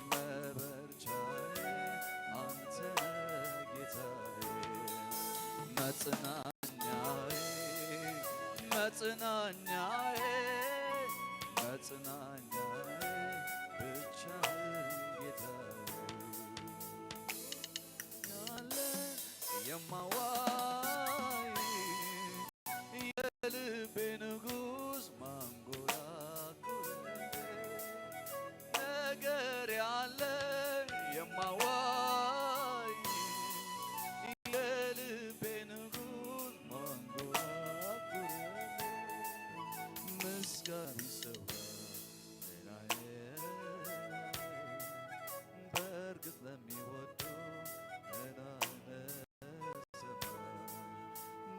መበርቻዬ አንተ ነህ ጌታዬ፣ መጽናኛዬ፣ መጽናኛዬ፣ መጽናኛዬ ብቻህን ጌታዬ። ያለ የማዋይ የልቤ ንጉስ ማንጎራጉር ነገር ያለ የማዋይ የልቤ ንጉስ ማንጎራጉር ምስጋና ይሰዋ ሌላዬ በእርግጥ ለሚወዱ መድኃኔ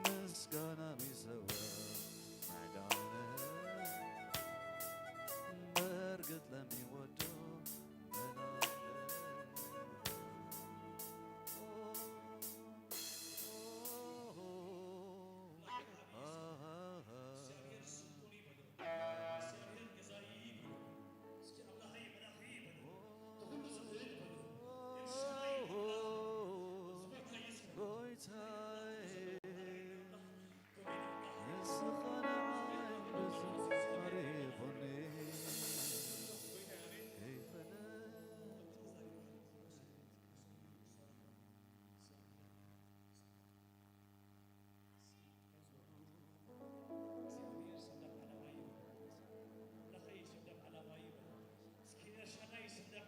ምስጋና ሚሰዋ መድኃኔ በእርግጥ ለሚወዱ መድኃኔ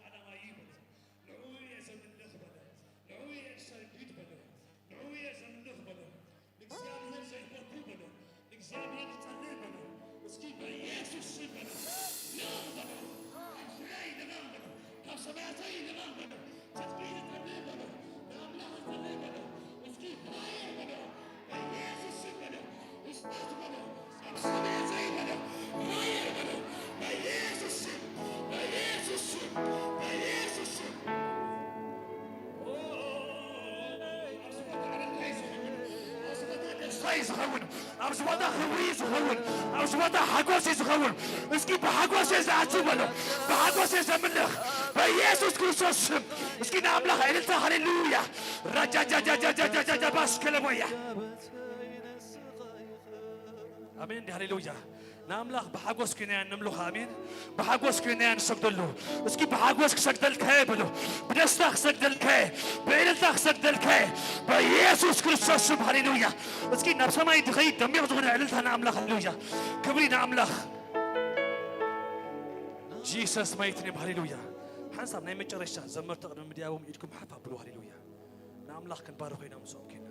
ንዕኡ እየ ዘምልኽ በለ። ንዕኡ እየ እሰግድ በለ። ንዕኡ እየ ዘምልኽ በለ። ንእግዚኣብሔር ዘሕበኩ በለ። ንእግዚኣብሔር እጸልእ በለ። እስኪ በኢየሱስ ስም በለ። ልቐቕ በለ። ካብ ዙርያይ ልቐቕ በለ። ካብ ሰማያተይ ልቐቕ በለ። ትጽቢት እጸልእ በለ። ንኣምላኽ እጸልእ በለ። እስኪ ፋየር በለ። በኢየሱስ ስም በለ። እሳት በለ። ኣብ ሰማያተይ በለ። ፋየር በለ። በኢየሱስ ስም፣ በኢየሱስ ስም፣ በኢየሱስ ስም። ኣብዚ ቦታ ዕልልታ እዩ ዝኸውን። ኣብዚ ቦታ ደስታ እዩ ዝኸውን። ኣብዚ ቦታ ክብሪ እዩ ዝኸውን። ኣብዚ ቦታ ሓጎስ እዩ ዝኸውን። እስኪ ብሓጎስ እየ ዝኣቱ በሎ። ብሓጎስ እየ ዘምልኽ። በኢየሱስ ክርስቶስ ስም። እስኪ ንኣምላኽ ዕልልታ ሃሌሉያ። ራጃጃጃጃጃጃጃ ባስከለቦያ። ኣሜን። ሃሌሉያ። ንኣምላኽ ብሓጎስ ኮይና እያ ንምልኾ። ኣሜን። ብሓጎስ ኮይና እያ ንሰግደሉ። እስኪ ብሓጎስ ክሰግደልካ እየ በሎ። ብደስታ ክሰግደልካ እየ። ብዕልልታ ክሰግደልካ እየ። በኢየሱስ ክርስቶስ ስም። ሃሌሉያ። እስኪ ናብ ሰማይ ዝኸይድ ደሚቕ ዝኾነ ዕልልታ ንኣምላኽ። ሃሌሉያ። ክብሪ ንኣምላኽ። ጂሰስ ማይቲ ኔም። ሃሌሉያ። ሓንሳብ ናይ መጨረሻ ዘመርቲ ቅድሚ ምድያቦም ኢድኩም ሓፍ ኣብሉ። ሃሌሉያ። ንኣምላኽ ክንባርኾ ኢና ምስኦም ኮይና።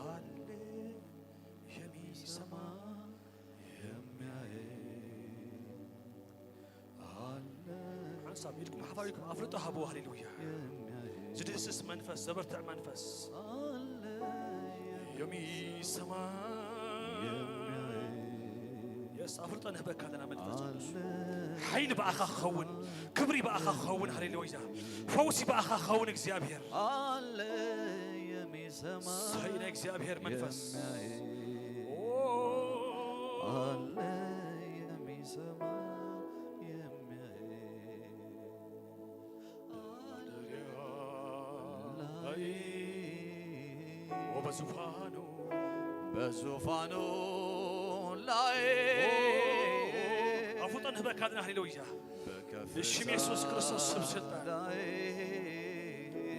ኣለ የሚሰማ የሚያይ ኣለ ሓንሳብ ኢድኩም ሓፍ ኣቢልኩም ኣፍልጦ ሃብዎ። ሃሌሉያ። የሚያይ ዝድህስስ መንፈስ፣ ዘበርትዕ መንፈስ። ኣለ የሚሰማ የሚያይ የስ ኣፍልጦ ንህበካ ኣለና መንፈስ ቅዱስ። ኣለ ሓይሊ ብኣኻ ክኸውን፣ ክብሪ ብኣኻ ክኸውን። ሃሌሉያ። ፈውሲ ብኣኻ ክኸውን እግዚኣብሔር። ኣለ የሚሰማ ሰይ ናይ እግዚኣብሔር መንፈስ። የሚያይ ኦ። ኣለ የሚሰማ የሚያይ ላይ ወበዙፋኑ በዙፋኑ ላይ ኣፍልጦ ንህበካ ኣለና። ሃሌሉያ። በከፍታ ብሽም የሱስ ክርስቶስ ስም ስልጣን። ላይ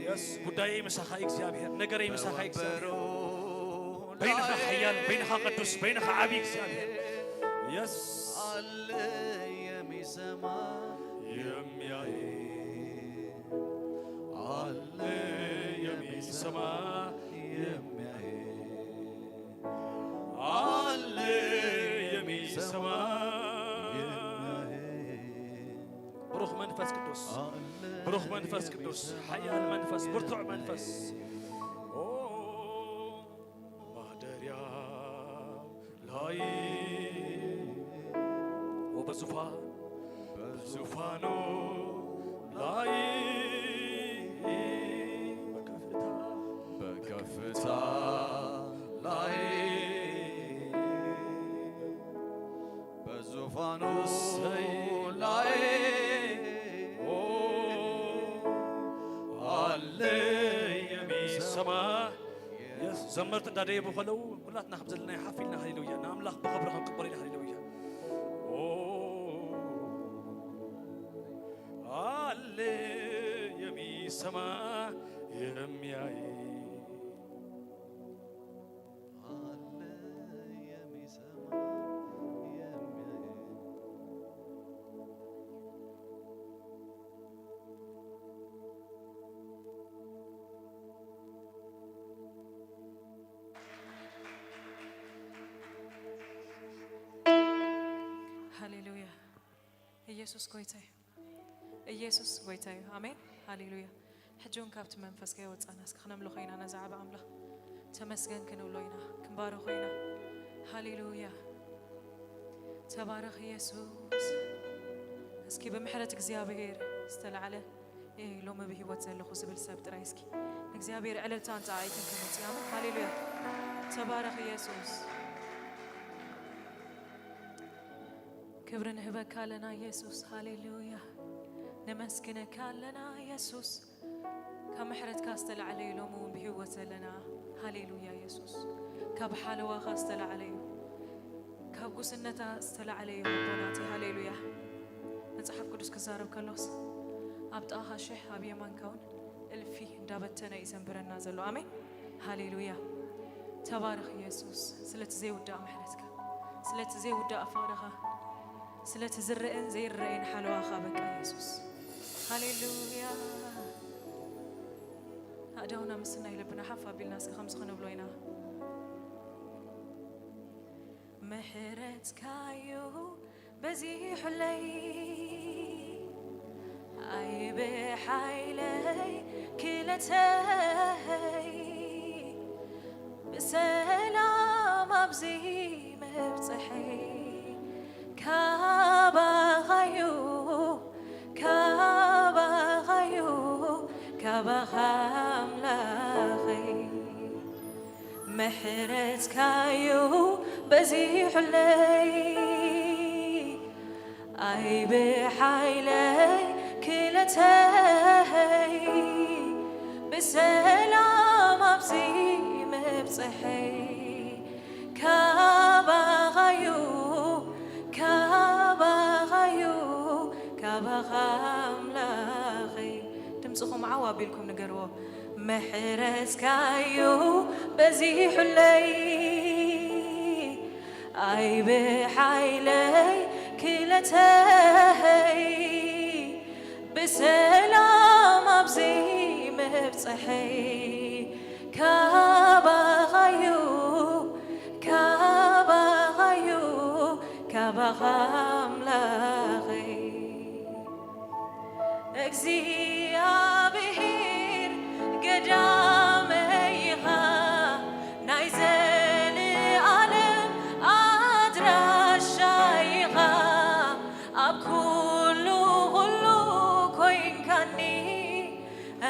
የስ ጉዳየይ ምሳኻ እግዚኣብሔር፣ ነገረይ ምሳኻ እግዚኣብሔር። በይንኻ ሓያል፣ በይንኻ ቅዱስ፣ በይንኻ ዓቢ እግዚኣብሔር። የስ ኣለ የሚሰማ የሚያይ ኣለ የሚሰማ የሚያይ ኣለ የሚሰማ ብሩኽ መንፈስ ቅዱስ፣ ብሩኽ መንፈስ ቅዱስ፣ ሓያል መንፈስ፣ ብርቱዕ መንፈስ። ኦ፣ ማደርያ ላይ ወበዙፋን በዙፋኑ ላይ በከፍታ በከፍታ ላይ በዙፋኑ ሰማ የስ-፣ ዘመርቲ እንዳደየቡ ከለዉ ኩላትና ከም ዘለና ሓፍ ኢልና ሃሌሉያ ንኣምላኽ ብኽብሪ ክንቅበል ኢና። ሃሌሉያ። ኦ፣ አለ የሚሰማ የሚያይ፣ አለ የሚሰማ የሚያይ። ሃሌሉያ። ኢየሱስ ጎይታ እዩ። ኢየሱስ ጎይታ እዩ። ኣሜን። ሃሌሉያ። ሕጂ እውን ካብቲ መንፈስ ከይወጻና እስኪ ክነምልኾ ኢና ነዛ ዓቢ ኣምላኽ። ተመስገን ክንብሎ ኢና፣ ክንባርኾ ኢና። ሃሌሉያ። ተባረኽ ኢየሱስ። እስኪ ብምሕረት እግዚኣብሔር ዝተላዕለ እየ ሎሚ ብህይወት ዘለኹ ዝብል ሰብ ጥራይ እስኪ ንእግዚኣብሔር ዕልልታን ጻዕይትን ከመጽእ። ኣሜን። ሃሌሉያ። ተባረኽ ኢየሱስ። ክብሪ ንህበካ ኣለና ኢየሱስ። ሃሌሉያ። ነመስግነካ ኣለና ኢየሱስ። ካብ ምሕረትካ ዝተላዕለ እዩ ሎሚ እውን ብህይወት ዘለና። ሃሌሉያ ኢየሱስ። ካብ ሓለዋኻ ዝተላዕለ እዩ። ካብ ጉስነታ ዝተላዕለ እዩ ኣቦናቲ። ሃሌሉያ። መጽሓፍ ቅዱስ ክዛረብ ከሎስ ኣብ ጥቓኻ ሽሕ ኣብ የማንካ እውን እልፊ እንዳበተነ እዩ ዘንብረና ዘሎ። ኣሜን። ሃሌሉያ። ተባረኽ ኢየሱስ። ስለቲ ዘይውዳእ ምሕረትካ፣ ስለቲ ዘይውዳእ ፍቕርኻ፣ ስለቲ ዝረአን ዘይረአን ሓለዋኻ በቃ ኢየሱስ። ሃሌሉያ። ኣእዳውና ምስናይ ልብና ሓፍ ኣቢልና እስከ ከምዚ ክንብሎ ኢና። ምሕረትካዩ በዚሑለይ፣ ኣይ ብሓይለይ ክለተይ፣ ብሰላም ኣብዚ ምብጽሐይ ካባኻዩ፣ ካባኻዩ፣ ካባኻ ኣምላኸይ። ምሕረትካዩ በዚሑለይ፣ ኣይ ብሓይለይ ክለተይ፣ ብሰላም ኣብዚ ምብጽሐይ ካባኻዩ፣ ካባኻዩ፣ ካባኻ ኣምላኸይ። ድምፅኹም ዓው ኣቢልኩም ንገርዎ። ምሕረትካዩ በዚሑለይ፣ ኣይ ብሓይለይ ክለተይ፣ ብሰላም ኣብዚ ምብጽሐይ ካባኻዩ፣ ካባኻዩ፣ ካባኻ ኣምላኸይ። እግዚኣብሔር ገዳመይ ኢኻ፣ ናይ ዘለኣለም ኣድራሻይ ኢኻ፣ ኣብ ኩሉ ኩሉ ኮይንካኒ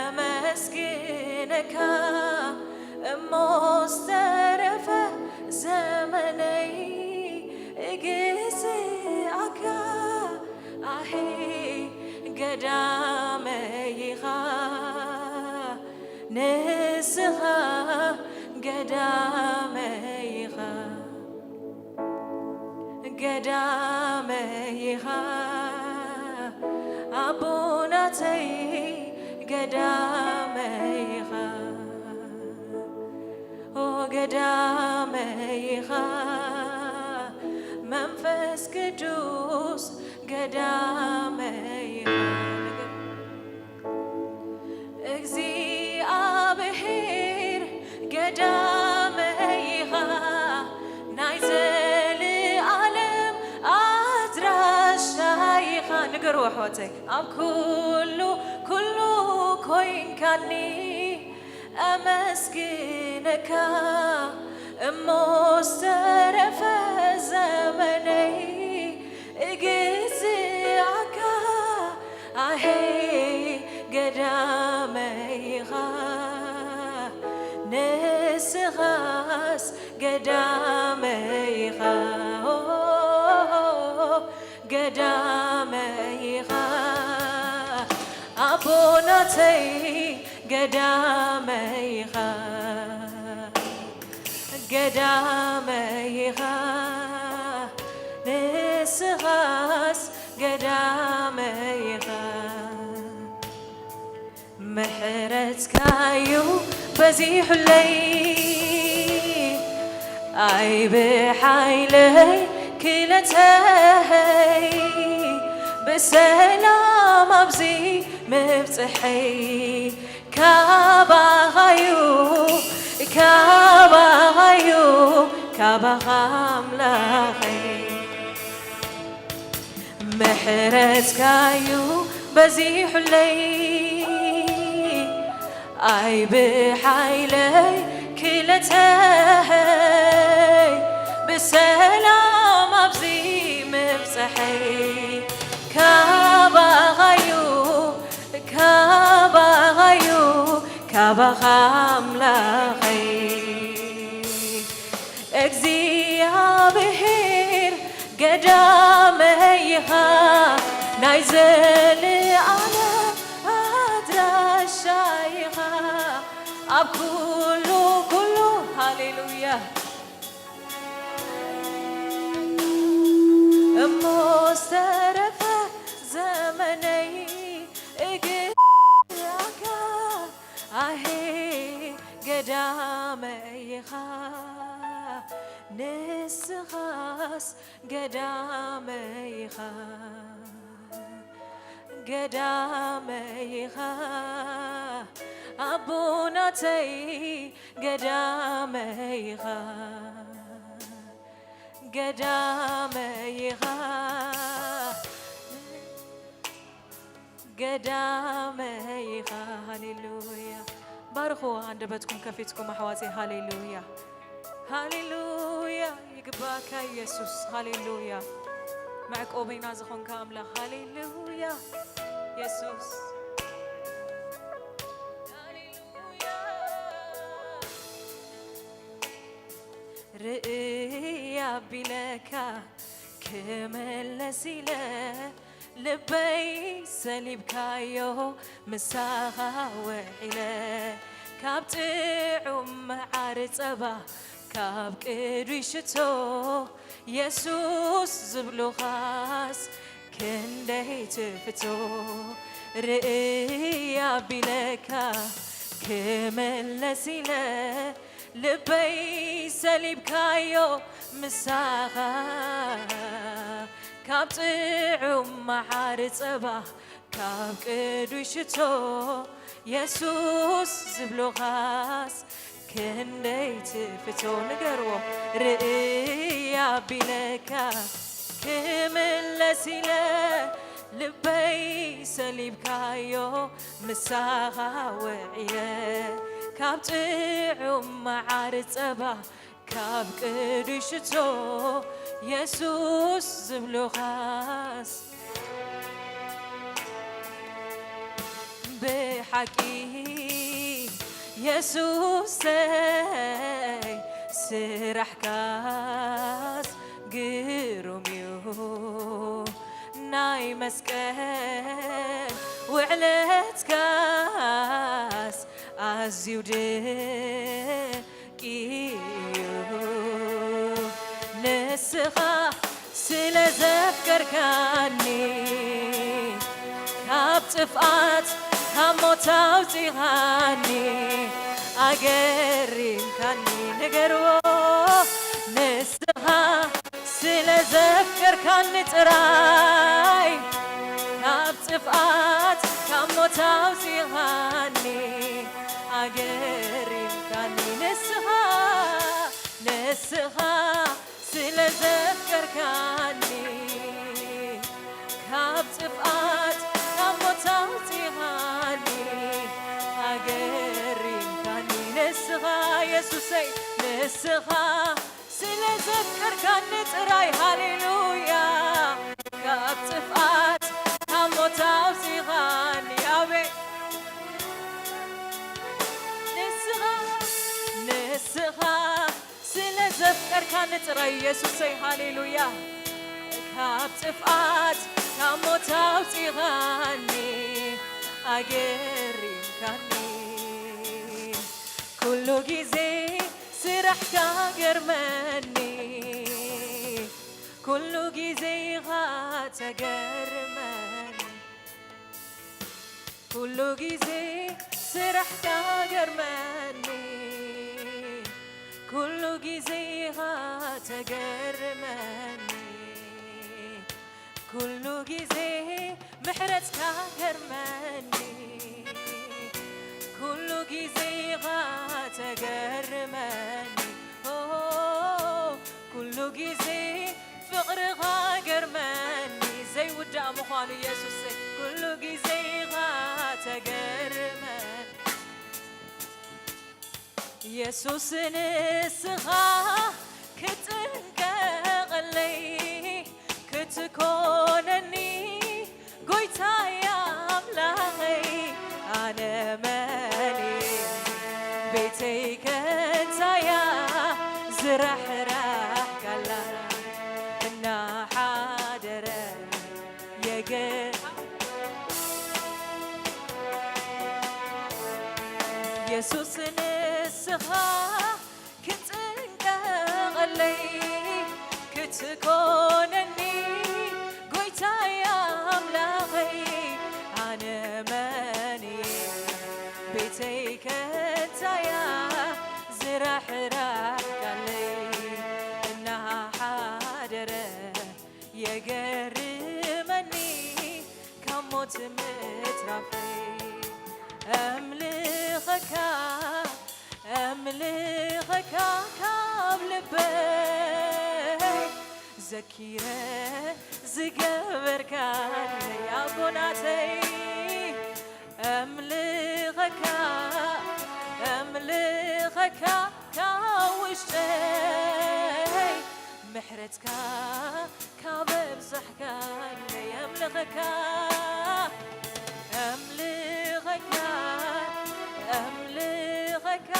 ኣመስግነካ እሞ ዝተረፈ ዘመነይ እግዝኣካ። ኣሄ ገዳመይ ኢኻ ንስኻ፣ ገዳመይ ኢኻ፣ ገዳመይ ኢኻ ኣቦናተይ፣ ገዳመይ ኢኻ። ኦ ገዳመይ ኢኻ መንፈስ ቅዱስ፣ ገዳመይ ኢኻ። እግዚኣብሔር ገዳመይ ኢኻ፣ ናይ ዘለኣለም ኣድራሻይ ኢኻ። ንገርዎ ኣሕዋተይ፣ ኣብ ኩሉ ኩሉ ኮይንካኒ ኣመስግነካ እሞ ዝተረፈ ዘመነይ እግዝኣካ። ኣሄ ገዳመይ ኢኻ ንስኻስ ገዳመይ ኢኻ። ገዳመይ ኢኻ ኣቦናተይ ገዳመይ ኢኻ፣ ገዳመይ ኢኻ፣ ንስኻስ ገዳመይ ኢኻ። ምሕረትካዩ በዚሑለይ፣ ኣይ ብሓይለይ ክለተይ፣ ብሰላም ኣብዚ ምብጽሐይ፣ ካባኻዩ፣ ካባኻዩ፣ ካባኻ ኣምላኸይ። ምሕረትካዩ በዚሑለይ፣ ኣይ ብሓይለይ ክለተይ፣ ብሰላም ኣብዚ ምብጽሐይ፣ ካባኻዩ፣ ካባኻዩ፣ ካባኻ ኣምላኸይ። እግዚኣብሔር ገዳመይ ኢኻ፣ ናይ ዘለኣለም ኣድራሻይ ኢኻ። ኣብ ኩሉ ኩሉ፣ ሃሌሉያ፣ እሞ ዝተረፈ ዘመነይ እግርኻ ኣሄ ገዳመይ ኢኻ፣ ንስኻስ ገዳመይ ኢኻ፣ ገዳመይ ኢኻ፣ ኣቦናተይ ገዳመይ ኢኻ፣ ገዳመይ ኢኻ፣ ገዳመይ ኢኻ። ሃሌሉያ። ባርኹ ኣንደበትኩም ከፊትኩም ኣሕዋተይ። ሃሌሉያ፣ ሃሌሉያ። ይግባእካ ኢየሱስ። ሃሌሉያ። መዕቆበይና ዝኾንካ ኣምላኽ። ሃሌሉያ ኢየሱስ። ሃሌሉያ። ርእይ ኣቢለካ ክምለስ ኢለ ልበይ ሰሊብካዮ ምሳኻ ውዒለ ካብ ጥዑም መዓር ጸባ ካብ ቅዱይ ሽቶ የሱስ ዝብሉኻስ ክንደይ ትፍቶ ርእይ ኣቢለካ ክምለስ ኢለ ልበይ ሰሊብካዮ ምሳኻ ካብ ጥዑም መዓር ጸባ ካብ ቅዱይ ሽቶ የሱስ ዝብሉኻስ ክንደይ ትፍቶ ንገርዎ ርእይ ኣቢለካ ክምለስ ኢለ ልበይ ሰሊብካዮ ምሳኻ ውዒለ ካብ ጥዑም መዓር ጸባ ካብ ቅዱይ ሽቶ የሱስ ዝብሉኻስ ብሓቂ የሱሰይ ስራሕካስ ግሩም እዩ ናይ መስቀል ውዕለትካስ ኣዝዩ ድንቂ እዩ ንስኻ ስለ ዘፍቀርካኒ ካብ ጥፍኣት ካብ ሞት ኣውፂኻኒ ኣገሪምካኒ ንገርዎ ንስኻ ስለ ዘፍቀርካኒ ጥራይ ካብ ጥፍኣት ካብ ሞት ኣውፂኻኒ ኣገሪምካኒ ንስኻ ንስኻ ስለ ዘፍቀርካኒ ካብ ጥፍኣት ካብ ሞት ኣውፂኻኒ ኣገሪምካኒ ንስኻ የሱሰይ ንስኻ ስለ ዘፍቀርካኒ ጥራይ ሃሌሉያ ካብ ጥፍኣት ካብ ሞት ኣውፂኻኒ ኣቤ ንስኻ ንስኻ ስለ ዘፍቀርካኒ ጥራይ የሱሰይ ሃሌሉያ ካብ ጥፍኣት ካብ ሞት ኣውፂኻኒ ኣገሪምካኒ ኩሉ ግዜ ስራሕካ ገርመኒ፣ ኩሉ ግዜ ኢኻ ተገርመኒ። ኩሉ ግዜ ስራሕካ ገርመኒ፣ ኩሉ ግዜ ኢኻ ተገርመኒ። ኩሉ ግዜ ምሕረትካ ገርመኒ፣ ኩሉ ግዜ ኢኻ ተገርመኒ። ኦ፣ ኩሉ ግዜ ፍቕርኻ ገርመኒ፣ ዘይውዳእ ምዃኑ ኢየሱሰይ፣ ኩሉ ግዜ ኢኻ ተገርመኒ። ኢየሱስ ንስኻ ክትጥንቀቐለይ ክትኮነኒ ጎይታየ ኣምላኸይ ኣነ መን እየ? ቤተይ ከንታያ ዝራሕራሕካላ እናሓደረ የገ ኢየሱስ ንስኻ ክትጥንቀቐለይ ክትኮነኒ ጎይታየ ኣምላኸይ ኣነ መን እየ? ቤተይ ከንታያ ዝራሕራሕካለይ እናሓደረ የገርመኒ ካብ ሞት ምትራፈይ። ኣምልኸካ ኣምልኸካ ካብ ልበይ ዘኪረ ዝገበርካለይ ኣቦናተይ። ኣምልኸካ ኣምልኸካ ካብ ውሽጠይ ምሕረትካ ካብ ኣብዛሕካለይ። ኣምልኸካ ኣምልኸካ ኣምልኸካ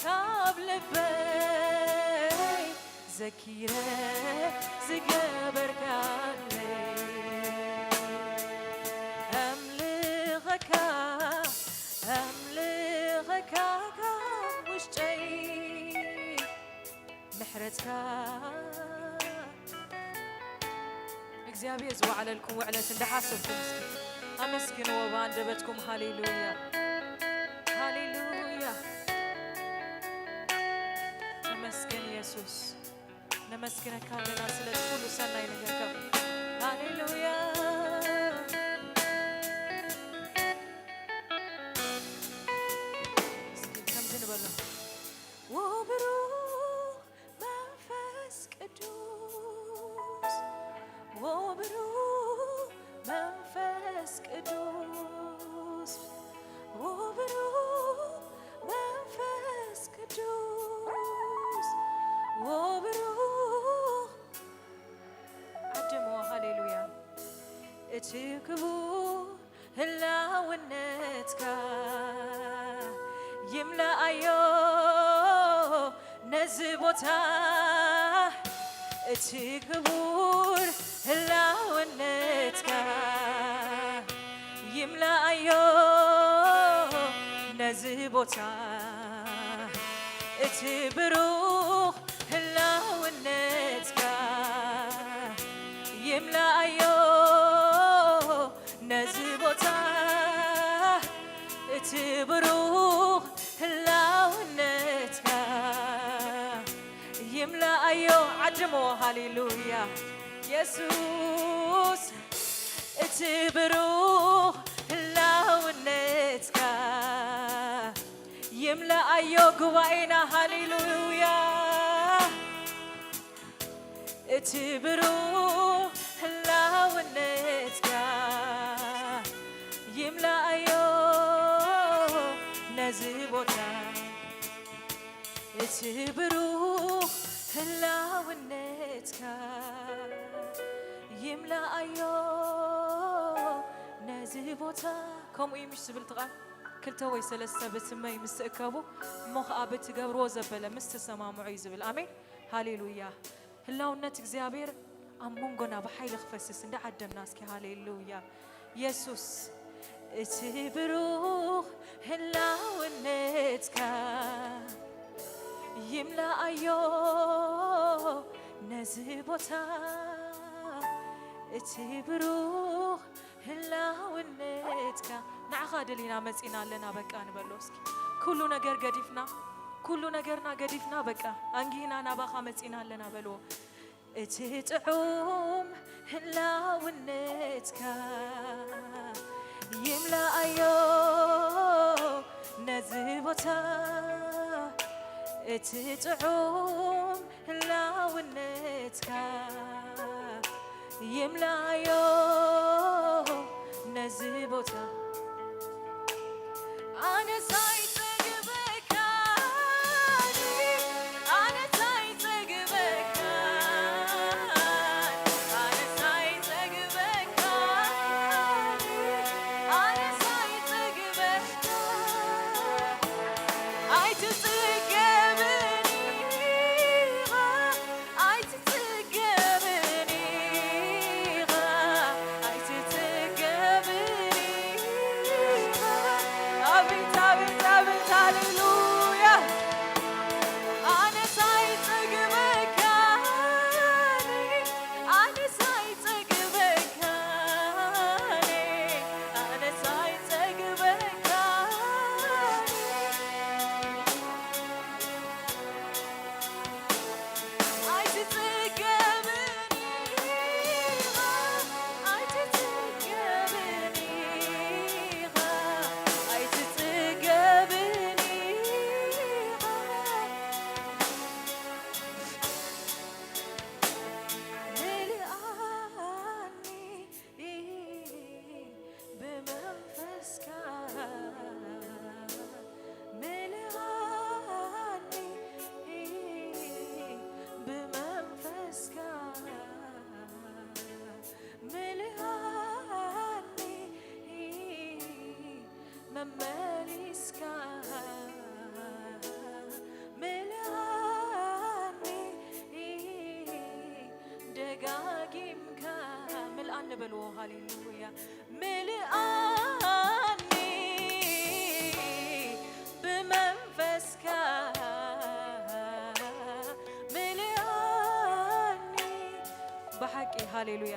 ካብ ልበይ ዘኪረ ዝገበርካለይ። ኣምልኸካ ኣምልኸካ ካብ ውሽጠይ ምሕረትካ እግዚኣብሔር ዝወዓለልኩም ውዕለት እንዳሓሰብኩም እስኪ ኣመስግንዎ ብኣንደበትኩም። ሃሌሉያ ሃሌሉያ። ተመስገን ኢየሱስ። ነመስግነካ ኣለና ስለ ኩሉ ሰናይ ነገርካ። ሃሌሉያ። እስኪ ከምዚ ንበሎ። ወብሩኽ መንፈስ ቅዱስ፣ ወብሩኽ መንፈስ ቅዱስ፣ ወብሩኽ መንፈስ ቅዱስ፣ ወብሩኽ ዓደሞ። ሃሌሉያ። እቲ ክቡር ህላውነትካ ይምልኣዮ ነዚ ቦታ። እቲ ክቡር ህላውነትካ ይምልኣዮ ነዚ ቦታ። እቲ ብሩኽ ህላውነትካ ይምልኣዮ ነዚ ቦታ። እቲ ብሩኽ ህላውነትካ ይምልኣዮ። ዓድሞ። ሃሌሉያ። የሱስ እቲ ብሩኽ ህላውነትካ ይምልኣዮ ጉባኤና። ሃሌሉያ። እቲ ብሩኽ ህላውነትካ ይምልኣዮ ነዚ ቦታ። እቲ ብሩኽ ህላውነትካ ይምልኣዮ ነዚ ቦታ። ከምኡ እዩ ምሽ ዝብል እቲ ቃል። ክልተ ወይ ሰለስተ ብስመይ ምስ ትእከቡ፣ እሞ ኸዓ ብትገብርዎ ዘበለ ምስ ትሰማምዑ እዩ ዝብል። ኣሜን። ሃሌሉያ። ህላውነት እግዚኣብሔር ኣብ መንጎና ብሓይሊ ክፈስስ እንዳዓደምና እስኪ። ሃሌሉያ። የሱስ፣ እቲ ብሩኽ ህላውነትካ ይምላኣዮ ነዚ ቦታ እቲ ብሩኽ ህላውነትካ። ንዓኻ ደሊና መጺና ኣለና በቃ ንበሎ እስኪ። ኩሉ ነገር ገዲፍና፣ ኩሉ ነገርና ገዲፍና በቃ ኣንጊህና ናባኻ መጺና ኣለና በልዎ። እቲ ጥዑም ህላውነትካ ይምላኣዮ ነዚ ቦታ። እቲ ጥዑም ህላውነትካ ይምላኣዮ ነዚ ቦታ። ኣነስ ኣይጸግበካን፣ ኣነስ ኣይጸግበካን፣ ኣነስ ኣይጸግበካን፣ ኣነስ ኣይጸግበካን። ኣይትጽገብን ኢኻ፣ ኣይትጽገብን ኢኻ፣ ኣይትጽገብን ኢኻ። ኣቤት፣ ኣቤት፣ ኣቤት፣ ሃሌሉያ። ኣነስ ኣይጸግበካን፣ ኣነስ ኣይጸግበካን፣ ኣነስ ኣይጸግበካን። ኣይትጽገብን ኢኻ፣ ኣይትጽገብን ኢኻ፣ ኣይትጽገብን ኢኻ። ምልኣኒ ብመንፈስካ፣ ምልኣኒ ብመንፈስካ፣ ምልኣኒ መመሊስካ፣ ምልኣኒ ደጋጊምካ። ምልኣኒ በልዎ፣ ሃሌሉያ። ምልኣኒ ብመንፈስካ፣ ምልኣኒ ብሓቂ። ሃሌሉያ።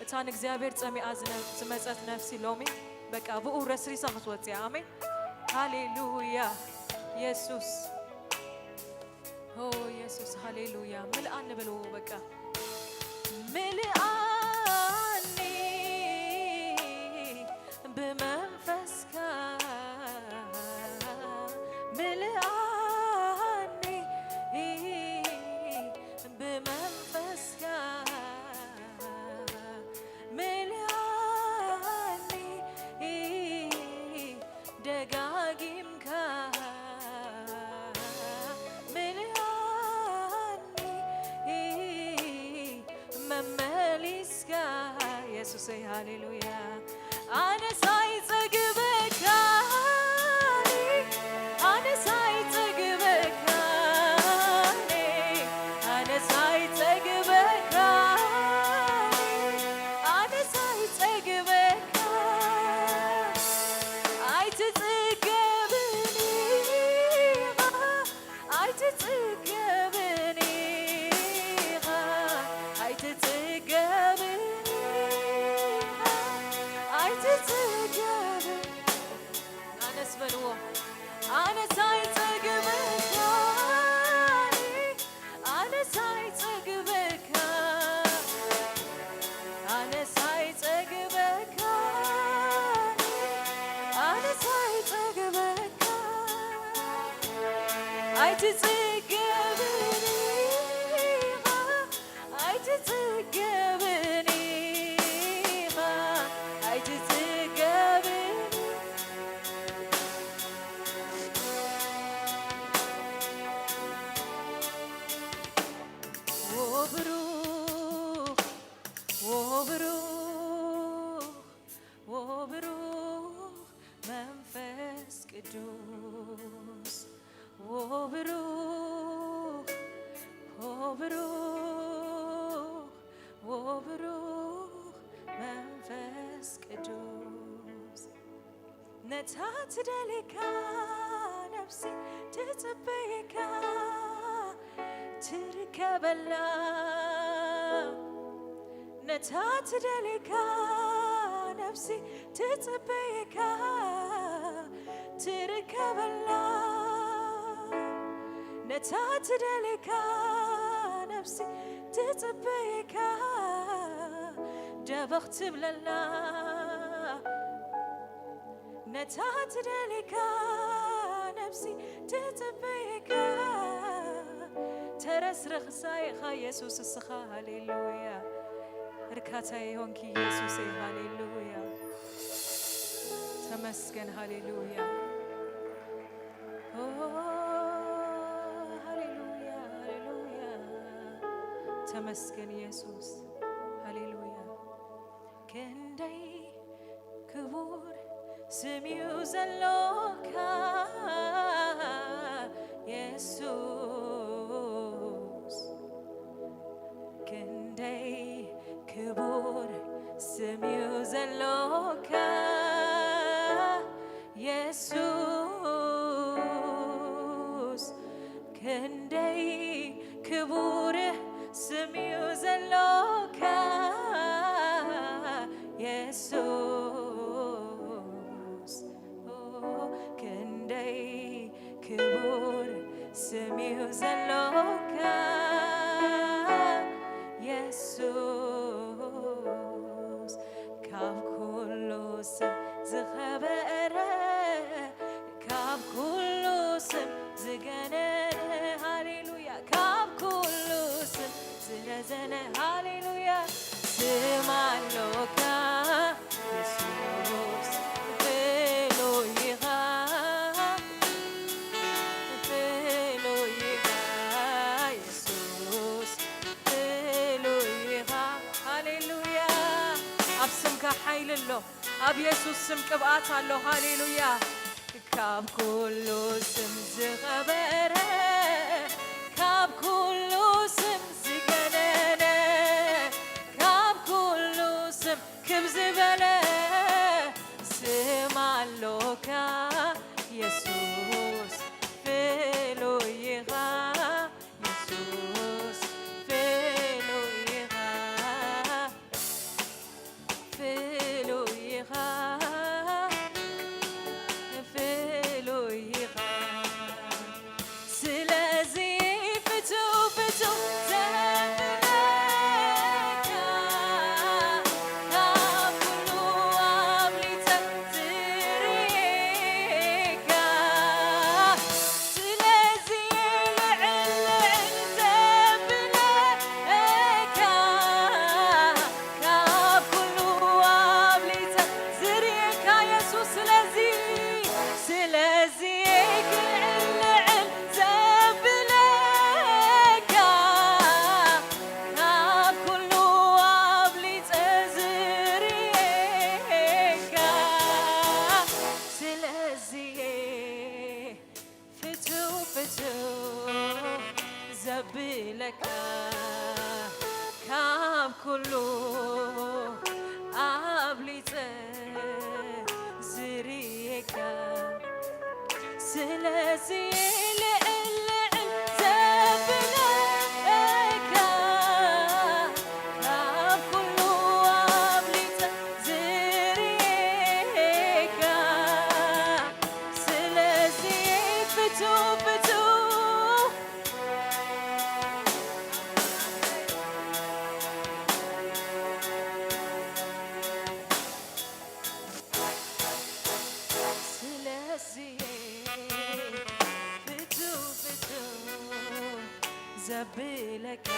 እታ ንእግዚኣብሔር ጸሚኣ ዝነ-፣ ዝመጸት ነፍሲ ሎሚ በቃ ብኡ ረስሪሳ ክትወጽእ እያ። ኣሜን። ሃሌሉያ። የሱስ። ኦ የሱስ፣ ሃሌሉያ። ምልኣኒ በልዎ በቃ። ምልኣኒ ብመንፈስካ፣ ምልኣኒ ብመንፈስካ፣ ምልኣኒ ደጋጊምካ፣ ምልኣኒ መመሊስካ። የሱሰይ፣ ሃሌሉያ። ኣነስ ኣይጸግበካን፣ ኣነስ ኣይጸግበካን፣ ኣነስ ኣይጸግበካን፣ ኣነስ ኣይጸግበካን። ኣይትጽገብን ኢኻ፣ ኣይትጽገብን ኢኻ፣ ኣይትጽገብን ኢኻ፣ ኣይትጽገብን። ኣነስ በልዎ፣ ኣነስ ኣይጸግበካን፣ ኣነስ ኣይጸግበካን፣ ኣነስ ኣይጸግበካን፣ ኣነስ ኣይጸግበካን። ኣይትጽገብን ኢኻ፣ ኣይትጽገብን ኢኻ፣ ኣይትጽገብን። ዎ ብሩኽ፣ ዎ ብሩኽ፣ ዎ ብሩኽ መንፈስ ቅዱስ፣ ዎ ብሩኽ፣ ዎ ብሩኽ፣ ዎ ብሩኽ መንፈስ ቅዱስ። ነታ ትደልየካ ነፍሲ ትጽ-፣ ትጽበየካ ትርከበላ፣ ነታ ትደልየካ ነፍሲ ትጽበየካ ትርከበላ፣ ነታ ትደልየካ ነፍሲ ትጽበየካ ደበኽ ትብለላ። ነታ ትደልየካ ነፍሲ ትጽበየካ። ተረስረኽ ሳይኻ የሱስ እስኻ፣ ሃሌሉያ። እርካታዬ ሆንኪ የሱሴ፣ ሃሌሉያ። ተመስገን፣ ሃሌሉያ። ኦ፣ ሃሌሉያ፣ ሃሌሉያ። ተመስገን የሱስ፣ ሃሌሉያ። ክንደይ ክቡር ስም እዩ ዘሎካ የሱስ፣ ክንደይ ክቡር ስም እዩ ዘሎካ የሱስ፣ ክንደይ ክቡር ስም እዩ ዘሎካ የሱስ፣ ክንደይ ክቡር ስም እዩ ዘሎካ የሱስ፣ ካብ ኩሉ ስም ዝኸበረ፣ ካብ ኩሉ ስም ዝገነነ፣ ሃሌሉያ፣ ካብ ኩሉ ስም ዝረዘነ፣ ሃሌሉያ፣ ስም ኣሎካ የሱስ፣ ፍሉይ ኢኻ፣ ፍሉይ ኢኻ የሱስ፣ ፍሉይ ኢኻ፣ ሃሌሉያ። ኣብ ስምካ ሓይሊ ኣሎ፣ ኣብ የሱስ ስም ቅብኣት ኣሎ፣ ሃሌሉያ። ካብ ኩሉ ስም ዝኸበረ፣ ካብ ኩሉ ስም ዝገነነ፣ ካብ ኩሉ ስም ክብ ዝበለ ስም ኣሎካ የሱስ፣ ፍሉይ ኢኻ የሱስ፣ ፍሉይ ኢኻ። ፍሉይ ኢኻ፣ ፍሉይ ኢኻ። ስለዚ ፍቱው፣ ፍቱው ዘብለካ ካብ ኩሉ ኣብሊጸ ዝርእየካ፣ ስለዚ ልዕል፣ ልዕል ዘብለካ ካብ ኩሉ ኣብሊጸ ዝርእየካ የሱስ፣ ስለዚ፣ ስለዚ ልዕል፣ ልዕል ዘብለካ ካብ ኩሉ ኣብሊጸ ዝርእየካ፣ ስለዚ ፍቱው፣ ፍቱው ዘብለካ ካብ ኩሉ ኣብሊጸ ዝርእየካ፣ ስለዚ ልዕል፣ ልዕል ዘብለካ ካብ ኩሉ ኣብሊጸ ዝርእየካ፣ ስለዚ ፍቱው፣ ፍቱው፣ ስለዚ ፍቱው፣ ፍቱው ዘብለካ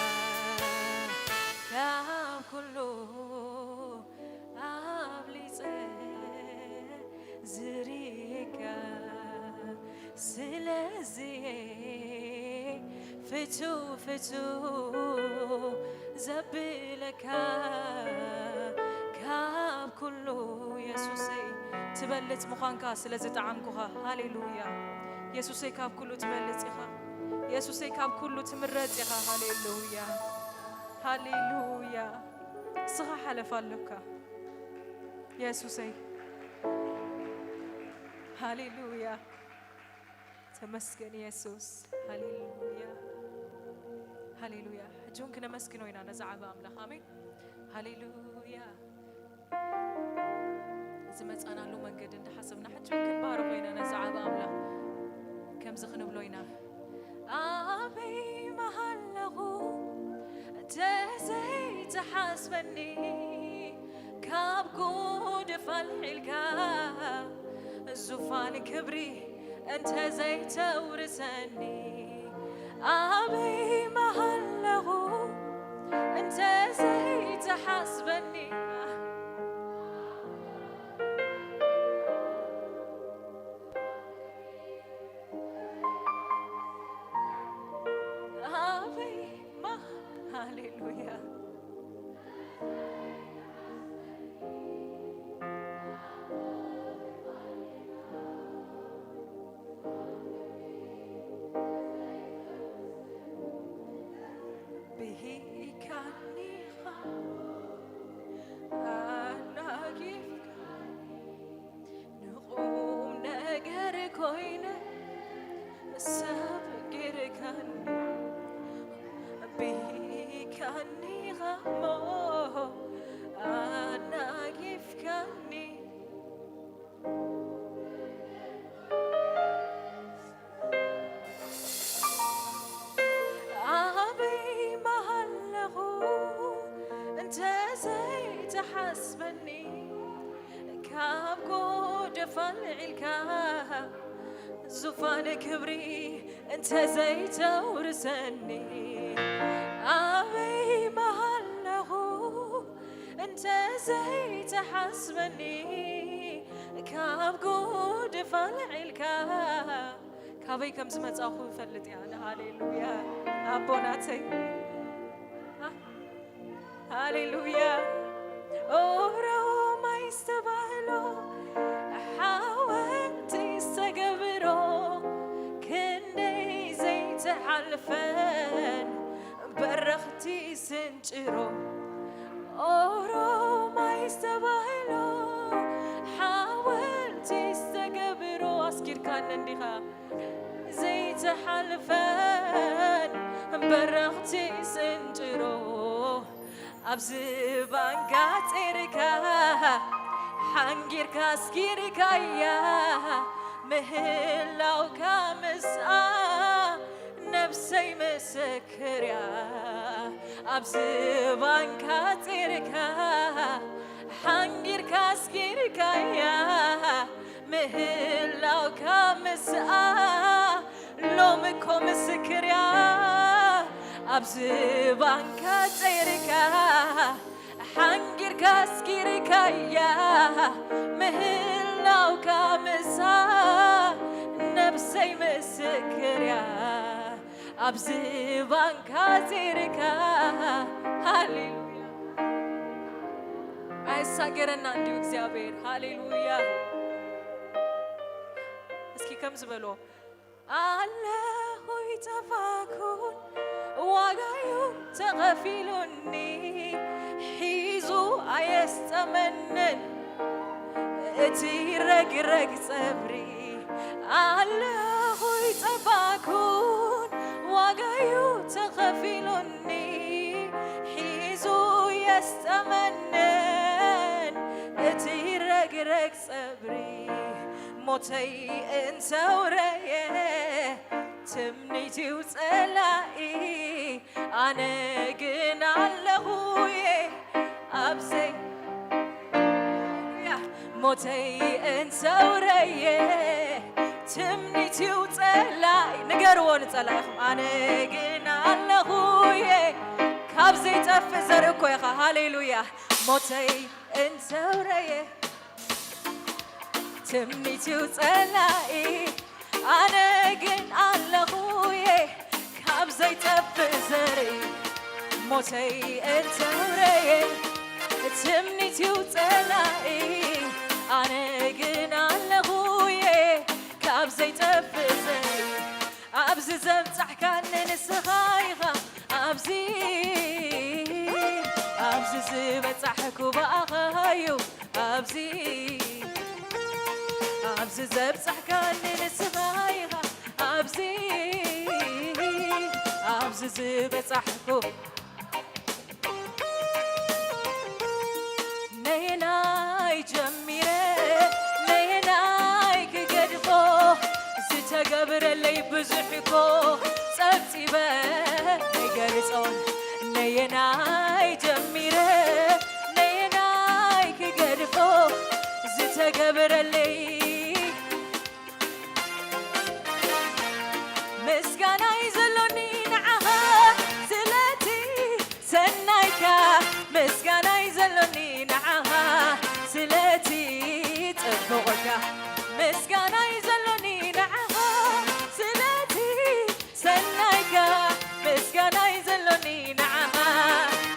ካብ ኩሉ ኣብሊጸ ዝርእየካ፣ ስለዚ ፍቱው፣ ፍቱው ዘብለካ ካብ ኩሉ የሱሰይ ትበልጽ ምዃንካ ስለ ዝጠዓምኩኻ። ሃሌሉያ። የሱሰይ ካብ ኩሉ ትበልጽ ኢኻ። የሱሰይ ካብ ኩሉ ትምረጽ ኢኻ። ሃሌሉያ። ሃሌሉያ። እስኻ ሓለፍ ኣሎካ የሱሰይ። ሃሌሉያ። ተመስገን የሱስ። ሃሌሉያ፣ ሃሌሉያ። ሕጂ እውን ክነመስግኖ ኢና ነዛ ዓቢ ኣምላኽ። ኣሜን። ሃሌሉያ። ዝመጻናሉ መንገዲ እንዳሓሰብና ሕጂ እውን ክንባርኾ ኢና ነዛ ዓቢ ኣምላኽ። ከምዚ ክንብሎ ኢና። ኣበይ መሃለኹ እንተዘይትሓስበኒ፣ ካብ ጉድፍ ኣልዒልካ ዙፋን ክብሪ እንተዘይተውርሰኒ፣ ኣበይ መሃለኹ እንተዘይትሓስበኒ። ኣበይ ማ-፣ ሃሌሉያ። ብሂካኒኻ ኣናጊፍካኒ፣ ንቑም ነገር ኮይነ ሰብ ጌርካኒ፣ ብሂካኒኻ እሞ ኣናጊፍካኒ። ኣበይ መሃለኹ እንተዘይትሓስበኒ፣ ካብ ጎደፍ ኣልዒልካ ዙፋን ክብሪ እንተዘይተውርሰኒ፣ ኣበይ መሃለኹ እንተዘይትሓስበኒ፣ ካብ ጎደፍ ኣልዒልካ። ካበይ ከም ዝመጻኹ እፈልጥ እያ። ሃሌሉያ። ኣቦናተይ። ሃሌሉያ። ኦሮማይ ዝተባህሎ ሓወልቲ ዝተገብሮ፣ ክንደይ ዘይተሓልፈን በረኽቲ ስንጭሮ። ኦሮማይ ዝተባህሎ ሓወልቲ ዝተገብሮ፣ ኣስጊርካኒ እንዲኻ ዘይተሓልፈን በረኽቲ ስንጭሮ፣ ኣብ ዝባንካ ጸይርካ ሓንጊርካ ኣስጊርካያ፣ ምህላውካ ምስኣ ነብሰይ ምስክርያ። ኣብ ዝባንካ ጸይርካ ሓንጊርካ ኣስጊርካያ፣ ምህላውካ ምስኣ ሎሚ እኮ ምስክርያ። ኣብ ዝባንካ ጸይርካ ሓንጊርካ ኣስጊርካያ፣ ምህላውካ ምስኣ ነብሰይ ምስክርያ። ኣብ ዝባንካ ጸይርካ። ሃሌሉያ። ኣይሳገረና እንዲሁ እግዚኣብሔር። ሃሌሉያ። እስኪ ከም ዝበሎ ኣለኹ ይጠፋኩን ዋጋዩ ተኸፊሉኒ፣ ሒዙ ኣየስጠመንን እቲ ረግረግ ጸብሪ። ኣለኹ ይጠፋኩን ዋጋዩ ተኸፊሉኒ፣ ሒዙ የስጠመንን እቲ ረግረግ ጸብሪ። ሞተይ እንተውረየ ትምኒትዩ ጸላኢ፣ ኣነ ግን ኣለኹየ ኣብዘይ ሞተይ እንተውረየ ትምኒትዩ ጸላኢ። ንገርዎ ንጸላኢኹም፣ ኣነ ግን ኣለኹየ ካብ ዘይጠፍእ ዘርኢ እኮ ኢኻ። ሃሌሉያ። ሞተይ እንተውረየ ትምኒትዩ ጸላኢ፣ ኣነ ግን ኣለኹየ ካብ ዘይጠፍእ ዘርኢ። ሞተይ እንተውረየ ትምኒትዩ ጸላኢ፣ ኣነ ግን ኣለኹየ ካብ ዘይጠፍእ ዘርኢ። ኣብዚ ዘብጻሕካኒ ንስኻ ኢኻ፣ ኣብዚ፣ ኣብዚ ዝበጻሕኩ ብኣኻ እዩ፣ ኣብዚ፣ ኣብዚ ዘብጻሕካኒ ንስኻ ኢኻ፣ ኣብዚ ኣብዚ ዝበጻሕኩ ነየናይ ጀሚረ ነየናይ ክገድፎ ዝተገብረለይ ብዙሕ እኮ ጸብጺበ ኣይገልጾን ነየናይ ጀሚረ ነየናይ ክገድፎ ዝተገብረለይ ምስጋናይ ዘሎኒ ንዓኻ ስለቲ ሰናይካ ምስጋናይ ዘሎኒ ንዓኻ ስለቲ ጽቡቕካ ምስጋናይ ዘሎኒ ንዓኻ ስለቲ ሰናይካ ምስጋናይ ዘሎኒ ንዓኻ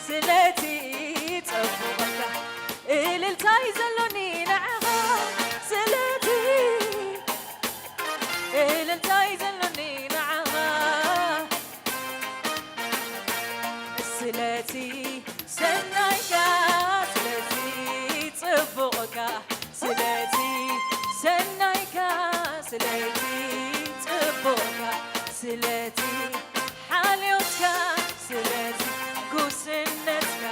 ስለቲ ጽቡቕካ እልልታይ ዘሎኒ ንዓኻ ስለቲ እልልታይ ዘሎኒ ንዓኻ ስለቲ ሰናይካ ስለቲ ጽቡቕካ ስለቲ ሰናይካ ስለቲ ጽቡቕካ ስለቲ ሓልዮትካ ስለቲ ጉስነትካ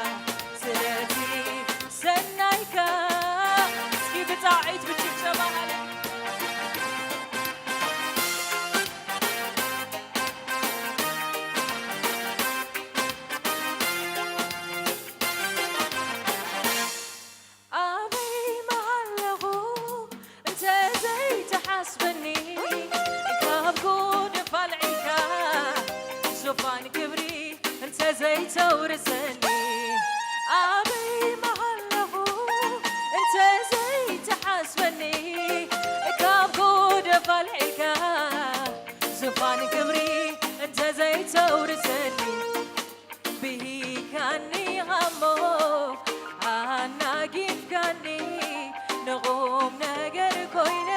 ስለቲ ሰናይካ እስኪ ብጣዕዒት ብጭብጨባ ሃለ ኣበይ ምሃለኹ እንተ ዘይትሓስበኒ ካብ ጉድፍ ኣልዒልካ ዙፋን ክብሪ እንተ ዘይተውርሰኒ ኣበይ ምሃለኹ እንተ ዘይትሓስበኒ ካብ ጉድፍ ኣልዒልካ ዙፋን ክብሪ እንተ ዘይተውርሰኒ ብሂካኒ ሃሞ ኣናጊፍካኒ ንቑም ነገር ኮይነ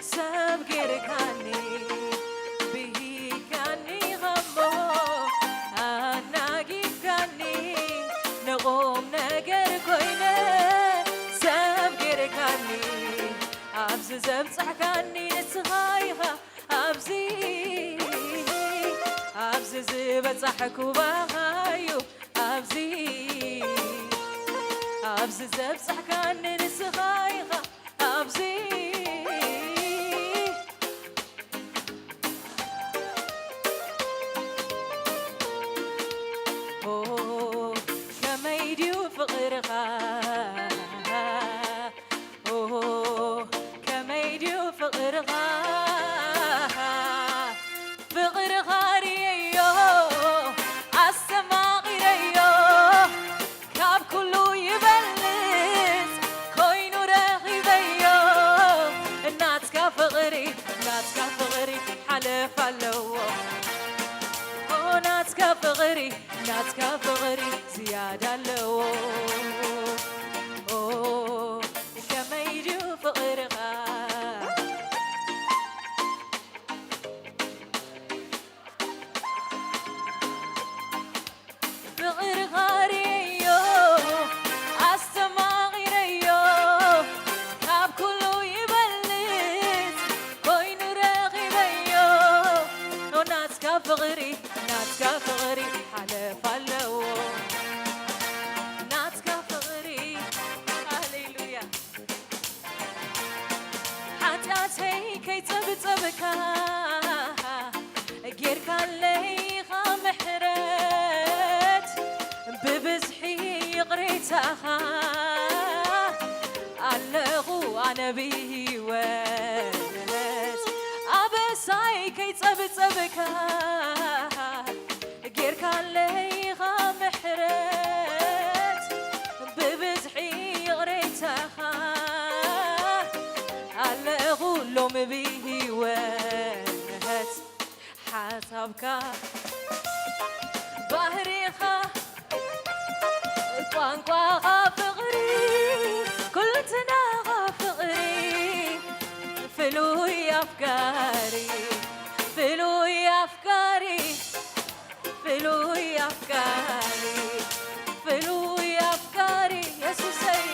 ሰብ ጌርካኒ ብሂካኒ ሃሞ ኣናጊፍካኒ ንቑም ነገር ኮይነ ሰብ ጌርካኒ ኣብዚ ዘብጻሕካኒ ንስኻ ኢኻ ኣብዚ ኣብዚ ዝበጻሕኩ ባኻዩ ኣብዚ ኣብዚ ዘብጻሕካኒ ንስኻ ኢኻ ኣብዚ ኦ ከመይ ድዩ ፍቕርኻ ኦሆ ከመይ ድዩ ፍቕርኻ ፍቕርኻ ርእየዮ ኣስተማቒረዮ ካብ ኩሉ ይበልጽ ኮይኑ ረኺበዮ ናትካ ፍቕሪ ናትካ ፍቕሪ ሓለፍ ኣለዎ ኦ ናትካ ፍቕሪ ናትካ ፍቕሪ ዝያዳ ኣለዎ ኦ ከመይ ድዩ ፍቕርኻ ፍቕርኻ ርእየዮ ኣስተማቒረዮ ካብ ኩሉ ይበልጽ ኮይኑ ረኺበዮ ናትካ ፍቕሪ ናትካ ፍቕሪ ሓለፍ ኣለዎ ናትካ ፍቕሪ ሃሌሉያ ሓጢኣተይ ከይጸብጸብካ ጌርካለይ ኢኻ ምሕረት ብብዝሒ ይቕሬታኻ ኣለኹ ኣነ ብህይወት ኣበሳይ ከይጸብጸብካ ጌርካለይ ኢኻ ምሕረት ብብዝሒ ይቕሬታኻ ኣለኹ ሎሚ ብህይወት ሓሳብካ ባህሪኻ ቋንቋኻ ፍቕሪ ኩልትናኻ ፍቕሪ ፍሉይ ኣፍቃሪ ፍሉይ ኣፍቃሪ ፍሉይ ኣፍቃሪ ፍሉይ ኣፍቃሪ የሱሰይ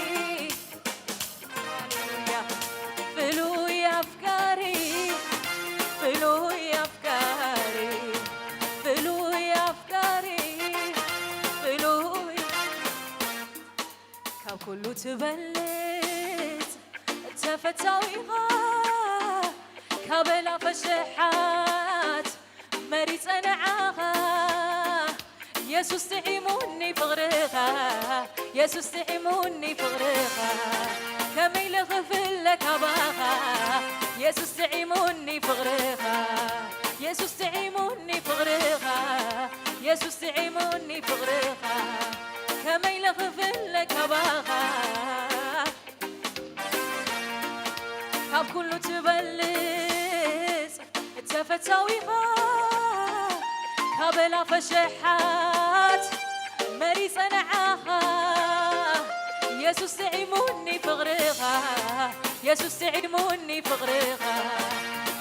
ሃሌሉያ ፍሉይ ኣፍቃሪ ፍሉይ ትበልጽ ተፈታዊኻ ካብ ኣላፈ ሽሓት መሪጸ ንዓኻ የሱስ ጥዒሙኒ ፍቕርኻ የሱስ ጥዒሙኒ ፍቕርኻ ከመይ ኢለ ክፍለ ካባኻ የሱስ ጥዒሙኒ ፍቕርኻ የሱስ ጥዒሙኒ ፍቕርኻ የሱስ ጥዒሙኒ ፍቕርኻ ከመይ ኢለ ክፍለ ካባኻ ካብ ኩሉ ትበልጽ ተፈታዊኻ ካብ ኣላፈ ሽሓት መሪጸ ንዓኻ የሱስ ጥዒሙኒ ፍቕርኻ የሱስ ጥዒሙኒ ፍቕርኻ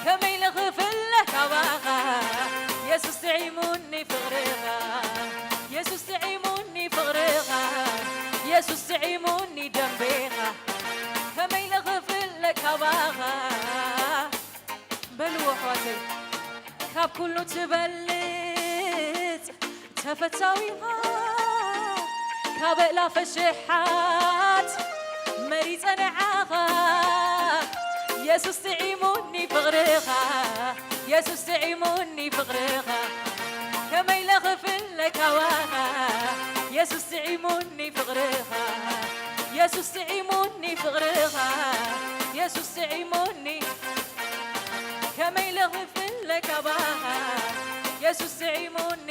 ከመይ ኢለ ክፍለ ካባኻ የሱስ ጥዒሙኒ ፍቕርኻ የሱስ ጥዒሙኒ ፍቕርኻ የሱስ ጥዒሙኒ ደምቤኻ ከመይ ኢለ ክፍለ ካባኻ በልዎ ኣሕዋተይ ካብ ኩሉ ትበልጽ ተፈታዊኻ ካብ ኣእላፈ ሽሓት መሪጸ ንዓኻ የሱስ ጥዒሙኒ ፍቕርኻ የሱስ ጥዒሙኒ ፍቕርኻ ከመይ ኢለ ክፍለ ካባኻ የሱስ ጥዒሙኒ ፍቕርኻ የሱስ ጥዒሙኒ ፍቕርኻ የሱስ ጥዒሙኒ ከመይ ኢለ ክፍለ ካባኻ የሱስ ጥዒሙኒ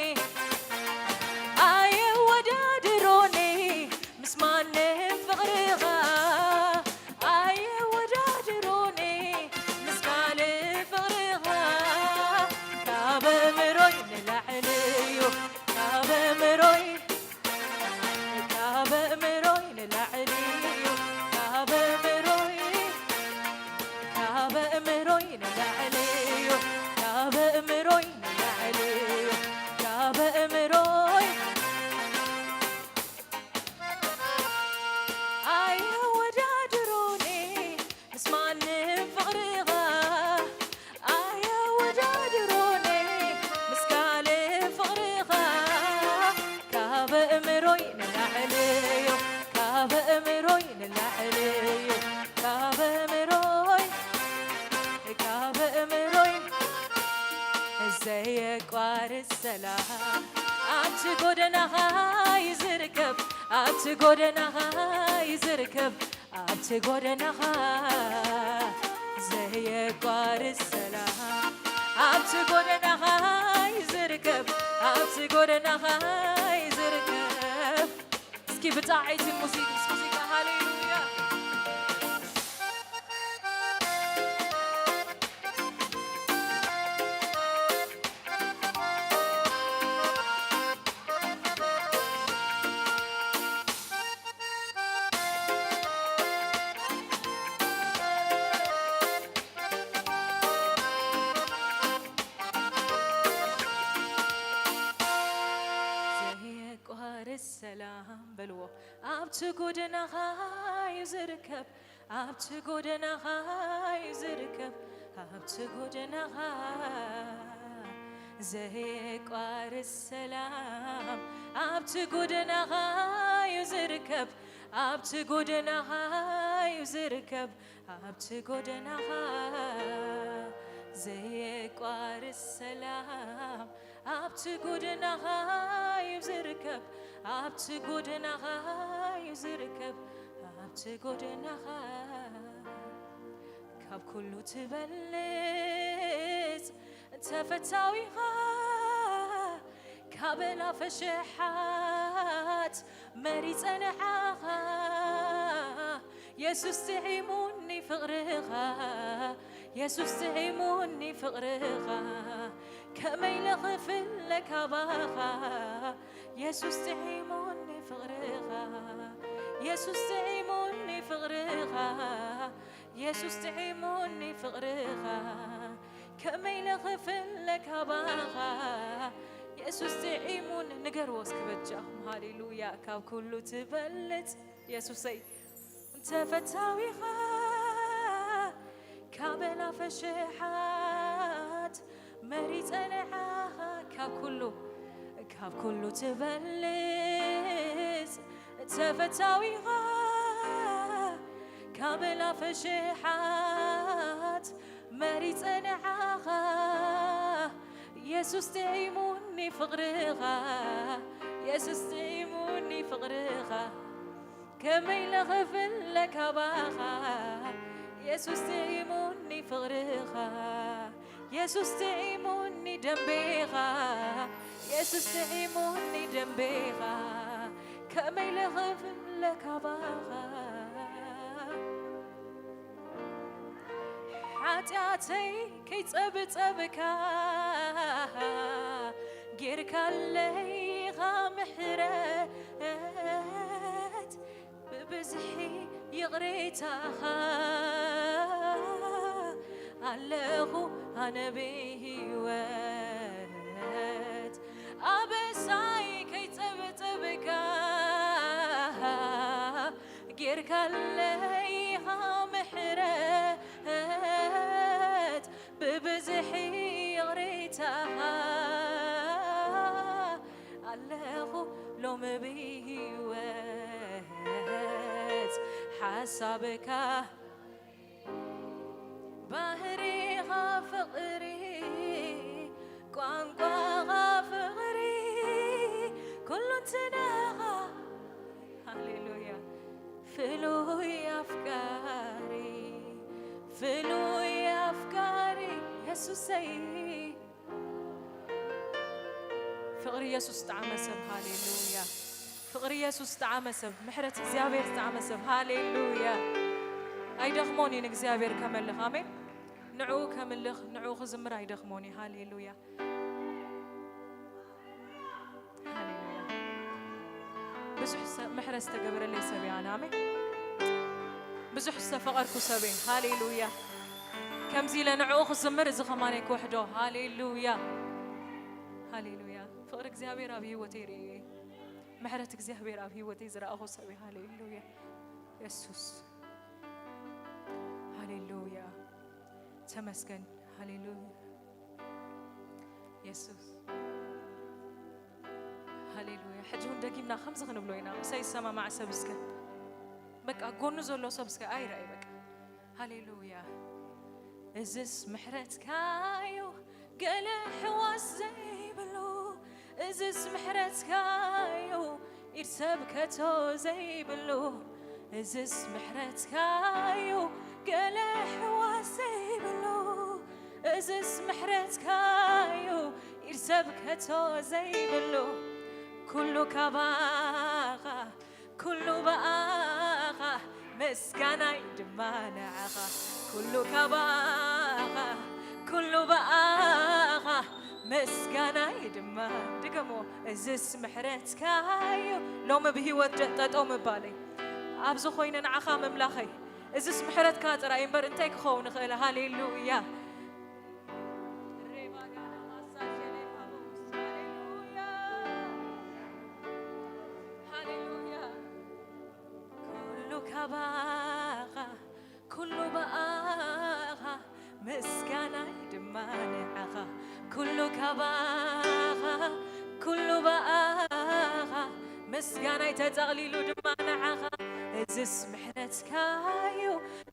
ኣየወዳድሮኒ ምስ ማንም ፍቕርኻ ኣየወዳድሮኒ ምስ ካልእ ፍቕርኻ ካብ ኣእምሮይ ንላዕሊ እዩ ካብ ኣእምሮይ ካብ ኣእምሮይ ንላዕሊ እዩ ካብ ኣእምሮይ ካብ ኣእምሮይ ንላዕሊ እዩ ካብ ኣእምሮይ ንላዕሊ እዩ ካብ ኣእምሮይ ኣየወዳድሮኒ ምስ ማንም ፍቕርኻ ኣየወዳድሮኒ ምስ ካልእ ፍቕርኻ ካብ ኣእምሮይ ንላዕሊ እዩ ካብ ኣእምሮይ ንላዕሊ እዩ ካብ ኣእምሮይ ካብ ኣእምሮይ ዘየቋርጽ ሰላም ኣብቲ ጎደናኻ ይዝርከብ ኣብቲ ጎደናኻ ይዝርከብ ኣብቲ ጎደናኻ ዘየቋርጽ ሰላም ኣብቲ ጎደናኻ ይዝርከብ ኣብቲ ጎደናኻ ይዝርከብ እስኪ ብጣዕይቲ ሙዚቃ ሙዚቃ ሃሌሉያ ዘየቋርጽ ሰላም በልዎ ኣብቲ ጎደናኻ እዩ ዝርከብ ኣብቲ ጎደናኻ እዩ ዝርከብ ኣብቲ ጎደናኻ ዘየቋርጽ ሰላም ኣብቲ ጎደናኻ እዩ ዝርከብ ኣብቲ ጎደናኻ እዩ ዝርከብ ኣብቲ ጎደናኻ ዘየቋርጽ ሰላም ኣብቲ ጎደናኻ እዩ ዝርከብ ኣብቲ ጎደናኻ እዩ ዝርከብ ኣብቲ ጎደናኻ ካብ ኩሉ ትበልጽ ተፈታዊኻ ካብ ኣላፈ ሽሓት መሪጸ ንዓኻ የሱስ ጥዒሙኒ ፍቕርኻ የሱስ ጥዒሙኒ ፍቕርኻ ከመይ ኢለ ክፍለ ካባኻ የሱስ ጥዒሙኒ ፍቕርኻ የሱስ ጥዒሙኒ ፍቕርኻ የሱስ ጥዒሙኒ ፍቕርኻ ከመይ ኢለ ክፍለ ካባኻ የሱስ ጥዒሙኒ ንገርዎ እስኪ በጃኹም ሃሌሉያ ካብ ኩሉ ትበልጽ የሱሰይ ተፈታዊኻ ካብ ኣላፈ ሽሓት መሪጸ ንዓኻ ካብ ኩሉ ካብ ኩሉ ትበልጽ ተፈታዊኻ ካብ ኣላፍ ኣሽሓት መሪጸ ንዓኻ፣ የሱስ ጥዒሙኒ ፍቕርኻ፣ የሱስ ጥዒሙኒ ፍቕርኻ፣ ከመይ ኢለ ክፍለ ካባኻ፣ የሱስ ጥዒሙኒ ፍቕርኻ፣ የሱስ ጥዒሙኒ ደምቤኻ፣ የሱስ ጥዒሙኒ ደምቤኻ፣ ከመይ ኢለ ክፍለ ካባኻ። ሓጢኣተይ ከይጸብጸብካ፣ ጌርካለይ ኢኻ ምሕረት፣ ብብዝሒ ይቕሬታኻ ኣለኹ ኣነ ብህይወት። ኣበሳይ ከይጸብጸብካ፣ ጌርካለይ ኢኻ ምሕረት፣ ብብዝሒ ይቕሬታኻ ኣለኹ ሎሚ ብህይወት። ሓሳብካ ባህሪኻ ፍቕሪ፣ ቋንቋኻ ፍቕሪ፣ ኩሉ እንትናኻ። ሃሌሉያ። ፍሉይ ኣፍቃሪ፣ ፍሉይ ኣፍቃሪ የሱሰይ። ፍቕሪ የሱስ ጣዕመ ሰብ። ሃሌሉያ። ፍቕሪ የሱስ ጣዕመ ሰብ፣ ምሕረት እግዚኣብሔር ጣዕመ ሰብ። ሃሌሉያ። ኣይደኽሞን እዩ ንእግዚኣብሔር ከመልኽ። ኣሜን። ንዕኡ ከምልኽ፣ ንዕኡ ክዝምር ኣይደኽሞን እዩ። ሃሌሉያ። ሃሌሉያ። ብዙሕ ሰ-፣ ምሕረት ዝተገበረለይ ሰብ እየ ኣነ። ኣሜን። ብዙሕ ዝተፈቐርኩ ሰብ እየ። ሃሌሉያ። ከምዚ ኢለ ንዕኡ ክዝምር እዚ ከማነይ ክውሕዶ። ሃሌሉያ። ሃሌሉያ። ፍቕሪ እግዚኣብሔር ኣብ ህይወተይ ርእየ። ምሕረት እግዚኣብሔር ኣብ ህይወተይ ዝረኣኹ ሰብ እየ። ሃሌሉያ። የሱስ። ሃሌሉያ። ተመስገን። ሃሌሉያ። የሱስ። ሃሌሉያ። ሕጂ እውን ደጊምና ከምዚ ክንብሎ ኢና። ምሳይ ዝሰማማዕ ሰብ እስከ፣ በቃ ጎኑ ዘሎ ሰብ እስከ ኣይረኣይ በቃ። ሃሌሉያ። እዝስ ምሕረትካዩ ገለ ሕዋስ ዘይብሉ፣ እዝስ ምሕረትካዩ ኢድ ሰብ ከቶ ዘይብሉ፣ እዝስ ምሕረትካዩ ገለ ሕዋስ ዘይብሉ፣ እዝስ ምሕረትካዩ ኢድ ሰብ ከቶ ዘይብሉ፣ ኩሉ ካባኻ ኩሉ ብኣኻ ምስጋናይ ድማ ንዓኻ፣ ኩሉ ካባኻ ኩሉ ብኣኻ ምስጋናይ ድማ። ድገሞ። እዝስ ምሕረትካዩ ሎሚ ብህይወት ደ-፣ ጠጠው ምባለይ ኣብዚ ኮይነ ንዓኻ ምምላኸይ። እዝስ ምሕረትካ ጥራይ እምበር እንታይ ክኸውን ይኽእል? ሃሌሉያ። ሃሌሉያ። ሃሌሉያ። ኩሉ ካባኻ፣ ኩሉ ብኣኻ፣ ምስጋናይ ድማ ንዓኻ። ኩሉ ካባኻ፣ ኩሉ ብኣኻ፣ ምስጋናይ ተጠቕሊሉ ድማ ንዓኻ። እዝስ ምሕረትካዩ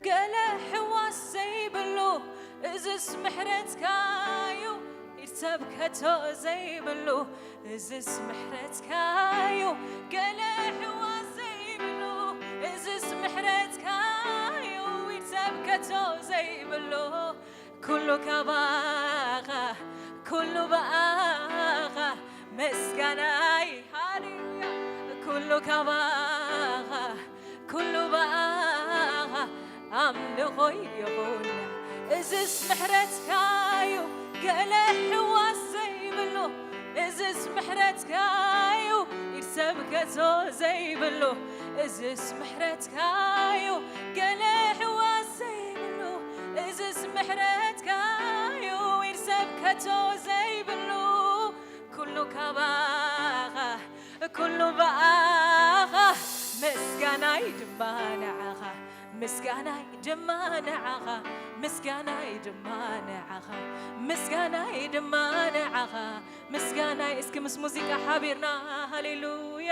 ገለ ሕዋስ ዘይብሉ፣ እዝስ ምሕረትካዩ ኢድ ሰብ ከቶ ዘይብሉ፣ እዝስ ምሕረትካዩ ገለ ሕዋስ ዘይብሉ፣ እዝስ ምሕረትካዩ ኢድ ሰብ ከቶ ዘይብሉ፣ ኩሉ ካባኻ ኩሉ ብኣኻ ምስጋናይ፣ ሃሌሉያ፣ ኩሉ ካባኻ ኩሉ ብኣኻ ኣምልኾ ይኹን። እዝስ ምሕረትካዩ ገለ ሕዋስ ዘይብሉ፣ እዝስ ምሕረትካዩ ኢድ ሰብ ከቶ ዘይብሉ፣ እዝስ ምሕረትካዩ ገለ ሕዋስ ዘይብሉ፣ እዝስ ምሕረትካዩ ኢድ ሰብ ከቶ ዘይብሉ፣ ኩሉ ካባኻ ኩሉ ብኣኻ፣ ምስጋናይ ድማ ንዓኻ፣ ምስጋናይ ድማ ንዓኻ፣ ምስጋናይ ድማ ንዓኻ፣ ምስጋናይ ድማ ንዓኻ፣ ምስጋናይ። እስኪ ምስ ሙዚቃ ሓቢርና ሃሌሉያ።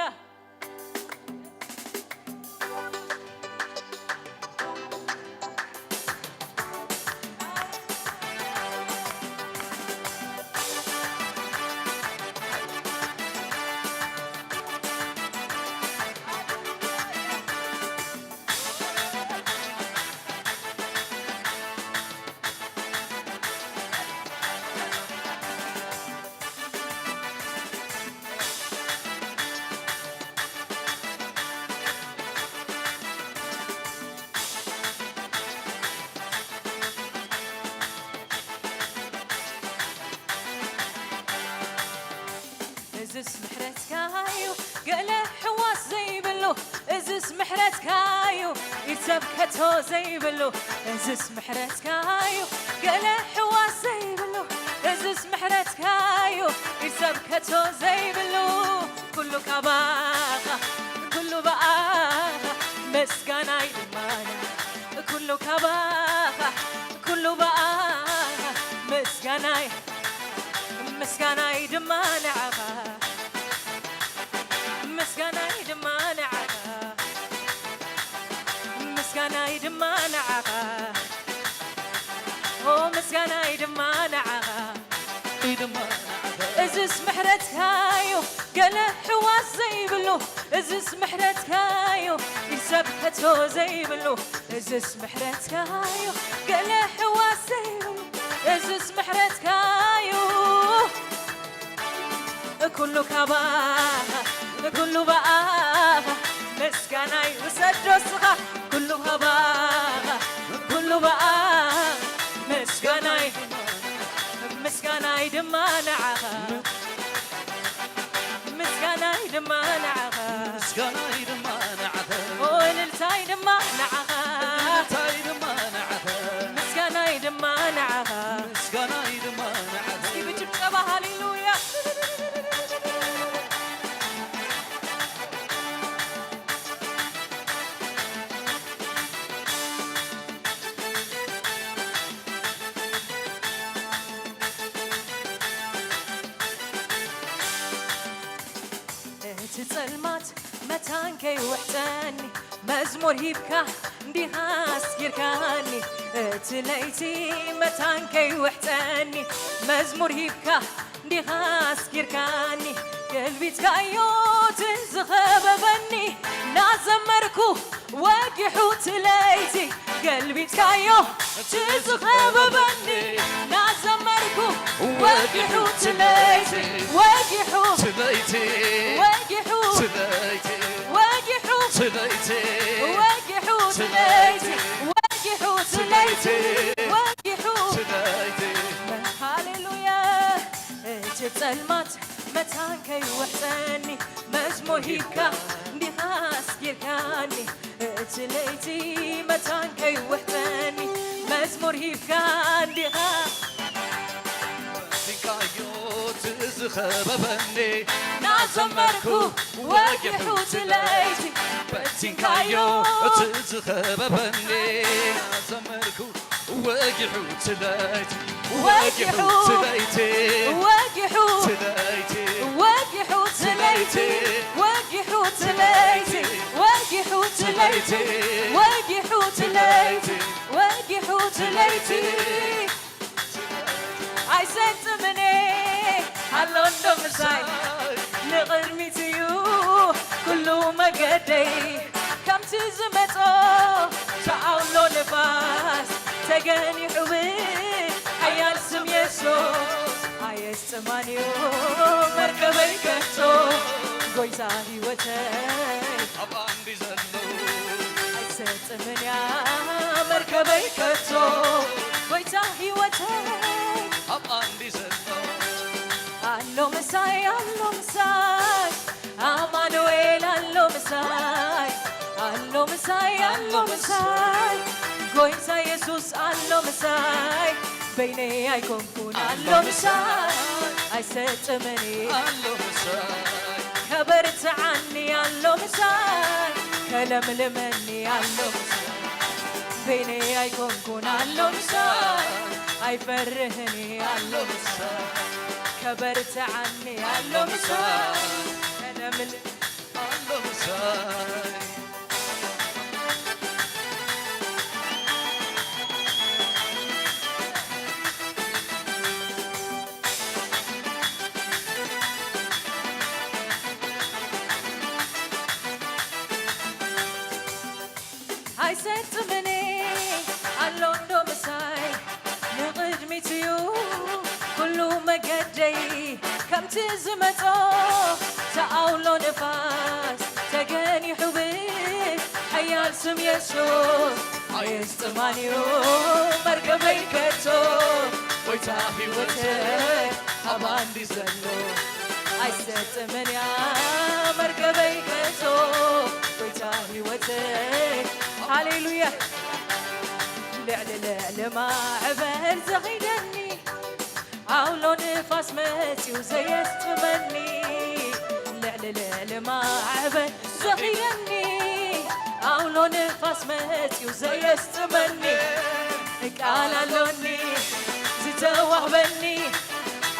እዝስ ምሕረትካዩ ገለ ሕዋስ ዘይብሉ፣ እዝስ ምሕረትካዩ ኢድ ሰብ ከቶ ዘይብሉ፣ እዝስ ምሕረትካዩ ገለ ሕዋስ ዘይብሉ፣ እዝስ ምሕረትካዩ ኢድ ሰብ ከቶ ዘይብሉ፣ ኩሉ ካባኻ ኩሉ ብኣኻ ምስጋናይ ድማ ኩሉ ካባኻ ኩሉ ብኣኻ ምስጋናይ ምስጋናይ ድማ ንዓኻ ምስጋናይ ድማ ንዓኻ ምስጋናይ ድማ ንዓኻ ኦ ምስጋናይ ድማ ንዓኻ እዝስ ምሕረትካዩ ገለ ሕዋስ ዘይብሉ እዝስ ምሕረትካዩ ኢድ ሰብ ከቶ ዘይብሉ እዝስ ምሕረትካዩ ገለ ሕዋስ ዘይብሉ እዝስ ምሕረትካዩ ኩሉ ካባኻ ኩሉ ብኣኻ ምስጋናይ ውሰዶ ስኻ ኩሉ ካባኻ ኩሉ ብኣኻ ምስጋናይ ምስጋናይ ድማ ንዓኻ ምስጋናይ ድማ ንዓኻ ምስጋናይ ድማ ንዓኻ እልልታይ ድማ ንዓኻ እልልታይ ድማ ንዓኻ ምስጋናይ ድማ ንዓኻ ምስጋናይ ድማ ንዓኻ እስኪ ብጭብጨባ ሃሌሉያ እቲ ጸልማት መታን ከይውሕጠኒ መዝሙር ሂብካ እንዲኻ ኣስጊርካኒ እቲ ለይቲ መታን ከይውሕጠኒ መዝሙር ሂብካ እንዲኻ ኣስጊርካኒ ገልቢጥካዮ እቲ ዝኸበበኒ ናዘመርኩ ወጊሑ እቲ ለይቲ ገልቢጥካዮ እቲ ዝኸበበኒ ናዘመርኩ ወጊሑ እቲ ለይቲ ወጊሑ እቲ ለይቲ ወጊሑ እቲ ለይቲ ወጊሑ እቲ ለይቲ ወጊሑ እቲ ለይቲ ወጊሑ እቲ ለይቲ ወጊሑ እቲ ለይቲ ሃሌሉያ እቲ ጸልማት መታን ከይውሕጠኒ መዝሙር ሂብካ እንዲኻ ኣስጊርካኒ እቲ ለይቲ መታን ከይውሕጠኒ መዝሙር ሂብካ እንዲኻ በቲንካዮ እቲ ዝኸበበኒ ናዘመርኩ ወጊሑ እቲ ለይቲ በቲንካዮ እቲ ዝኸበበኒ ናዘመርኩ ወጊሑ እቲ ለይቲ ወጊሑ እቲ ለይቲ ወጊሑ እቲ ለይቲ ወጊሑ እቲ ለይቲ ወጊሑ እቲ ለይቲ ወጊሑ እቲ ለይቲ ወጊሑ እቲ ለይቲ ወጊሑ እቲ ለይቲ ኣይሰጥምኔ ኣሎ እንዶ ምሳይ ንቕድሚት እዩ ኩሉ መገደይ ከምቲ ዝመጾ ተኣውሎ ንፋስ ተገኒሑ ብሓያል ስም የሱስ ኣየስጥማን እዩ መርከበይ ከቶ ጎይታ ህይወተይ ኣብ ኣንዲ ዘሎ ኣይሰጥምን እያ መርከበይ ከቶ ጎይታ ህይወተይ ኣብ ኣንዲ ዘሎ ኣሎ ምሳይ ኣሎ ምሳይ ኣማኑኤል ኣሎ ምሳይ ኣሎ ምሳይ ኣሎ ምሳይ ጎይታ የሱስ ኣሎ ምሳይ በይነይ ኣይኮንኩን ኣሎ ምሳይ ኣይሰጥምን ኣሎ ምሳይ ከበርትዓኒ ኣሎ ምሳይ ከለምልመኒ ኣሎ ምሳይ በይነይ ኣይኮንኩን ኣሎ ምሳይ ኣይፈርህን ኣሎ ምሳይ ከበርትዓኒ ኣሎ ምሳይ ከለምል ኣሎ ምሳይ ኣይሰጥምኒ ኣሎ እንዶ ምሳይ ንቕድሚት እዩ ኩሉ መገደይ ከምቲ ዝመጾ ተኣውሎ ንፋስ ተገኒሑ ብሓያል ስም የሱስ ኣይስጥማን እዩ መርከበይ ከቶ ጎይታ ህይወተይ ኣብ ኣንዲ ዘሎ ኣይሰጥምን እያ መርከበይ ከቶ፣ ጎይታ ህይወተይ። ሃሌሉያ። ልዕሊ ልዕሊ ማዕበል ዘኺደኒ፣ ኣውሎ ንፋስ መጺኡ ዘየስጥመኒ። ልዕሊ ልዕሊ ማዕበል ዘኺደኒ፣ ኣውሎ ንፋስ መጺኡ ዘየስጥመኒ። ቃል ኣሎኒ ዝተዋህበኒ፣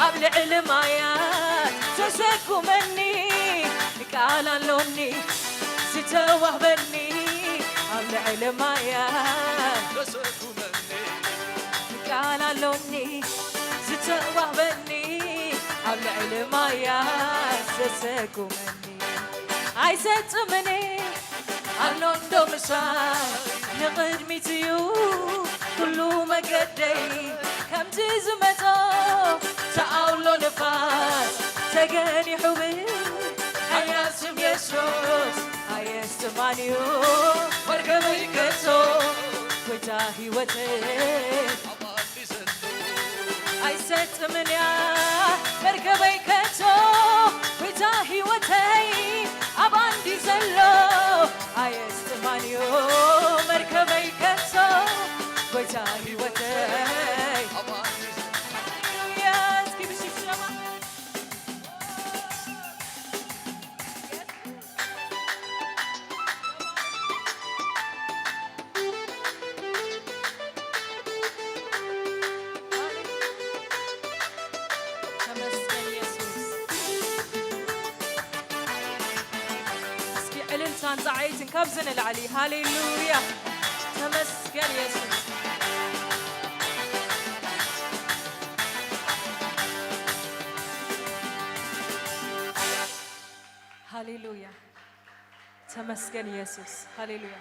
ኣብ ልዕሊ ማያት ዘሰጉመኒ። ቃል ኣሎኒ ዝተዋህበኒ፣ ኣብ ልዕሊ ማያት ቃል ኣሎኒ ዝተዋህበኒ፣ ኣብ ልዕሊ ማያት ዘሰጉመኒ። ኣይሰጥምን ኣሎ እንዶ ምሳይ፣ ንቕድሚት እዩ ኩሉ መገደይ። ከምቲ ዝመጾ ተኣውሎ ንፋስ ተገኒሑ ብ ሓያል ስም የሱስ ኣየስጥማን እዩ መርከበይ ከቶ፣ ጎይታ ህይወተይ። ኣይሰጥምን እያ መርከበይ ከቶ፣ ጎይታ ህይወተይ ኣብ ኣንዲ ዘሎ ኣየስጥማን እዩ መርከበይ ከቶ፣ ጎይታ ህይወተይ። ሃሌሉያ። እስኪ ብሽክሸማ ተመስገን የሱስ። እስኪ ዕልልታን ጻዕይትን ካብዚ ንላዕሊ። ሃሌሉያ። ተመስገን የሱስ። ሃሌሉያ። ተመስገን የሱስ። ሃሌሉያ።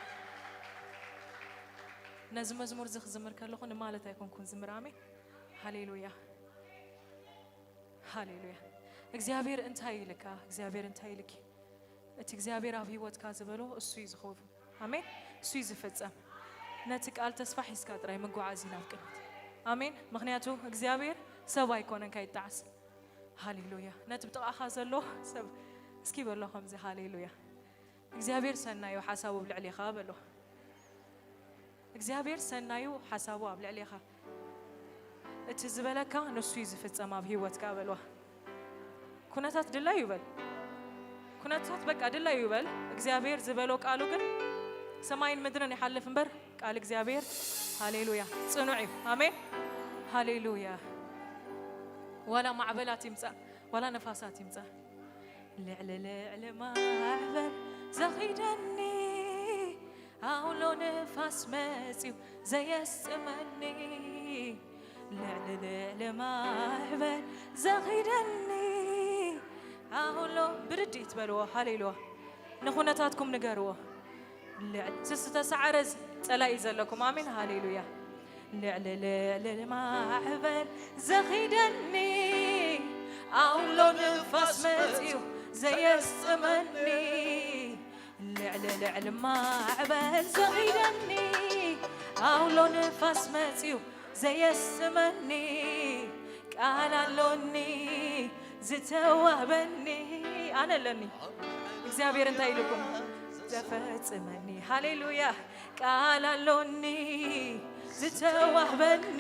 ነዚ መዝሙር እዚ ክዝምር ከለኹ ንማለት ኣይኮንኩን ዝምር። ኣሜን። ሃሌሉያ። ሃሌሉያ። እግዚኣብሔር እንታይ ኢልካ? እግዚኣብሔር እንታይ ኢልኪ? እቲ እግዚኣብሔር ኣብ ህይወትካ ዝበሎ እሱ እዩ ዝኸውን። ኣሜን። እሱ እዩ ዝፍጸም። ነቲ ቃል ተስፋ ሒዝካ ጥራይ ምጉዓዝ እዩ ናብ ቅድሚት። ኣሜን። ምኽንያቱ እግዚኣብሔር ሰብ ኣይኮነን ከይጠዓስ። ሃሌሉያ። ነቲ ብጥቓኻ ዘሎ ሰብ እስኪ በሎ ከምዚ፣ ሃሌሉያ። እግዚኣብሔር ሰናዩ ሓሳቡ ኣብ ልዕሌኻ በሎ። እግዚኣብሔር ሰናዩ ሓሳቡ ኣብ ልዕሌኻ። እቲ ዝበለካ ንሱ እዩ ዝፍጸም ኣብ ህይወትካ በልዋ። ኩነታት ድላዩ ይበል። ኩነታት በቃ ድላዩ ይበል። እግዚኣብሔር ዝበሎ ቃሉ ግን ሰማይን ምድርን ይሓልፍ እምበር ቃል እግዚኣብሔር፣ ሃሌሉያ፣ ጽኑዕ እዩ። ኣሜን። ሃሌሉያ። ዋላ ማዕበላት ይምጻእ፣ ዋላ ነፋሳት ይምጻእ፣ ልዕሊ ልዕሊ ማዕበል ዘኺደኒ፣ ኣውሎ ነፋስ መጺኡ ዘየስጥመኒ። ልዕሊ ልዕሊ ማዕበል ዘኺደኒ፣ ኣውሎ ብርድኢት በልዎ። ሃሌሉያ። ንኹነታትኩም ንገርዎ። ልዕሊ ዝተሰዓረ ጸላኢ ዘለኩም፣ ኣሜን፣ ሃሌሉያ። ልዕሊ ልዕሊ ማዕበል ዘኺደኒ፣ ኣውሎ ንፋስ መጺኡ ዘየስጥመኒ። ልዕሊ ልዕሊ ማዕበል ዘኺደኒ፣ ኣውሎ ንፋስ መጺኡ ዘየስጥመኒ። ቃል ኣሎኒ ዝተዋህበኒ። ኣነ ኣለኒ። እግዚኣብሔር እንታይ ኢልኩም? ዘፈጽመኒ። ሃሌሉያ። ቃል ኣሎኒ ዝተዋህበኒ፣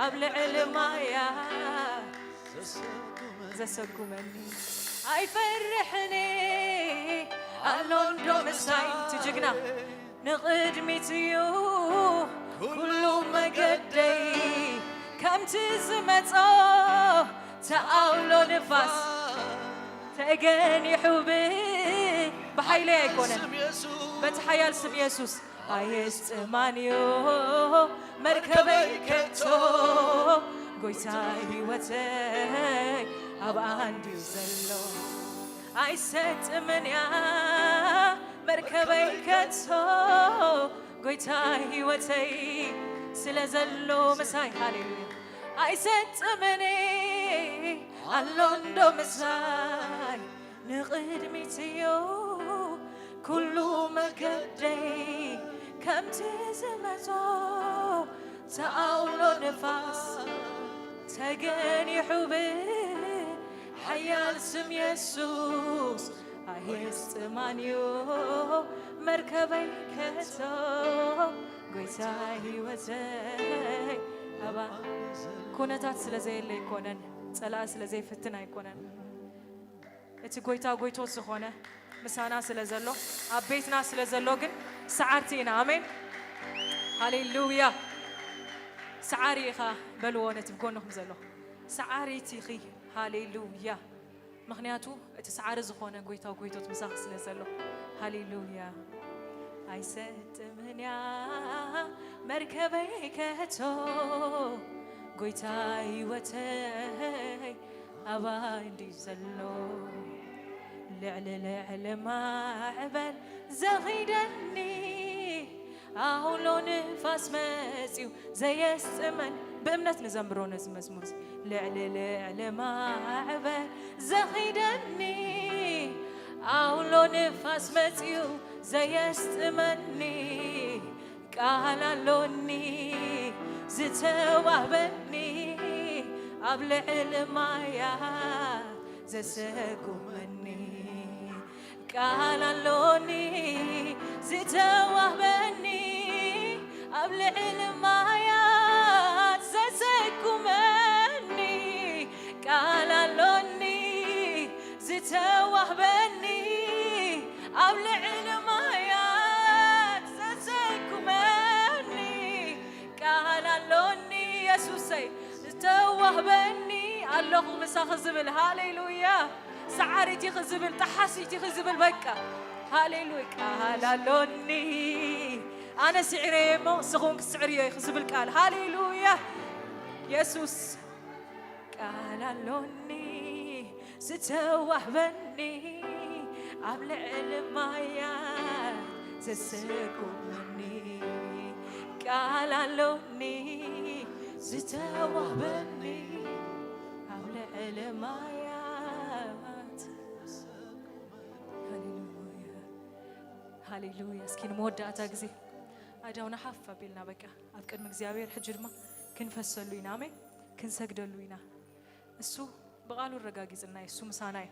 ኣብ ልዕሊ ማያ ዘሰጉመኒ። ኣይፈርሕን ኣሎ እንዶ ምሳይ፣ እቲ ጅግና። ንቕድሚት እዩ ኩሉ መገደይ፣ ከምቲ ዝመጾ ተኣውሎ ንፋስ ተገኒሑ ብ-፣ ብሓይለይ ኣይኮነን፣ በቲ ሓያል ስም የሱስ። ኣየስጥማን እዩ መርከበይ ከቶ፣ ጎይታ ህይወተይ ኣብ ኣንድዩ ዘሎ። ኣይሰጥምን እያ መርከበይ ከቶ፣ ጎይታ ህይወተይ ስለ ዘሎ ምሳይ። ሃሌሉያ። ኣይሰጥምን ኣሎ እንዶ ምሳይ፣ ንቕድሚት እዩ ኩሉ መገደይ። ከምቲ ዝመጾ ተኣውሎ ንፋስ ተገኒሑ ብ-፣ ያል ስም የሱስ ኣየስጥማን እዩ መርከበይ ከቶ ጎይታ ህይወተይ ኣባ ኩነታት ስለ ዘየለ ኣይኮነን፣ ጸላእ ስለ ዘይፍትን ኣይኮነን። እቲ ጎይታ ጎይቶት ዝኾነ ምሳና ስለ ዘሎ ኣብ ቤትና ስለ ዘሎ ግን ሰዓርቲ ኢና። ኣሜን ሃሌሉያ። ሰዓሪ ኢኻ በልዎ ነቲ ብጎንኹም ዘሎ ሰዓሪት ኢኺ። ሃሌሉያ። ምኽንያቱ እቲ ሰዓሪ ዝኾነ ጎይታ ጎይቶት ምሳኺ ስለ ዘሎ። ሃሌሉያ። ኣይሰጥምን እያ መርከበይ ከቶ ጎይታ ህይወተይ ኣባይ እንዲ ዘሎ ልዕሊ ልዕሊ ማዕበል ዘኺደኒ ኣውሎ ንፋስ መጺኡ ዘየስጥመን ብእምነት ንዘምሮ ነዚ መዝሙር እዚ። ልዕሊ ልዕሊ ማዕበል ዘኺደኒ ኣውሎ ንፋስ መጺኡ ዘየስጥመኒ ቃል ኣሎኒ ዝተዋህበኒ ኣብ ልዕሊ ማያ ዘሰጉመኒ ቃል ኣሎኒ ዝተዋህበኒ ኣብ ልዕሊ ማያት ዘሰጉመኒ ቃል ኣሎኒ ዝተዋህበኒ ኣብ ልዕሊ ማያት ዘሰጉመኒ ቃል ኣሎኒ የሱሰይ ዝተዋህበኒ ኣለኹ ምሳኺ ዝብል ሃሌሉያ ሰዓሪት ኢኺ ዝብል ጠሓሲት ኢኺ ዝብል በቃ ሃሌሉያ ቃል ኣሎኒ ኣነ ስዕረየ እሞ ንስኹም ክትስዕርዮ ኢኺ ዝብል ቃል ሃሌሉያ የሱስ ቃል ኣሎኒ ዝተዋህበኒ ኣብ ልዕሊ ማያ ዘሰጉመኒ ቃል ኣሎኒ ዝተዋህበኒ ኣብ ልዕሊ ማያት ሃሌሉያ ሃሌሉያ እስኪ ንመወዳእታ ግዜ ኣዳውና ሓፍ ኣቢልና በቃ ኣብ ቅድሚ እግዚኣብሔር ሕጂ ድማ ክንፈሰሉ ኢና ኣሜን ክንሰግደሉ ኢና እሱ ብቓሉ ኣረጋጊጽና እዩ። እሱ ምሳና እዩ።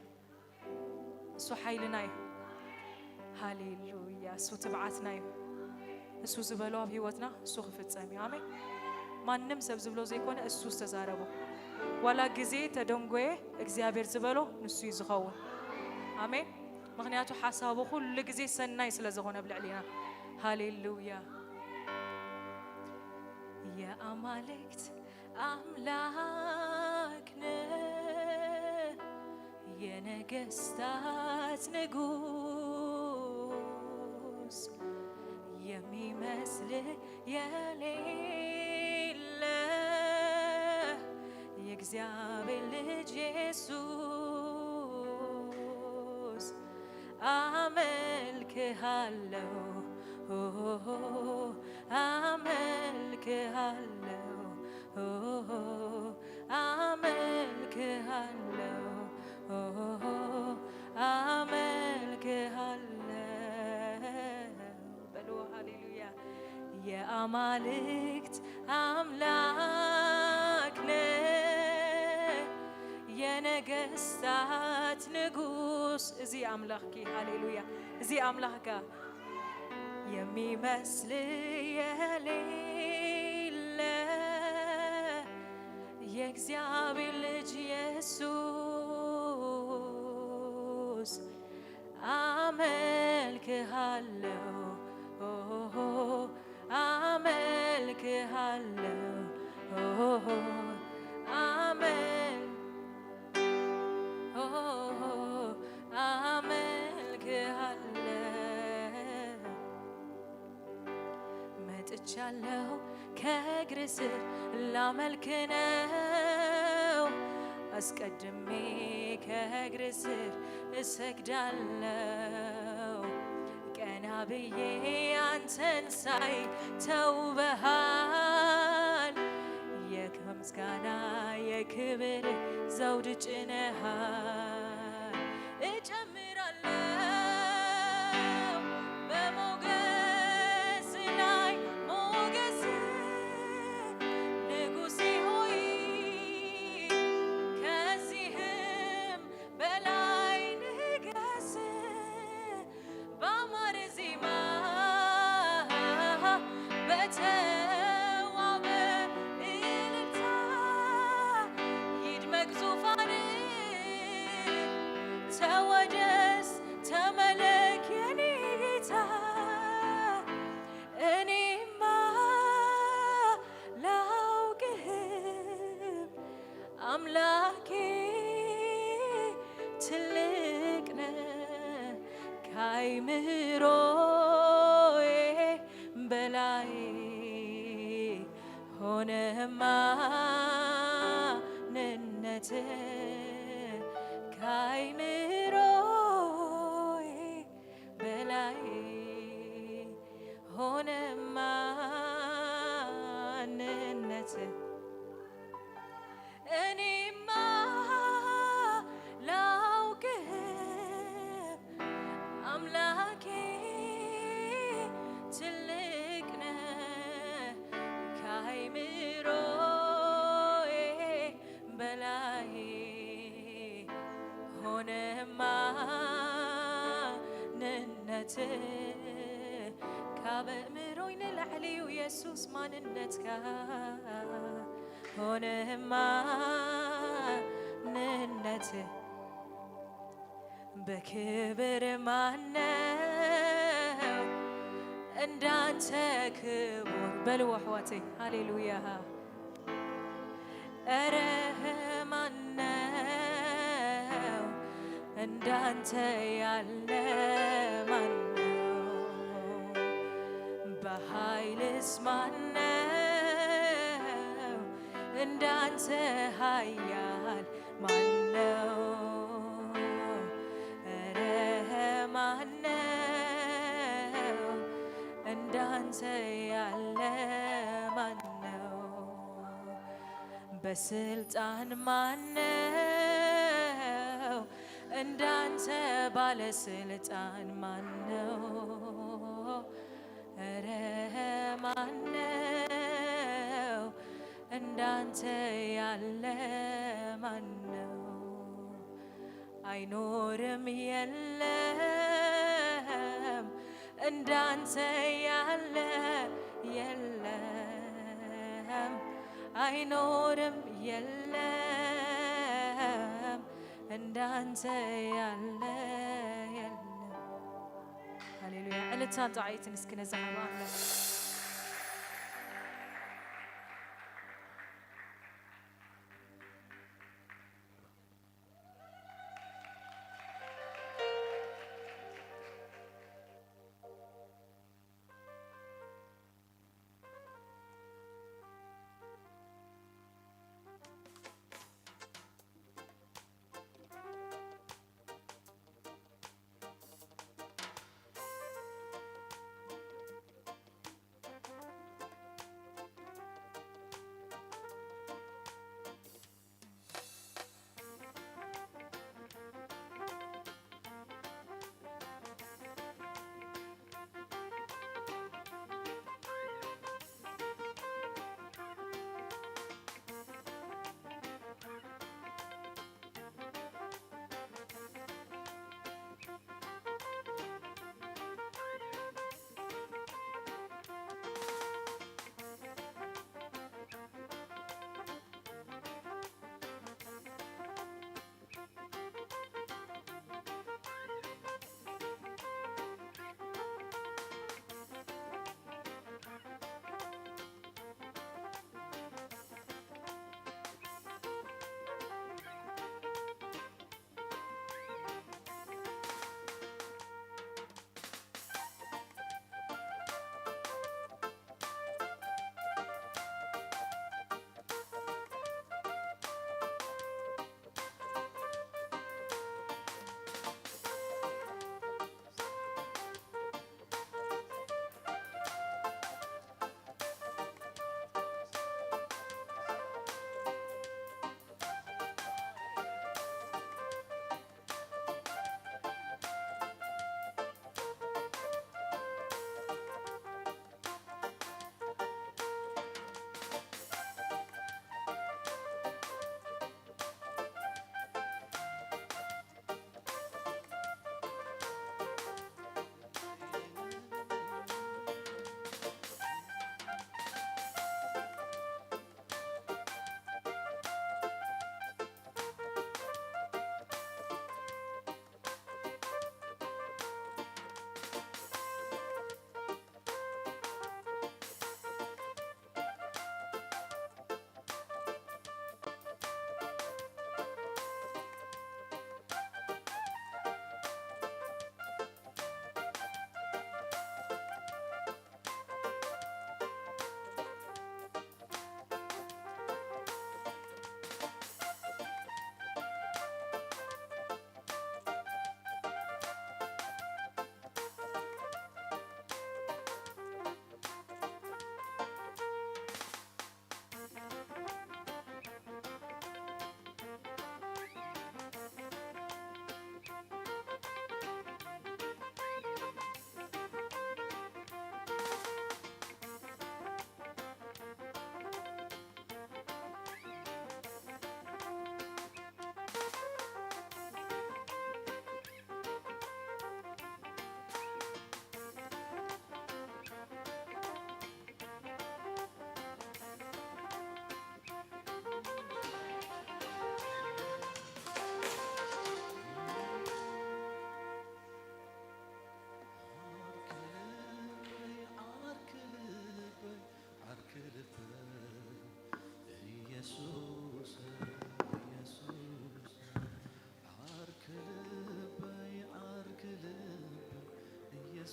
እሱ ሓይልና እዩ። ሃሌሉያ። እሱ ትብዓትና እዩ። እሱ ዝበሎ ኣብ ህይወትና እሱ ክፍጸም እዩ። ኣሜን። ማንም ሰብ ዝብሎ ዘይኮነ እሱ ዝተዛረቦ። ዋላ ግዜ ተደንጎየ እግዚኣብሔር ዝበሎ ንሱ እዩ ዝኸውን። ኣሜን። ምኽንያቱ ሓሳቡ ኩሉ ግዜ ሰናይ ስለ ዝኾነ ኣብ ልዕሊና። ሃሌሉያ። የኣማልክት ኣምላክ ነህ የነገስታት ንጉስ የሚመስልህ የሌለ የእግዚአብሔር ልጅ ኢየሱስ አመልክሃለሁ አመልክሃለሁ አመልክሃለሁ አመልክሃለሁ በሉ። ሃሌሉያ። የአማልክት አምላክ ነህ የነገስታት ንጉስ እዚ ኣምላኽኪ ሃሌሉያ እዚ ኣምላኽካ የሚመስል የሌለ የእግዚአብሔር ልጅ ኢየሱስ አመልክሃለሁ አመልክሃለሁ አመል አመልክሃለሁ መጥቻለሁ ከእግር ስር ላመልክ ነው አስቀድሜ ከእግር ስር እሰግዳለሁ ቀና ብዬ አንተን ሳይ ተውበሃል የምስጋና የክብር ዘውድ ጭነሃል እጨምራለሁ በሞገስ ላይ ሞገስ ንጉሴ ሆይ ከዚህም ካይምሮዬ በላይ ሆነ ማንነት፣ ካይምሮዬ በላይ ሆነ ማንነት። እኔማ ላውቅህ አምላኬ ትልቅ ነህ፣ ከአይምሮዬ በላይ ሆነ ማንነት። ካብ ኣእምሮይ ንላዕሊ እዩ የሱስ ማንነትካ፣ ሆነ ማንነት። በክብር ማነው እንዳንተ ክቡር? በልዎ ኣሕዋተይ። ሃሌሉያ። እረ ማነው እንዳንተ ያለ ማነው? በኃይልስ ማነው እንዳንተ ኃያል ማነው? እረ ማነው እንዳንተ ያለ ማነው? በስልጣን ማነው እንዳንተ ባለስልጣን ማነው? እረ ማነው እንዳንተ ያለ ማነው? አይኖርም የለም እንዳንተ ያለ የለም፣ አይኖርም የለም እንዳንተ ያለ የለም። ሃሌሉያ። እልልታን ጣዕይትን እስኪ ነዛ ሃባ ኣምላኽ።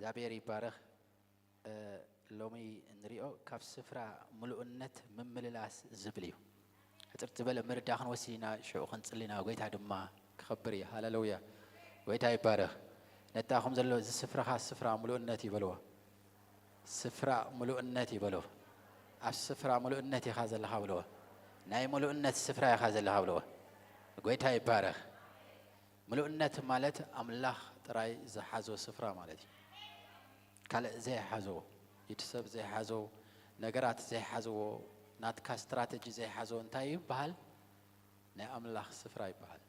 እግዚኣብሔር ይባረኽ። እ፣ ሎሚ እንሪኦ ካብ ስፍራ ምሉእነት ምምልላስ ዝብል እዩ። ሕፅርት ዝበለ ምርዳ ክንወስድ ኢና፣ ሽዑ ክንፅሊ ኢና። ጎይታ ድማ ክኸብር እዩ። ሃሌሉያ። ጎይታ ይባረኽ። ነጣኹም ዘሎ እዚ ስፍራኻ ስፍራ ምሉእነት ይበልዎ። ስፍራ ምሉእነት ይበልዎ። ኣብ ስፍራ ምሉእነት ኢኻ ዘለኻ ብልዎ። ናይ ምሉእነት ስፍራ ኢኻ ዘለኻ ብልዎ። ጎይታ ይባረኽ። ምሉእነት ማለት ኣምላኽ ጥራይ ዝሓዞ ስፍራ ማለት እዩ። ካልእ ዘይሓዞ፣ ኢድ ሰብ ዘይሓዞ፣ ነገራት ዘይሓዝዎ፣ ናትካ ስትራተጂ ዘይሓዞ እንታይ ይበሃል? ናይ ኣምላኽ ስፍራ ይበሃል።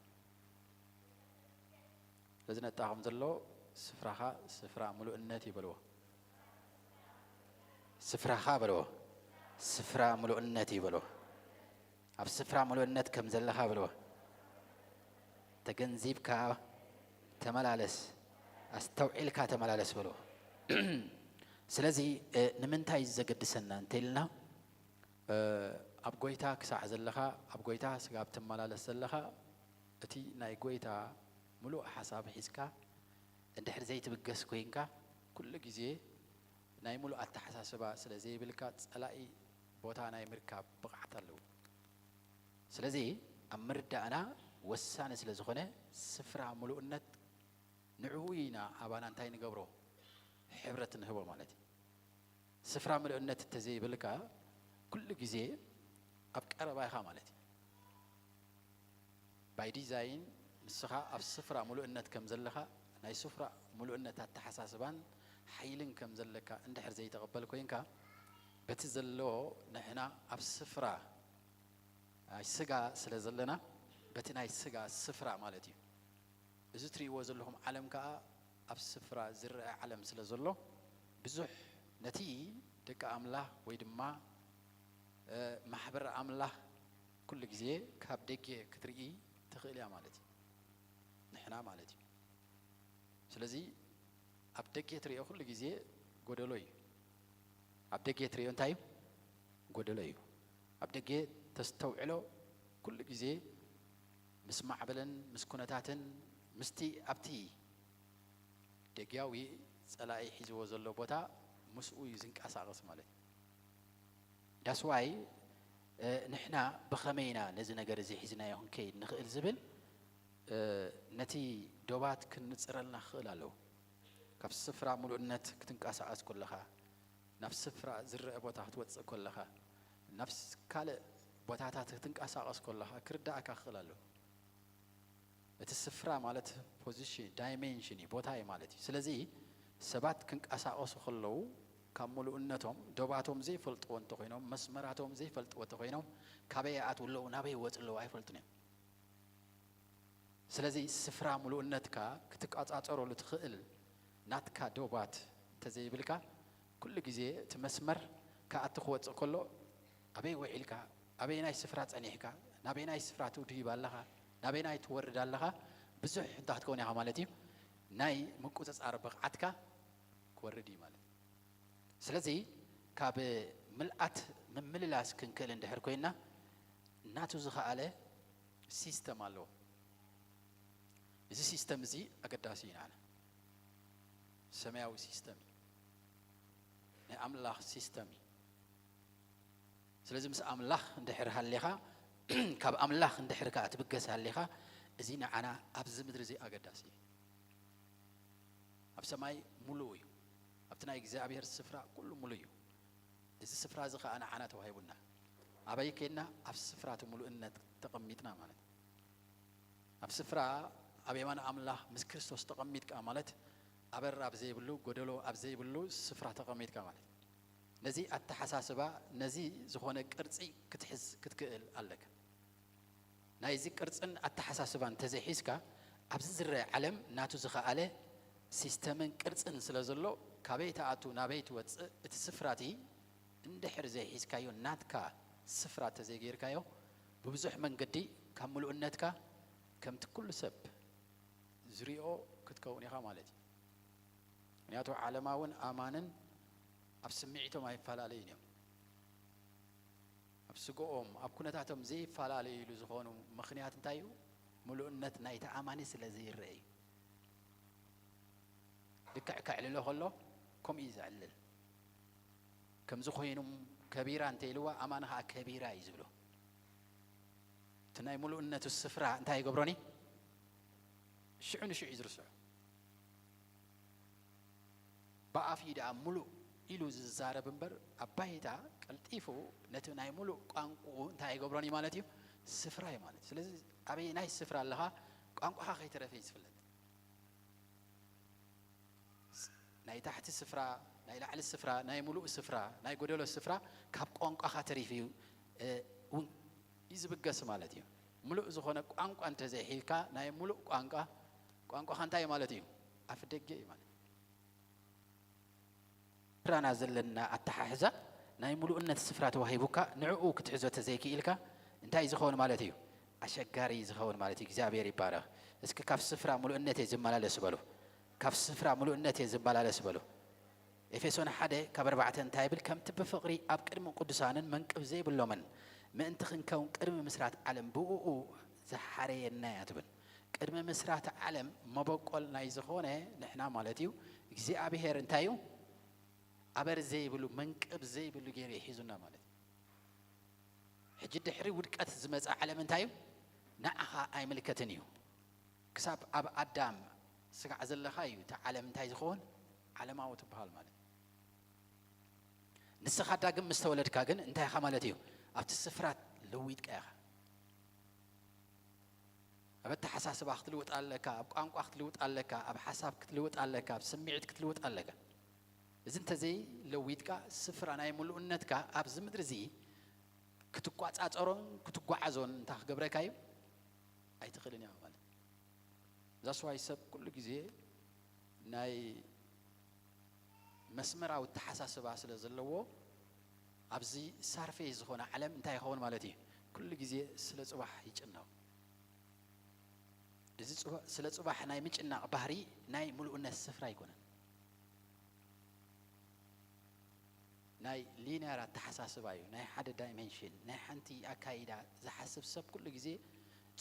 ስለዚ ነጣኹም ዘሎ ስፍራኻ ስፍራ ምሉእነት ይበልዎ። ስፍራኻ በልዎ። ስፍራ ምሉእነት ይበልዎ። ኣብ ስፍራ ምሉእነት ከም ዘለኻ በልዎ። ተገንዚብካ ተመላለስ፣ ኣስተውዒልካ ተመላለስ በልዎ። ስለዚ፣ እ፣ ንምንታይ እዩ ዘገድሰና እንተኢልና፣ እ፣ ኣብ ጎይታ ክሳዕ ዘለኻ፣ ኣብ ጎይታ ስጋብ ትመላለስ ዘለኻ፣ እቲ ናይ ጎይታ ምሉእ ሓሳብ ሒዝካ እንድሕር ዘይትብገስ ኮይንካ፣ ኩሉ ግዜ ናይ ምሉእ ኣተሓሳስባ ስለ ዘይብልካ፣ ጸላኢ ቦታ ናይ ምርካብ ብቕዓት ኣለዎ። ስለዚ ኣብ ምርዳእና ወሳኒ ስለ ዝኾነ፣ ስፍራ ምሉእነት ንዕኡ ኢና ኣባና እንታይ ንገብሮ? ሕብረት ንህቦ ማለት እዩ። ስፍራ ምሉእነት እንተዘይብልካ፣ ኩሉ ግዜ ኣብ ቀረባ ኢኻ ማለት እዩ። ባይ ዲዛይን ንስኻ ኣብ ስፍራ ምሉእነት ከም ዘለኻ፣ ናይ ስፍራ ምሉእነት ኣተሓሳስባን ሓይልን ከም ዘለካ እንድሕር ዘይተቐበል ኮይንካ፣ በቲ ዘሎ ንሕና ኣብ ስፍራ ናይ ስጋ ስለ ዘለና፣ በቲ ናይ ስጋ ስፍራ ማለት እዩ። እዚ ትርእይዎ ዘለኹም ዓለም ከኣ ኣብ ስፍራ ዝረአ ዓለም ስለ ዘሎ፣ ብዙሕ ነቲ ደቂ ኣምላኽ ወይ ድማ፣ እ፣ ማሕበር ኣምላኽ ኩሉ ግዜ ካብ ደገ ክትርኢ ትኽእል እያ ማለት እዩ። ንሕና ማለት እዩ። ስለዚ ኣብ ደገ ትርእዮ ኩሉ ግዜ ጎደሎ እዩ። ኣብ ደገ ትርእዮ እንታይ እዩ? ጎደሎ እዩ። ኣብ ደገ ተስተውዕሎ ኩሉ ግዜ ምስ ማዕበልን ምስ ኩነታትን ምስቲ ኣብቲ ደጊያዊ ጸላኢ ሒዝዎ ዘሎ ቦታ ምስኡ እዩ ዝንቀሳቐስ ማለት እዩ። ዳስዋይ ንሕና ብኸመይ ኢና ነዚ ነገር እዚ ሒዝናዮ ክንከይድ ንኽእል ዝብል፣ እ፣ ነቲ ዶባት ክንጽረልና ክኽእል ኣለዎ። ካብ ስፍራ ምሉእነት ክትንቀሳቐስ ከለኻ፣ ናብ ስፍራ ዝረአ ቦታ ክትወጽእ ከለኻ፣ ናብ ስ-፣ ካልእ ቦታታት ክትንቀሳቐስ ከለኻ ክርዳእካ ክኽእል ኣለዎ። እቲ ስፍራ ማለት ፖዚሽን፣ ዳይሜንሽን እዩ፣ ቦታ እዩ ማለት እዩ። ስለዚ ሰባት ክንቀሳቐሱ ከለዉ ካብ ምሉእነቶም ዶባቶም ዘይፈልጥዎ እንተኾይኖም፣ መስመራቶም ዘይፈልጥዎ እንተኾይኖም፣ ካበይ ይኣትዉ ኣለዉ፣ ናበይ ይወጹ ኣለዉ ኣይፈልጡን እዮም። ስለዚ ስፍራ ምሉእነትካ ክትቆጻጸረሉ ትኽእል ናትካ ዶባት እንተዘይብልካ፣ ኩሉ ግዜ እቲ መስመር ክኣቱ ክወጽእ ከሎ ኣበይ ውዒልካ፣ ኣበየናይ ስፍራ ጸኒሕካ፣ ናበየናይ ስፍራ ትድይብ ኣለኻ፣ ናበየናይ ትወርድ ኣለኻ፣ ብዙሕ እንታይ ክትከውን ኢኻ ማለት እዩ፣ ናይ ምቁጽጻር ብቕዓትካ ክወርድ እዩ ማለት እዩ። ስለዚ ካብ ምልኣት ምምልላስ ክንክእል እንድሕር ኮይንና፣ ናቱ ዝኸኣለ ሲስተም ኣለዎ። እዚ ሲስተም እዚ ኣገዳሲ እዩ ንዓና። ሰማያዊ ሲስተም እዩ። ናይ ኣምላኽ ሲስተም እዩ። ስለዚ ምስ ኣምላኽ እንድሕር ሃሊኻ፣ ካብ ኣምላኽ እንድሕር ከኣ ትብገስ ሃሊኻ፣ እዚ ንዓና ኣብዚ ምድሪ እዚ ኣገዳሲ እዩ። ኣብ ሰማይ ምሉእ እዩ። ኣብቲ ናይ እግዚኣብሔር ስፍራ ኩሉ ምሉእ እዩ። እዚ ስፍራ እዚ ከኣ ንዓና ተዋሂቡና። ኣበይ ኬድና? ኣብ ስፍራ እቲ ምሉእነት ተቐሚጥና ማለት እዩ። ኣብ ስፍራ ኣብ የማን ኣምላኽ ምስ ክርስቶስ ተቐሚጥካ ማለት፣ ኣበር ኣብ ዘይብሉ፣ ጎደሎ ኣብ ዘይብሉ ስፍራ ተቐሚጥካ ማለት እዩ። ነዚ ኣተሓሳስባ፣ ነዚ ዝኾነ ቅርጺ ክትሕዝ ክትክእል ኣለካ። ናይዚ ቅርጽን ኣተሓሳስባን እንተዘይሒዝካ፣ ኣብዚ ዝረአ ዓለም ናቱ ዝኸኣለ ሲስተምን ቅርጽን ስለ ዘሎ፣ ካበይ ትኣቱ ናበይ ትወጽእ፣ እቲ ስፍራ እቲ እንድሕር ዘይሒዝካዮ፣ ናትካ ስፍራ እንተዘይገይርካዮ፣ ብብዙሕ መንገዲ ካብ ምሉእነትካ ከምቲ ኩሉ ሰብ ዝሪኦ ክትከውን ኢኻ ማለት እዩ። ምኽንያቱ ዓለማውን ኣማንን ኣብ ስምዒቶም ኣይፈላለዩን እዮም። ኣብ ስግኦም፣ ኣብ ኩነታቶም ዘይፈላለዩሉ ዝኾኑ ምኽንያት እንታይ እዩ? ምሉእነት ናይቲ ኣማኒ ስለ ዘይረአ እዩ። ልክዕ ከዕልሎ ከሎ ከምኡ እዩ ዘዕልል። ከምዚ ኮይኑም ከቢራ እንተ ኢልዋ ኣማን ኸዓ ከቢራ እዩ ዝብሎ። እቲ ናይ ምሉእነቱ ስፍራ እንታይ ይገብሮኒ? ሽዑ ንሽዑ እዩ ዝርስዖ። ብኣፍ እዩ ደኣ ምሉእ ኢሉ ዝዛረብ እምበር፣ ኣብ ባይታ ቀልጢፉ ነቲ ናይ ምሉእ ቋንቋኡ እንታይ ይገብሮን እዩ ማለት እዩ? ስፍራ እዩ ማለት እዩ። ስለዚ ኣበየናይ ስፍራ ኣለኻ? ቋንቋኻ ከይተረፈ እዩ ዝፍለጥ። ናይ ታሕቲ ስፍራ፣ ናይ ላዕሊ ስፍራ፣ ናይ ምሉእ ስፍራ፣ ናይ ጎደሎ ስፍራ ካብ ቋንቋኻ ተሪፉ እዩ፣ እ፣ እውን እዩ ዝብገስ ማለት እዩ። ምሉእ ዝኾነ ቋንቋ እንተዘይሒዝካ፣ ናይ ምሉእ ቋንቋ፣ ቋንቋኻ እንታይ ማለት እዩ? ኣፍ ደገ እዩ ማለት እዩ። ስፍራና ዘለና ኣተሓሕዛ ናይ ምሉእነት ስፍራ ተዋሂቡካ፣ ንዕኡ ክትሕዞ ተዘይክኢልካ እንታይ ዝኸውን ማለት እዩ? ኣሸጋሪ ዝኸውን ማለት እዩ። እግዚኣብሔር ይባረኽ። እስኪ ካብ ስፍራ ምሉእነት እየ ዝመላለስ በሉ። ካብ ስፍራ ምሉእነት እየ ዝመላለስ በሉ። ኤፌሶን ሓደ ካብ ኣርባዕተ እንታይ ይብል? ከምቲ ብፍቕሪ ኣብ ቅድሚ ቅዱሳንን መንቅብ ዘይብሎምን ምእንቲ ክንከውን ቅድሚ ምስራት ዓለም ብእኡ ዝሓረየና እያ ትብል። ቅድሚ ምስራት ዓለም መበቆል ናይ ዝኾነ ንሕና ማለት እዩ። እግዚኣብሔር እንታይ እዩ? ኣበር ዘይብሉ፣ መንቅብ ዘይብሉ ገይሩ ይሒዙና ማለት እዩ። ሕጂ ድሕሪ ውድቀት ዝመጽእ ዓለም እንታይ እዩ? ንዓኻ ኣይምልከትን እዩ። ክሳብ ኣብ ኣዳም ስጋዕ ዘለኻ እዩ እቲ ዓለም እንታይ ዝኸውን? ዓለማዊ ትበሃል ማለት እዩ። ንስኻ ዳግም ምስ ተወለድካ ግን እንታይ ኢኻ ማለት እዩ? ኣብቲ ስፍራ ለዊጥካ ኢኻ። ኣብ ኣተሓሳስባ ክትልውጥ ኣለካ፣ ኣብ ቋንቋ ክትልውጥ ኣለካ፣ ኣብ ሓሳብ ክትልውጥ ኣለካ፣ ኣብ ስምዒት ክትልውጥ ኣለካ። እዚ እንተዘይለዊጥካ ስፍራ ናይ ምሉእነትካ ኣብዚ ምድሪ እዚ ክትቋጻጸሮን ክትጓዓዞን እንታይ ክገብረካ እዩ? ኣይትኽእልን ኢኻ ማለት እዩ። That's why ሰብ ኩሉ ግዜ ናይ መስመራዊ ኣተሓሳስባ ስለ ዘለዎ ኣብዚ ሳርፌ ዝኾነ ዓለም እንታይ ይኸውን ማለት እዩ? ኩሉ ግዜ ስለ ጽባሕ ይጭነቕ። እዚ ጽባ-፣ ስለ ጽባሕ ናይ ምጭናቕ ባህሪ ናይ ምሉእነት ስፍራ ኣይኮነን። ናይ ሊንያር ኣተሓሳስባ እዩ። ናይ ሓደ ዳይሜንሽን፣ ናይ ሓንቲ ኣካይዳ ዝሓስብ ሰብ ኩሉ ግዜ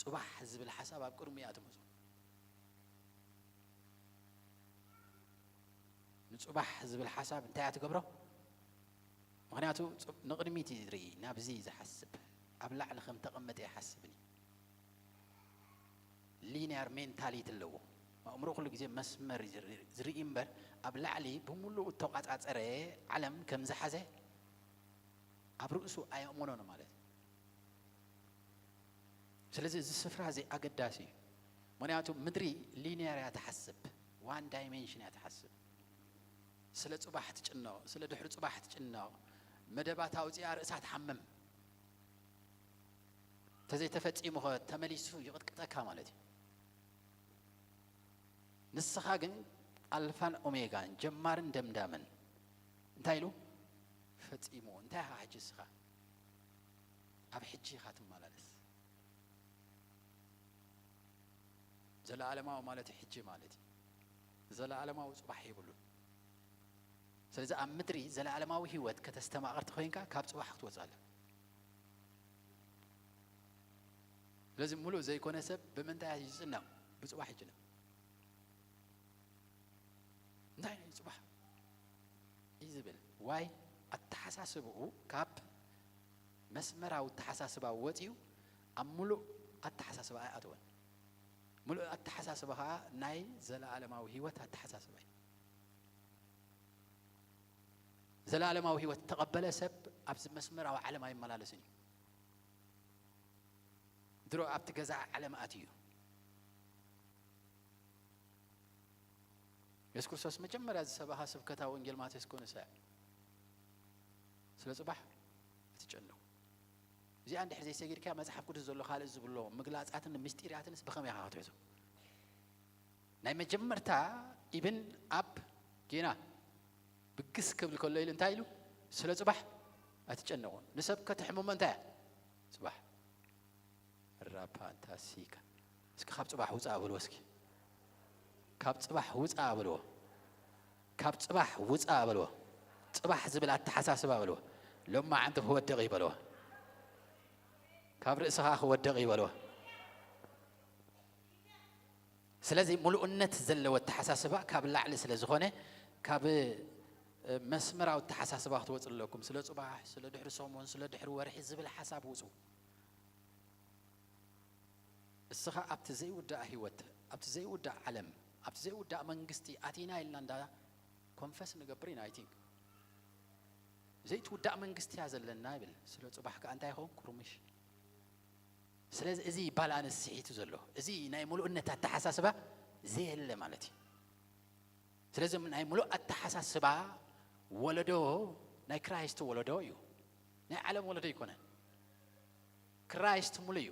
ጽባሕ ዝብል ሓሳብ ኣብ ቅድሚኡ እያ ትመጾ። ንጽባሕ ዝብል ሓሳብ እንታይ እያ ትገብሮ? ምኽንያቱ ጽ-፣ ንቕድሚት እዩ ዝርኢ፣ ናብዚ እዩ ዝሓስብ። ኣብ ላዕሊ ከም ተቐመጠ ይሓስብን እዩ። ሊንያር ሜንታሊቲ ኣለዎ። ኣእምሮ ኩሉ ግዜ መስመር እዩ ዝርኢ፣ ዝርኢ እምበር ኣብ ላዕሊ ብምሉኡ እተቋጻጸረ ዓለም ከም ዝሓዘ ኣብ ርእሱ ኣየእምኖን ማለት እዩ። ስለዚ እዚ ስፍራ እዚ ኣገዳሲ እዩ። ምኽንያቱ ምድሪ ሊንያር እያ ትሓስብ፣ ዋን ዳይሜንሽን እያ ትሓስብ። ስለ ጽባሕ ትጭነቕ፣ ስለ ድሕሪ ጽባሕ ትጭነቕ፣ መደባት ኣውጺኣ ርእሳ ትሓምም። እንተዘይተፈጺሙ ኸ ተመሊሱ ይቕጥቅጠካ ማለት እዩ። ንስኻ ግን ኣልፋን ኦሜጋን ጀማርን ደምዳምን እንታይ ኢሉ ፈጺሙ። እንታይ ኢኻ ሕጂ ንስኻ? ኣብ ሕጂ ኢኻ ትመላለስ። ዘለኣለማዊ ማለት ሕጂ ማለት እዩ። ዘለኣለማዊ ጽባሕ የብሉን። ስለዚ ኣብ ምድሪ ዘለኣለማዊ ህይወት ከተስተማቕር ተኾይንካ ካብ ጽባሕ ክትወጽእ ኣለካ። ስለዚ ምሉእ ዘይኮነ ሰብ ብምንታይ እዩ ዝጭነቕ? ብጽባሕ ይጭነቕ። እንታይ እዩ ጽባሕ እዩ ዝብል? ዋይ ኣተሓሳስብኡ ካብ መስመራዊ ኣተሓሳስባ ወጺኡ ኣብ ምሉእ ኣተሓሳስባ ኣይኣተወን። ምሉእ ኣተሓሳስባ ኸዓ ናይ ዘለኣለማዊ ህይወት ኣተሓሳስባ እዩ። ዘለኣለማዊ ህይወት እተቐበለ ሰብ ኣብዚ መስመራዊ ዓለም ኣይመላለስን እዩ። ድሮ ኣብቲ ገዛ ዓለም ኣትዩ እዩ። የሱስ ክርስቶስ መጀመርያ ዝሰበኻ ስብከታ ወንጌል ማቴዎስ ኮነ ሰ-፣ ስለ ጽባሕ ኣይትጨነቑ። እዚኣ እንድሕር ዘይሰጊድካያ መጽሓፍ ቅዱስ ዘሎ ካልእ ዝብሎ ምግላጻትን ምስጢራትንስ ብኸመይ ኢኻ ክትሕዞ? ናይ መጀመርታ ኢብን ኣብ ጌና ብግስ ክብል ከሎ ኢሉ እንታይ ኢሉ? ስለ ጽባሕ ኣይትጨነቑ። ንሰብ ከተሕምሞ እንታይ እያ? ጽባሕ። ራፓንታሲካ። እስኪ ካብ ጽባሕ ውጻእ በልዎ እስኪ። ካብ ጽባሕ ውጻእ በልዎ። ካብ ጽባሕ ውጻእ በልዎ። ጽባሕ ዝብል ኣተሓሳስባ በልዎ። ሎማዓንቲ ክወድቕ እዩ በልዎ። ካብ ርእስኻ ክወድቕ እዩ በልዎ። ስለዚ ምሉእነት ዘለዎ ኣተሓሳስባ ካብ ላዕሊ ስለ ዝኾነ፣ ካብ መስመራዊ ኣተሓሳስባ ክትወፁ ኣለኩም። ስለ ፅባሕ፣ ስለ ድሕሪ ሰሙን፣ ስለ ድሕሪ ወርሒ ዝብል ሓሳብ ውፁ። እስኻ ኣብቲ ዘይውዳእ ህይወት፣ ኣብቲ ዘይውዳእ ዓለም፣ ኣብቲ ዘይውዳእ መንግስቲ ኣቲና ኢልና እንዳ ኮንፈስ ንገብር ኢና። ኣይ ቲንክ ዘይትውዳእ መንግስቲ እያ ዘለና ይብል። ስለ ፅባሕ ከዓ እንታይ ይኸውን? ኩርምሽ። ስለዚ እዚ ባላንስ ስሒቱ ዘሎ፣ እዚ ናይ ምሉእነት ኣተሓሳስባ ዘየለ ማለት እዩ። ስለዚ ናይ ምሉእ ኣተሓሳስባ ወለዶ ናይ ክራይስት ወለዶ እዩ፣ ናይ ዓለም ወለዶ ኣይኮነን። ክራይስት ሙሉ እዩ።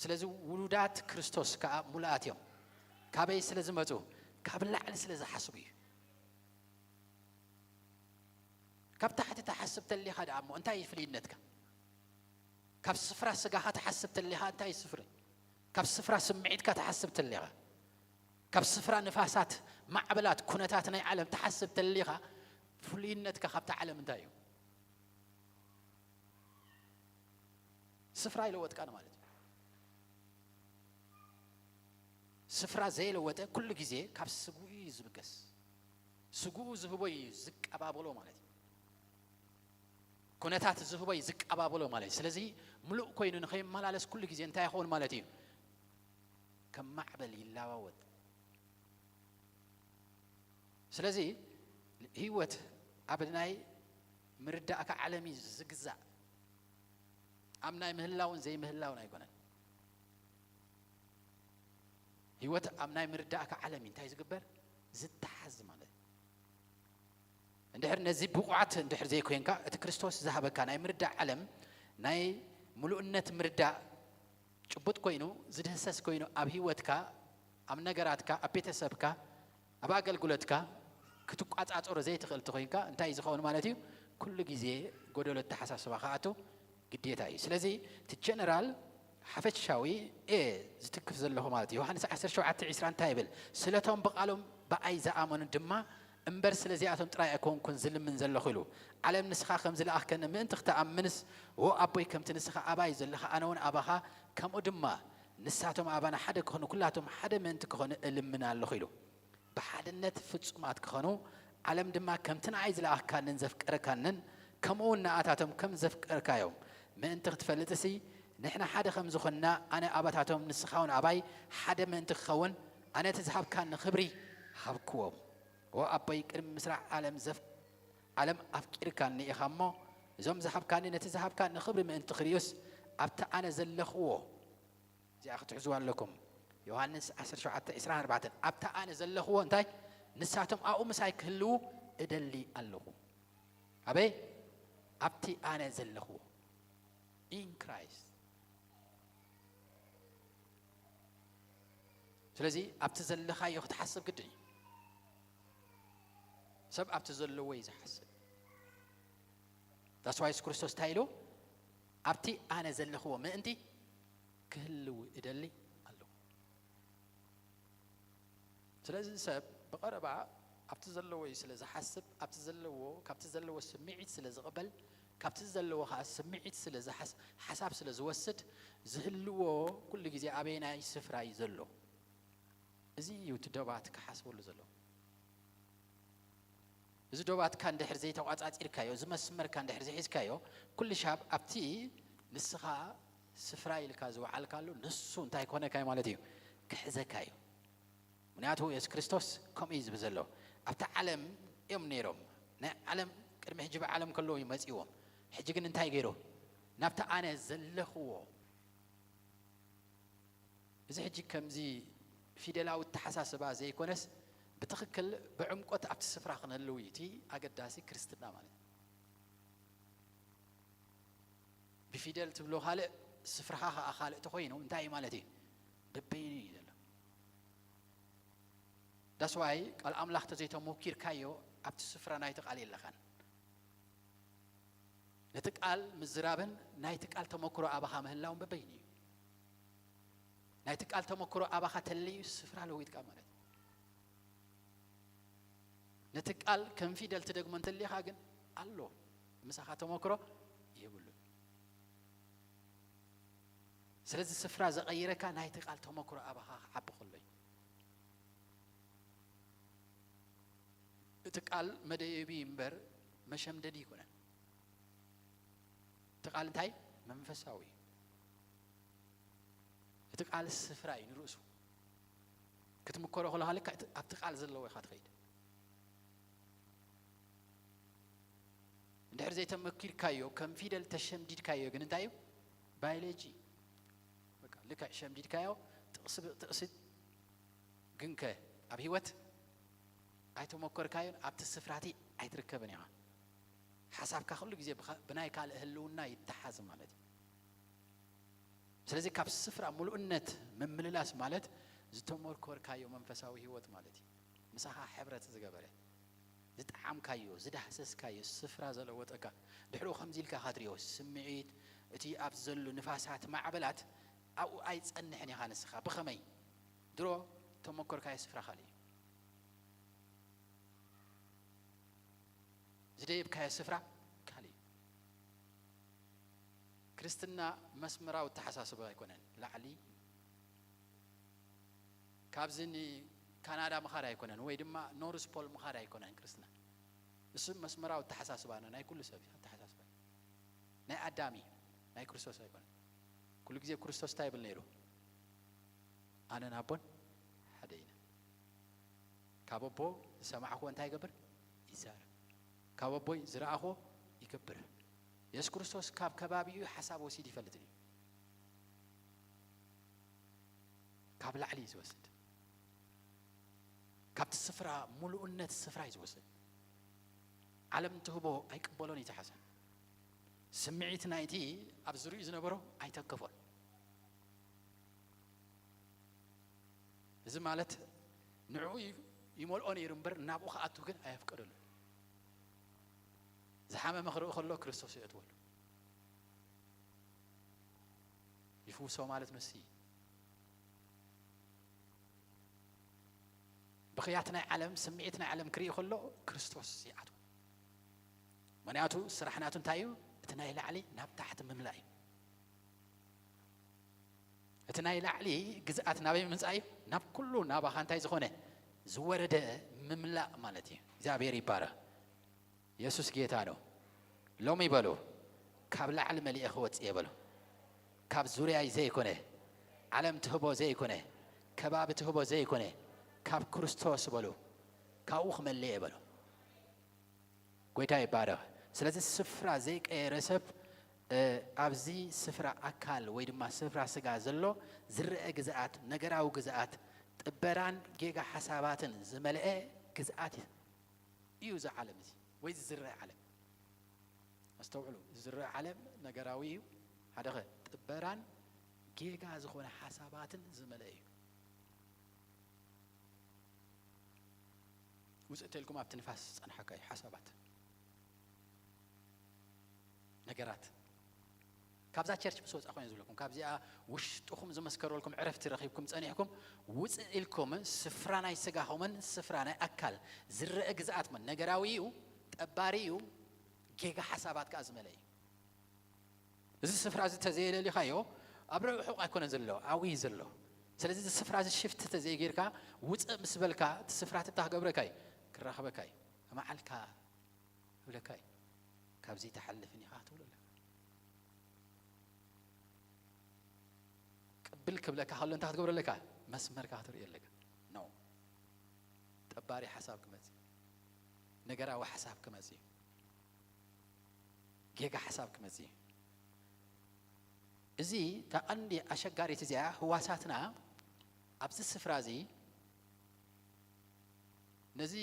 ስለዚ ውሉዳት ክርስቶስ ከዓ ሙሉኣት እዮም። ካበይ ስለ ዝመፁ? ካብ ላዕሊ ስለ ዝሓስቡ እዩ። ካብ ታሕቲ ትሓስብ ተሊኻ ደኣ እሞ እንታይ እዩ ፍልይነትካ? ካብ ስፍራ ስጋኻ ትሓስብ ተሊኻ እንታይ እዩ ስፍሪ? ካብ ስፍራ ስምዒትካ ትሓስብ ተሊኻ፣ ካብ ስፍራ ንፋሳት፣ ማዕበላት፣ ኩነታት ናይ ዓለም ትሓስብ ተሊኻ፣ ፍሉይነትካ ካብታ ዓለም እንታይ እዩ? ስፍራ ይለወጥካን ማለት እዩ። ስፍራ ዘይለወጠ ኩሉ ግዜ ካብ ስግኡ እዩ ዝብገስ። ስግኡ ዝህቦ እዩ ዝቀባበሎ ማለት እዩ። ኩነታት ዝህቦ እዩ ዝቀባበሎ ማለት እዩ። ስለዚ ምሉእ ኮይኑ ንኸይመላለስ ኩሉ ግዜ እንታይ ይኸውን ማለት እዩ? ከም ማዕበል ይለዋወጥ። ስለዚ ህይወት ኣብ ናይ ምርዳእካ ዓለም እዩ ዝግዛእ። ኣብ ናይ ምህላውን ዘይምህላውን ኣይኮነን። ህይወት ኣብ ናይ ምርዳእካ ዓለም እዩ እንታይ ዝግበር? ዝተሓዝ ማለት እዩ። እንድሕር ነዚ ብቑዓት እንድሕር ዘይኮይንካ፣ እቲ ክርስቶስ ዝሃበካ ናይ ምርዳእ ዓለም፣ ናይ ምሉእነት ምርዳእ ጭቡጥ ኮይኑ፣ ዝድህሰስ ኮይኑ፣ ኣብ ህይወትካ፣ ኣብ ነገራትካ፣ ኣብ ቤተሰብካ፣ ኣብ ኣገልግሎትካ ክትቋጻጸሮ ዘይትኽእል እንተኾይንካ፣ እንታይ እዩ ዝኸውን ማለት እዩ? ኩሉ ግዜ ጎደሎ ኣተሓሳስባ ክኣቱ ግዴታ እዩ። ስለዚ እቲ ጀነራል ሓፈሻዊ እየ ዝትክፍ ዘለኹ ማለት እዩ። ዮሃንስ ዓሰርተ ሸውዓተ ዕስራ እንታይ ይብል? ስለቶም ብቓሎም ብኣይ ዝኣመኑ ድማ እምበር ስለዚኣቶም ጥራይ ኣይኮንኩን ዝልምን ዘለኹ ኢሉ። ዓለም ንስኻ ከም ዝለኣኽከኒ ምእንቲ ክትኣምንስ፣ ዎ ኣቦይ፣ ከምቲ ንስኻ ኣባይ ዘለኻ ኣነ እውን ኣባኻ፣ ከምኡ ድማ ንሳቶም ኣባና ሓደ ክኾኑ፣ ኩላቶም ሓደ ምእንቲ ክኾኑ እልምን ኣለኹ ኢሉ። ብሓድነት ፍጹማት ክኾኑ፣ ዓለም ድማ ከምቲ ንዓይ ዝለኣኽካንን ዘፍቀረካንን፣ ከምኡ እውን ንኣታቶም ከም ዘፍቀርካዮም ምእንቲ ክትፈልጥሲ፣ ንሕና ሓደ ከም ዝኾንና፣ ኣነ ኣባታቶም ንስኻ እውን ኣባይ ሓደ ምእንቲ ክኸውን፣ ኣነ እቲ ዝሃብካኒ ክብሪ ሃብክዎም። ዎ ኣቦይ፣ ቅድሚ ምስራዕ ዓለም ዘፍ-፣ ዓለም ኣፍቂርካኒ ኢኻ እሞ፣ እዞም ዝሃብካኒ፣ ነቲ ዝሃብካኒ ክብሪ ምእንቲ ክርእዩስ፣ ኣብቲ ኣነ ዘለኽዎ፣ እዚኣ ክትሕዝዋ ኣለኩም። ዮሃንስ ዓሰርተ ሸውዓተ ዕስራን ኣርባዕተን፣ ኣብቲ ኣነ ዘለኽዎ እንታይ? ንሳቶም ኣብኡ ምሳይ ክህልዉ እደሊ ኣለኹ። ኣበይ? ኣብቲ ኣነ ዘለኽዎ። In Christ። ስለዚ ኣብቲ ዘለኻዮ ክትሓስብ ግድን እዩ። ሰብ ኣብቲ ዘለዎ እዩ ዝሓስብ። That's why የሱስ ክርስቶስ እንታይ ኢሉ? ኣብቲ ኣነ ዘለኽዎ ምእንቲ ክህልዉ እደሊ ኣለኹ። ስለዚ ሰብ ብቐረባ ኣብቲ ዘለዎ እዩ ስለ ዝሓስብ፣ ኣብቲ ዘለዎ፣ ካብቲ ዘለዎ ስምዒት ስለ ዝቕበል፣ ካብቲ ዘለዎ ኸዓ ስምዒት ስለ ዝሓስ-፣ ሓሳብ ስለ ዝወስድ፣ ዝህልዎ ኩሉ ግዜ ኣበየናይ ስፍራ እዩ ዘሎ? እዚ እዩ እቲ ዶባት ክሓስበሉ ዘሎ። እዚ ዶባትካ እንድሕር ዘይተቋጻጺርካዮ፣ እዚ መስመርካ እንድሕር ዘይሒዝካዮ፣ ኩሉ ሻብ ኣብቲ ንስኻ ስፍራ ኢልካ ዝወዓልካሉ ንሱ እንታይ ክኾነካ እዩ ማለት እዩ? ክሕዘካ እዩ። ምኽንያቱ የሱስ ክርስቶስ ከምኡ እዩ ዝብል ዘሎ። ኣብቲ ዓለም እዮም ነይሮም። ናይ ዓለም ቅድሚ ሕጂ ብዓለም ከለዉ እዩ መጺዎም። ሕጂ ግን እንታይ ገይሩ? ናብቲ ኣነ ዘለኽዎ። እዚ ሕጂ ከምዚ ፊደላዊ ኣተሓሳስባ ዘይኮነስ፣ ብትኽክል ብዕምቆት ኣብቲ ስፍራ ክንህልው እዩ እቲ ኣገዳሲ ክርስትና ማለት እዩ። ብፊደል ትብሎ ካልእ፣ ስፍራኻ ኸኣ ካልእ ተኾይኑ እንታይ እዩ ማለት እዩ? በበይኑ እዩ ዘሎ። That's why ቃል ኣምላኽ ተዘይተሞኪርካዮ ኣብቲ ስፍራ ናይቲ ቃል የለኻን። ነቲ ቃል ምዝራብን ናይቲ ቃል ተመክሮ ኣባኻ ምህላውን በበይኑ እዩ። ናይቲ ቃል ተመክሮ ኣባኻ ተለዩ ስፍራ ለዊጥካ ማለት እዩ። ነቲ ቃል ከም ፊደል ትደግሞ እንተሊኻ ግን ኣሎ፣ ምሳኻ ተመክሮ የብሉን። ስለዚ ስፍራ ዘቐይረካ ናይቲ ቃል ተመክሮ ኣባኻ ክዓቢ ከሎ እዩ። እቲ ቃል መደየቢ እምበር መሸምደዲ ኣይኮነን። እቲ ቃል እንታይ? መንፈሳዊ እዩ። እቲ ቃል ስፍራ እዩ ንርእሱ። ክትምከሮ ከለኻ ልክዕ እቲ ኣብቲ ቃል ዘለዎ ኢኻ ትኸይድ። እንድሕር ዘይተመኪርካዮ፣ ከም ፊደል ተሸምዲድካዮ ግን እንታይ እዩ? ባዮሎጂ። በቃ ልክዕ ሸምዲድካዮ ጥቕሲ ብጥቕሲ። ግንከ ኣብ ህይወት ኣይተመኮርካዮን ኣብቲ ስፍራቲ ኣይትርከብን ኢኻ። ሓሳብካ ኩሉ ግዜ ብኻ-፣ ብናይ ካልእ ህልውና ይተሓዝ ማለት እዩ። ስለዚ ካብ ስፍራ ምሉእነት ምምልላስ ማለት ዝተመርኮርካዮ መንፈሳዊ ህይወት ማለት እዩ። ምሳኻ ሕብረት ዝገበረ፣ ዝጠዓምካዮ፣ ዝዳህሰስካዮ ስፍራ ዘለወጠካ። ድሕሪኡ ከምዚ ኢልካ ኢኻ ትሪኦ፣ ስምዒት፣ እቲ ኣብዚ ዘሎ ንፋሳት፣ ማዕበላት ኣብኡ ኣይጸንሕን ኢኻ ንስኻ። ብኸመይ? ድሮ ተመኮርካዮ ስፍራ ካልእ እዩ። ዝደየብካዮ ስፍራ ካልእ እዩ። ክርስትና መስመራዊ ኣተሓሳስባ ኣይኮነን። ላዕሊ ካብዚ ንካናዳ ምኻድ ኣይኮነን፣ ወይ ድማ ኖርዝ ፖል ምኻድ ኣይኮነን ክርስትና። እሱ መስመራዊ ኣተሓሳስባና ናይ ኩሉ ሰብ ኣተሓሳስባ እዩ። ናይ ኣዳም እዩ፣ ናይ ክርስቶስ ኣይኮነን። ኩሉ ግዜ ክርስቶስ እንታይ ይብል ነይሩ? ኣነን ኣቦን ሓደ ኢና። ካብ ኣቦ ዝሰማዕኽዎ እንታይ ይገብር? ይዛረብ። ካብ ኣቦይ ዝረኣኽዎ ይገብር። የሱስ ክርስቶስ ካብ ከባቢኡ ሓሳብ ወሲዱ ይፈልጥን እዩ። ካብ ላዕሊ እዩ ዝወስድ። ካብቲ ስፍራ፣ ምሉእነት ስፍራ እዩ ዝወስድ። ዓለም ትህቦ ኣይቅበሎን እዩ፣ እቲ ሓሳብ። ስምዒት ናይቲ ኣብ ዙርያኡ ዝነበሮ ኣይተከፎን። እዚ ማለት ንዕኡ ይ-፣ ይመልኦ ነይሩ እምበር ናብኡ ክኣቱ ግን ኣየፍቀደሉን። ዝሓመመ ክርኢ ከሎ ክርስቶስ የእትወሉ። ይፍውሶ ማለት ንሱ እዩ። ብኽያት ናይ ዓለም፣ ስምዒት ናይ ዓለም ክርኢ ከሎ ክርስቶስ ይኣትዎ። ምኽንያቱ ስራሕ ናቱ እንታይ እዩ? እቲ ናይ ላዕሊ ናብ ታሕቲ ምምላእ እዩ። እቲ ናይ ላዕሊ ግዝኣት ናበይ ምምጻእ እዩ? ናብ ኩሉ ናባኻ እንታይ ዝኾነ? ዝወረደ ምምላእ ማለት እዩ። እግዚኣብሔር ይባረኽ። የሱስ ጌታ ነው። ሎሚ በሉ፣ ካብ ላዕሊ መሊኤ ክወጽእ እየ በሉ። ካብ ዙርያይ ዘይኮነ፣ ዓለም ትህቦ ዘይኮነ፣ ከባቢ ትህቦ ዘይኮነ፣ ካብ ክርስቶስ በሉ፣ ካብኡ ክመልእ እየ በሉ። ጎይታ ይባረኽ። ስለዚ ስፍራ ዘይቀየረ ሰብ፣ እ፣ ኣብዚ ስፍራ ኣካል ወይ ድማ ስፍራ ስጋ ዘሎ ዝረአ ግዝኣት፣ ነገራዊ ግዝኣት፣ ጥበራን ጌጋ ሓሳባትን ዝመልአ ግዝኣት እዩ እዚ ዓለም እዚ፣ ወይ እዚ ዝረአ ዓለም። ኣስተውዕሉ፣ እዚ ዝረአ ዓለም ነገራዊ እዩ። ሓደኸ ጥበራን ጌጋ ዝኾነ ሓሳባትን ዝመልአ እዩ። ውፅእ ተልኩም ኣብቲ ንፋስ ዝፀንሓካ እዩ። ሓሳባት፣ ነገራት ካብዛ ቸርች ምስ ወፃኹም እዮም ዝብለኩም። ካብዚኣ ውሽጥኹም ዝመስከረልኩም ዕረፍቲ ረኺብኩም ጸኒሕኩም ውፅእ ኢልኩም ስፍራ ናይ ስጋኹምን ስፍራ ናይ ኣካል ዝረአ ግዝኣት ምን ነገራዊ እዩ፣ ጠባሪ እዩ፣ ጌጋ ሓሳባት ከኣ ዝመልአ እዩ። እዚ ስፍራ እዚ ተዘየለሊኻዮ ኣብ ርሑቕ ኣይኮነን ዘሎ፣ ኣብኡ እዩ ዘሎ። ስለዚ እዚ ስፍራ እዚ ሽፍት ተዘይጌርካ ውፅእ ምስ በልካ እቲ ስፍራ እቲ እንታይ ክገብረካ እዩ? ክራኸበካ እዩ። መዓልካ ክብለካ እዩ። ካብዚ ኣይትሓልፍን ኢኻ ትብሎ ኣለካ። ቅብል ክብለካ ከሎ እንታይ ክትገብሮ ኣለካ? መስመርካ ክትርኢ ኣለካ። ኖ። ጠባሪ ሓሳብ ክመጽእ እዩ። ነገራዊ ሓሳብ ክመጽእ እዩ። ጌጋ ሓሳብ ክመጽእ እዩ። እዚ እታ ቀንዲ ኣሸጋሪት እዚኣ ህዋሳትና ኣብዚ ስፍራ እዚ ነዚ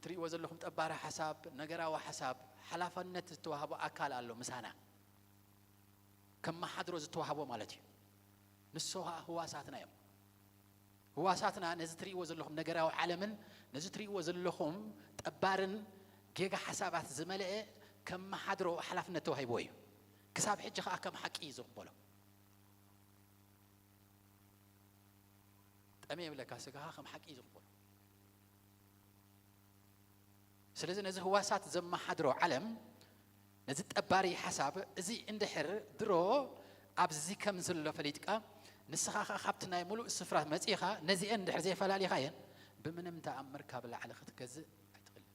ትርእይዎ ዘለኹም ጠባሪ ሓሳብ፣ ነገራዊ ሓሳብ፣ ሓላፍነት ዝተዋህቦ ኣካል ኣሎ ምሳና። ከመሓድሮ ዝተዋህቦ ማለት እዩ። ንሱ ኸኣ ህዋሳትና እዮም። ህዋሳትና ነዚ ትርእይዎ ዘለኹም ነገራዊ ዓለምን ነዚ ትርእይዎ ዘለኹም ጠባርን ጌጋ ሓሳባት ዝመልአ ከመሓድሮ ሓላፍነት ተዋሂብዎ እዩ። ክሳብ ሕጂ ኸኣ ከም ሓቂ እዩ ዝቕበሎ። ጠመ የብለካ፣ ስጋኻ ከም ሓቂ እዩ ዝቕበሎ። ስለዚ ነዚ ህዋሳት ዘመሓድሮ ዓለም፣ ነዚ ጠባሪ ሓሳብ እዚ እንድሕር ድሮ ኣብዚ ከም ዘሎ ፈሊጥካ፣ ንስኻ ኸኣ ካብቲ ናይ ምሉእ ስፍራ መጺኻ ነዚአን እንድሕር ዘይፈላሊኻየን፣ ብምንም ተኣምር ካብ ላዕሊ ክትገዝእ ኣይትኽእልን።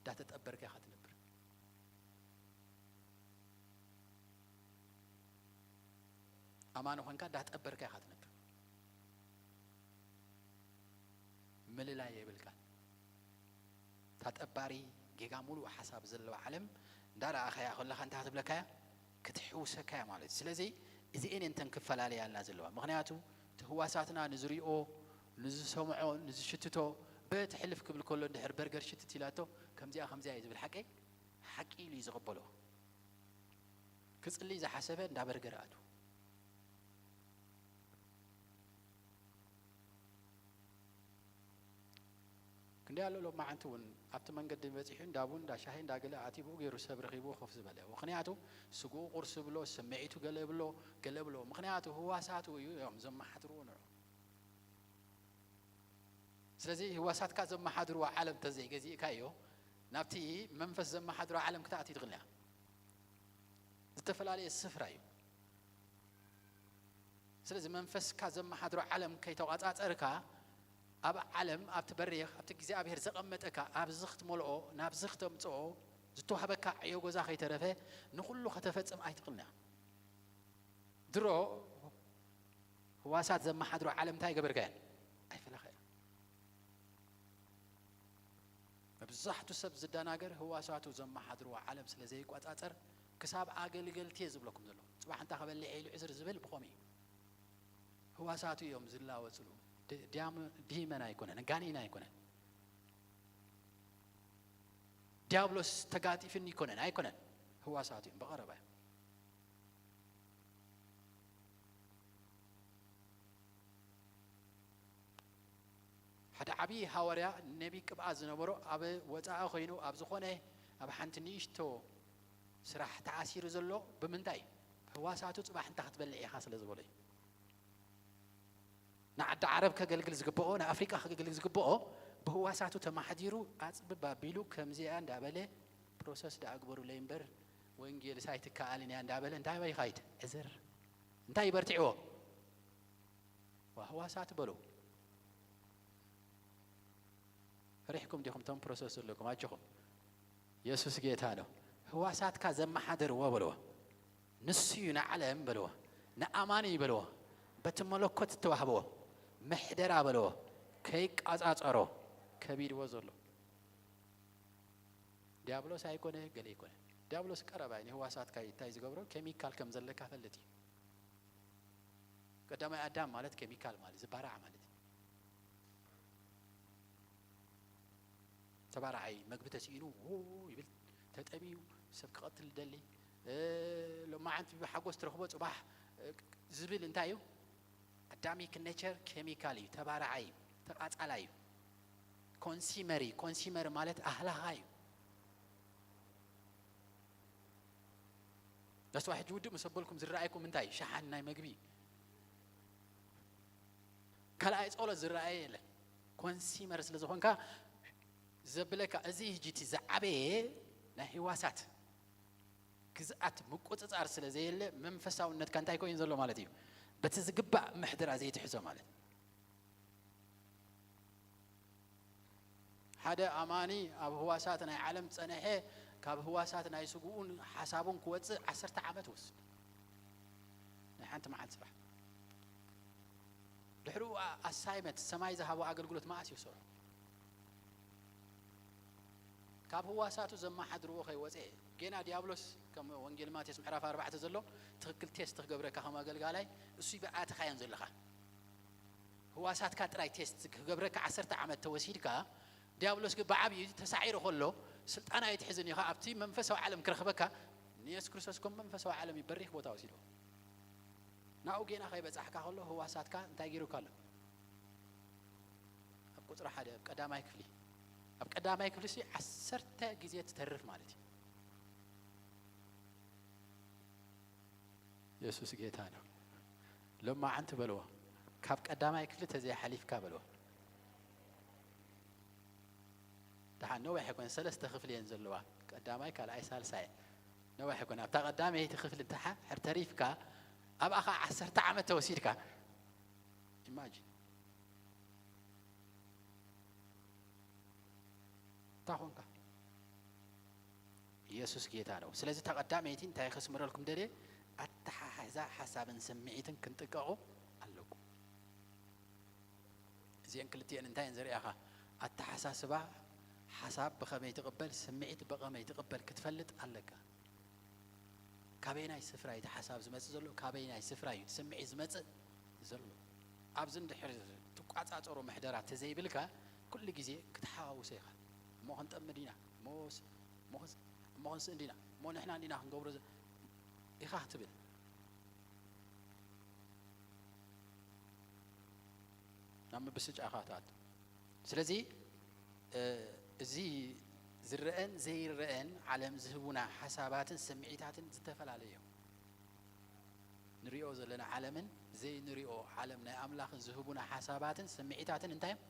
እንዳተጠበርካ ኢኻ ትነብር። ኣማኒ ኾንካ እንዳተጠበርካ ኢኻ ትነብር። ምልላይ የብልካን። እታ ጠባሪ ጌጋ ሙሉእ ሓሳብ ዘለዋ ዓለም እንዳረኣኻያ ከለኻ እንታይ ክትብለካያ? ክትሕውሰካያ ማለት እዩ። ስለዚ እዚኤን እየን እተን ክፈላለያልና ዘለዋ። ምኽንያቱ እቲ ህዋሳትና ንዝሪኦ፣ ንዝሰምዖ፣ ንዝሽትቶ፣ በቲ ሕልፍ ክብል ከሎ እንድሕር በርገር ሽትት ኢላቶ፣ ከምዚኣ ከምዚኣ እዩ ዝብል ሓቀይ ሓቂ ኢሉ እዩ ዝቕበሎ። ክጽሊ ዝሓሰበ እንዳ በርገር ኣቱ። ክንደይ ኣሎ ሎማዓንቲ እውን ኣብቲ መንገዲ በጺሑ እንዳ ቡን፣ እንዳ ሻሂ፣ እንዳ ገለ ኣትዩ ብኡ ገይሩ ሰብ ረኺብዎ ኮፍ ዝበለ። ምኽንያቱ ስግኡ ቁርሲ ብሎ፣ ስምዒቱ ገለ ብሎ፣ ገለ ብሎ። ምኽንያቱ ህዋሳቱ እዩ እዮም ዘመሓድርዎ ንዑ። ስለዚ ህዋሳትካ ዘመሓድርዎ ዓለም ተዘይገዚእካዮ፣ ናብቲ መንፈስ ዘመሓድሮ ዓለም ክትኣትዩ ትኽእል ኢኻ። ዝተፈላለየ ስፍራ እዩ። ስለዚ መንፈስካ ዘመሓድሮ ዓለም ከይተቋጻጸርካ፣ ኣብ ዓለም፣ ኣብቲ በሪኽ፣ ኣብቲ እግዚኣብሔር ዘቐመጠካ፣ ኣብዚ ክትመልኦ፣ ናብዚ ክተምጽኦ፣ ዝተዋህበካ ዕዮ ገዛ ከይተረፈ፣ ንኹሉ ከተፈጽም ኣይትኽእልን ኢኻ። ድሮ ህዋሳት ዘመሓድሮ ዓለም እንታይ ገበርካየን? ኣይፈለኻየን። መብዛሕቱ ሰብ ዝደናገር ህዋሳቱ ዘመሓድርዎ ዓለም ስለ ዘይቆጻጸር፣ ክሳብ ኣገልገልቲ እየ ዝብለኩም ዘሎ። ጽባሕ እንታይ ከበልዕ ኢሉ ዕዝር ዝብል ብኸምኡ እዩ። ህዋሳቱ እዮም ዝላወጽሉ። ድ-፣ ዲያም-፣ ዲመን ኣይኮነን፣ ጋኔን ኣይኮነን። ዲያብሎስ ተጋጢፍኒ ኣይኮነን፣ ኣይኮነን። ህዋሳቱ እዮም ብቐረባ እዮም። ሓደ ዓብዪ ሃዋርያ፣ ነቢ፣ ቅብኣት ዝነበሮ፣ ኣብ ወጻኢ ኮይኑ ኣብ ዝኾነ፣ ኣብ ሓንቲ ንእሽቶ ስራሕ ተኣሲሩ ዘሎ ብምንታይ? ህዋሳቱ ጽባሕ እንታይ ክትበልዕ ኢኻ ስለ ዝበሎ እዩ። ንዓዲ ዓረብ ከገልግል ዝግብኦ፣ ንኣፍሪቃ ከገልግል ዝግብኦ ብህዋሳቱ ተማሕዲሩ ኣጽብብ ኣቢሉ ከምዚኣ እንዳበለ ፕሮሰስ ደኣ ግበሩለይ እምበር ወንጌልስ ኣይትከኣልን እያ እንዳበለ እንታይ ይኸይድ? ዕዝር። እንታይ እዩ በርቲዕዎ? ዋ፣ ህዋሳት በሉ። ፈሪሕኩም ዲኹም እቶም ፕሮሰስ ዘለኩም? ኣጆኹም። የሱስ ጌታ ነው። ህዋሳትካ ዘመሓድርዎ በልዎ። ንሱ እዩ ንዓለም በልዎ። ንኣማኒ በልዎ። በቲ መለኮት እተዋህቦ ምሕደራ በልዎ። ከይቃጻጸሮ ከቢድዎ ዘሎ። ዲያብሎስ ኣይኮነ፣ ገለ ኣይኮነ። ዲያብሎስ ቀረባ እዩ። ንህዋሳትካ እዩ እንታይ ዝገብሮ? ኬሚካል ከም ዘለካ ፈልጥ እዩ። ቀዳማይ ኣዳም ማለት ኬሚካል ማለት፣ ዝባራዕ ማለት እዩ። ተባራዓይ፣ መግቢ ተስኢኑ ዎ ይብል፣ ተጠምዩ፣ ሰብ ክቐትል ዝደሊ፣ እ፣ ሎማዓንቲ ብሓጎስ ትረኽቦ፣ ጽባሕ፣ እ፣ ዝብል እንታይ እዩ? ኣዳሚክ ኔቸር ኬሚካል እዩ፣ ተባራዓይ እዩ፣ ተቓጻላይ እዩ። ኮንሲመር እዩ። ኮንሲመር ማለት ኣህላኻ እዩ። ደስዋ ሕጂ ውድእ ምስ ኣበልኩም ዝረኣየኩም እንታይ? ሸሓኒ ናይ መግቢ። ካልኣይ ጸሎት ዝረኣየ የለን። ኮንሲመር ስለ ዝኾንካ ዘብለካ፣ እዚ ሕጂ እቲ ዝዓበየ ናይ ህዋሳት ግዝኣት ምቁጽጻር ስለ ዘየለ፣ መንፈሳውነትካ እንታይ ኮይኑ ዘሎ ማለት እዩ? በቲ ዝግባእ ምሕደራ ዘይትሕዞ ማለት። ሓደ ኣማኒ ኣብ ህዋሳት ናይ ዓለም ጸንሐ፣ ካብ ህዋሳት ናይ ስግኡን ሓሳቡን ክወጽእ ዓሰርተ ዓመት ወስድ። ናይ ሓንቲ መዓልቲ ስራሕ። ድሕሪኡ ኣ-፣ ኣሳይመንት፣ ሰማይ ዝሃቦ ኣገልግሎት መኣስ እዩ ዝሰርሖ? ካብ ህዋሳቱ ዘመሓድርዎ ከይወጸ፣ ጌና ዲያብሎስ፣ ከም ወንጌል ማቴዎስ ምዕራፍ ኣርባዕተ ዘሎ፣ ትኽክል ቴስት ክገብረካ ከም ኣገልጋላይ፣ እሱ ይበኣትኻዮን ዘለኻ። ህዋሳትካ ጥራይ ቴስት ክገብረካ ዓሰርተ ዓመት ተወሲድካ፣ ዲያብሎስ ግን ብዓብዩ ተሳዒሩ ከሎ፣ ስልጣን ኣይትሕዝን ኢኻ፣ ኣብቲ መንፈሳዊ ዓለም ክረኽበካ፣ ንየሱስ ክርስቶስ ከም መንፈሳዊ ዓለም እዩ በሪኽ ቦታ ወሲድዎ። ናብኡ ጌና ከይበጻሕካ ከሎ፣ ህዋሳትካ እንታይ ገይሩካ ኣሎ? ኣብ ቁጽሪ ሓደ፣ ኣብ ቀዳማይ ክፍሊ። ኣብ ቀዳማይ ክፍሊ ሲ ዓሰርተ ግዜ ትተርፍ ማለት እዩ። የሱስ ጌታ ነው። ሎማዓንቲ በልዎ። ካብ ቀዳማይ ክፍሊ ተዘይሓሊፍካ በልዎ። ደሓን ነዊሕ ኣይኮነ፣ ሰለስተ ክፍሊ እየን ዘለዋ። ቀዳማይ፣ ካልኣይ፣ ሳልሳይ። ነዊሕ ኣይኮነ። ኣብታ ቀዳመይቲ ክፍሊ እንተ ሓ-፣ ሕር ተሪፍካ፣ ኣብኣ ኸዓ ዓሰርተ ዓመት ተወሲድካ። ኢማጂን። እንታይ ኾንካ? ኢየሱስ ጌታ ነው። ስለዚ እታ ቀዳመይቲ እንታይ ከስምረልኩም ደልየ፣ ኣተሓሕዛ ሓሳብን ስምዒትን ክንጥቀቑ ኣለኩም። እዚአን ክልቲአን እንታይ እየን ዘርእያኻ? ኣተሓሳስባ፣ ሓሳብ ብኸመይ ትቕበል፣ ስምዒት ብኸመይ ትቕበል ክትፈልጥ ኣለካ። ካበየናይ ስፍራ እዩ እቲ ሓሳብ ዝመጽእ ዘሎ? ካበየናይ ስፍራ እዩ እቲ ስምዒት ዝመጽእ ዘሎ? ኣብዚ እንድሕር ትቋጻጸሮ ምሕደራ ተዘይብልካ፣ ኩሉ ግዜ ክትሓዋውሶ ኢኻ። እሞ ክንጠምድ ኢና፣ እሞስ-፣ እሞስ-፣ እሞ ክንስእን ዲና፣ እሞ ንሕና እንዲና ክንገብሮ ዘ-፣ ኢኻ ክትብል። ናብ ምብስጫ ኢኻ ትኣቱ። ስለዚ፣ እ፣ እዚ ዝረአን ዘይረአን ዓለም ዝህቡና ሓሳባትን ስምዒታትን ዝተፈላለዩ እዮም። ንሪኦ ዘለና ዓለምን ዘይንሪኦ ዓለም ናይ ኣምላኽን ዝህቡና ሓሳባትን ስምዒታትን እንታይ እዮም?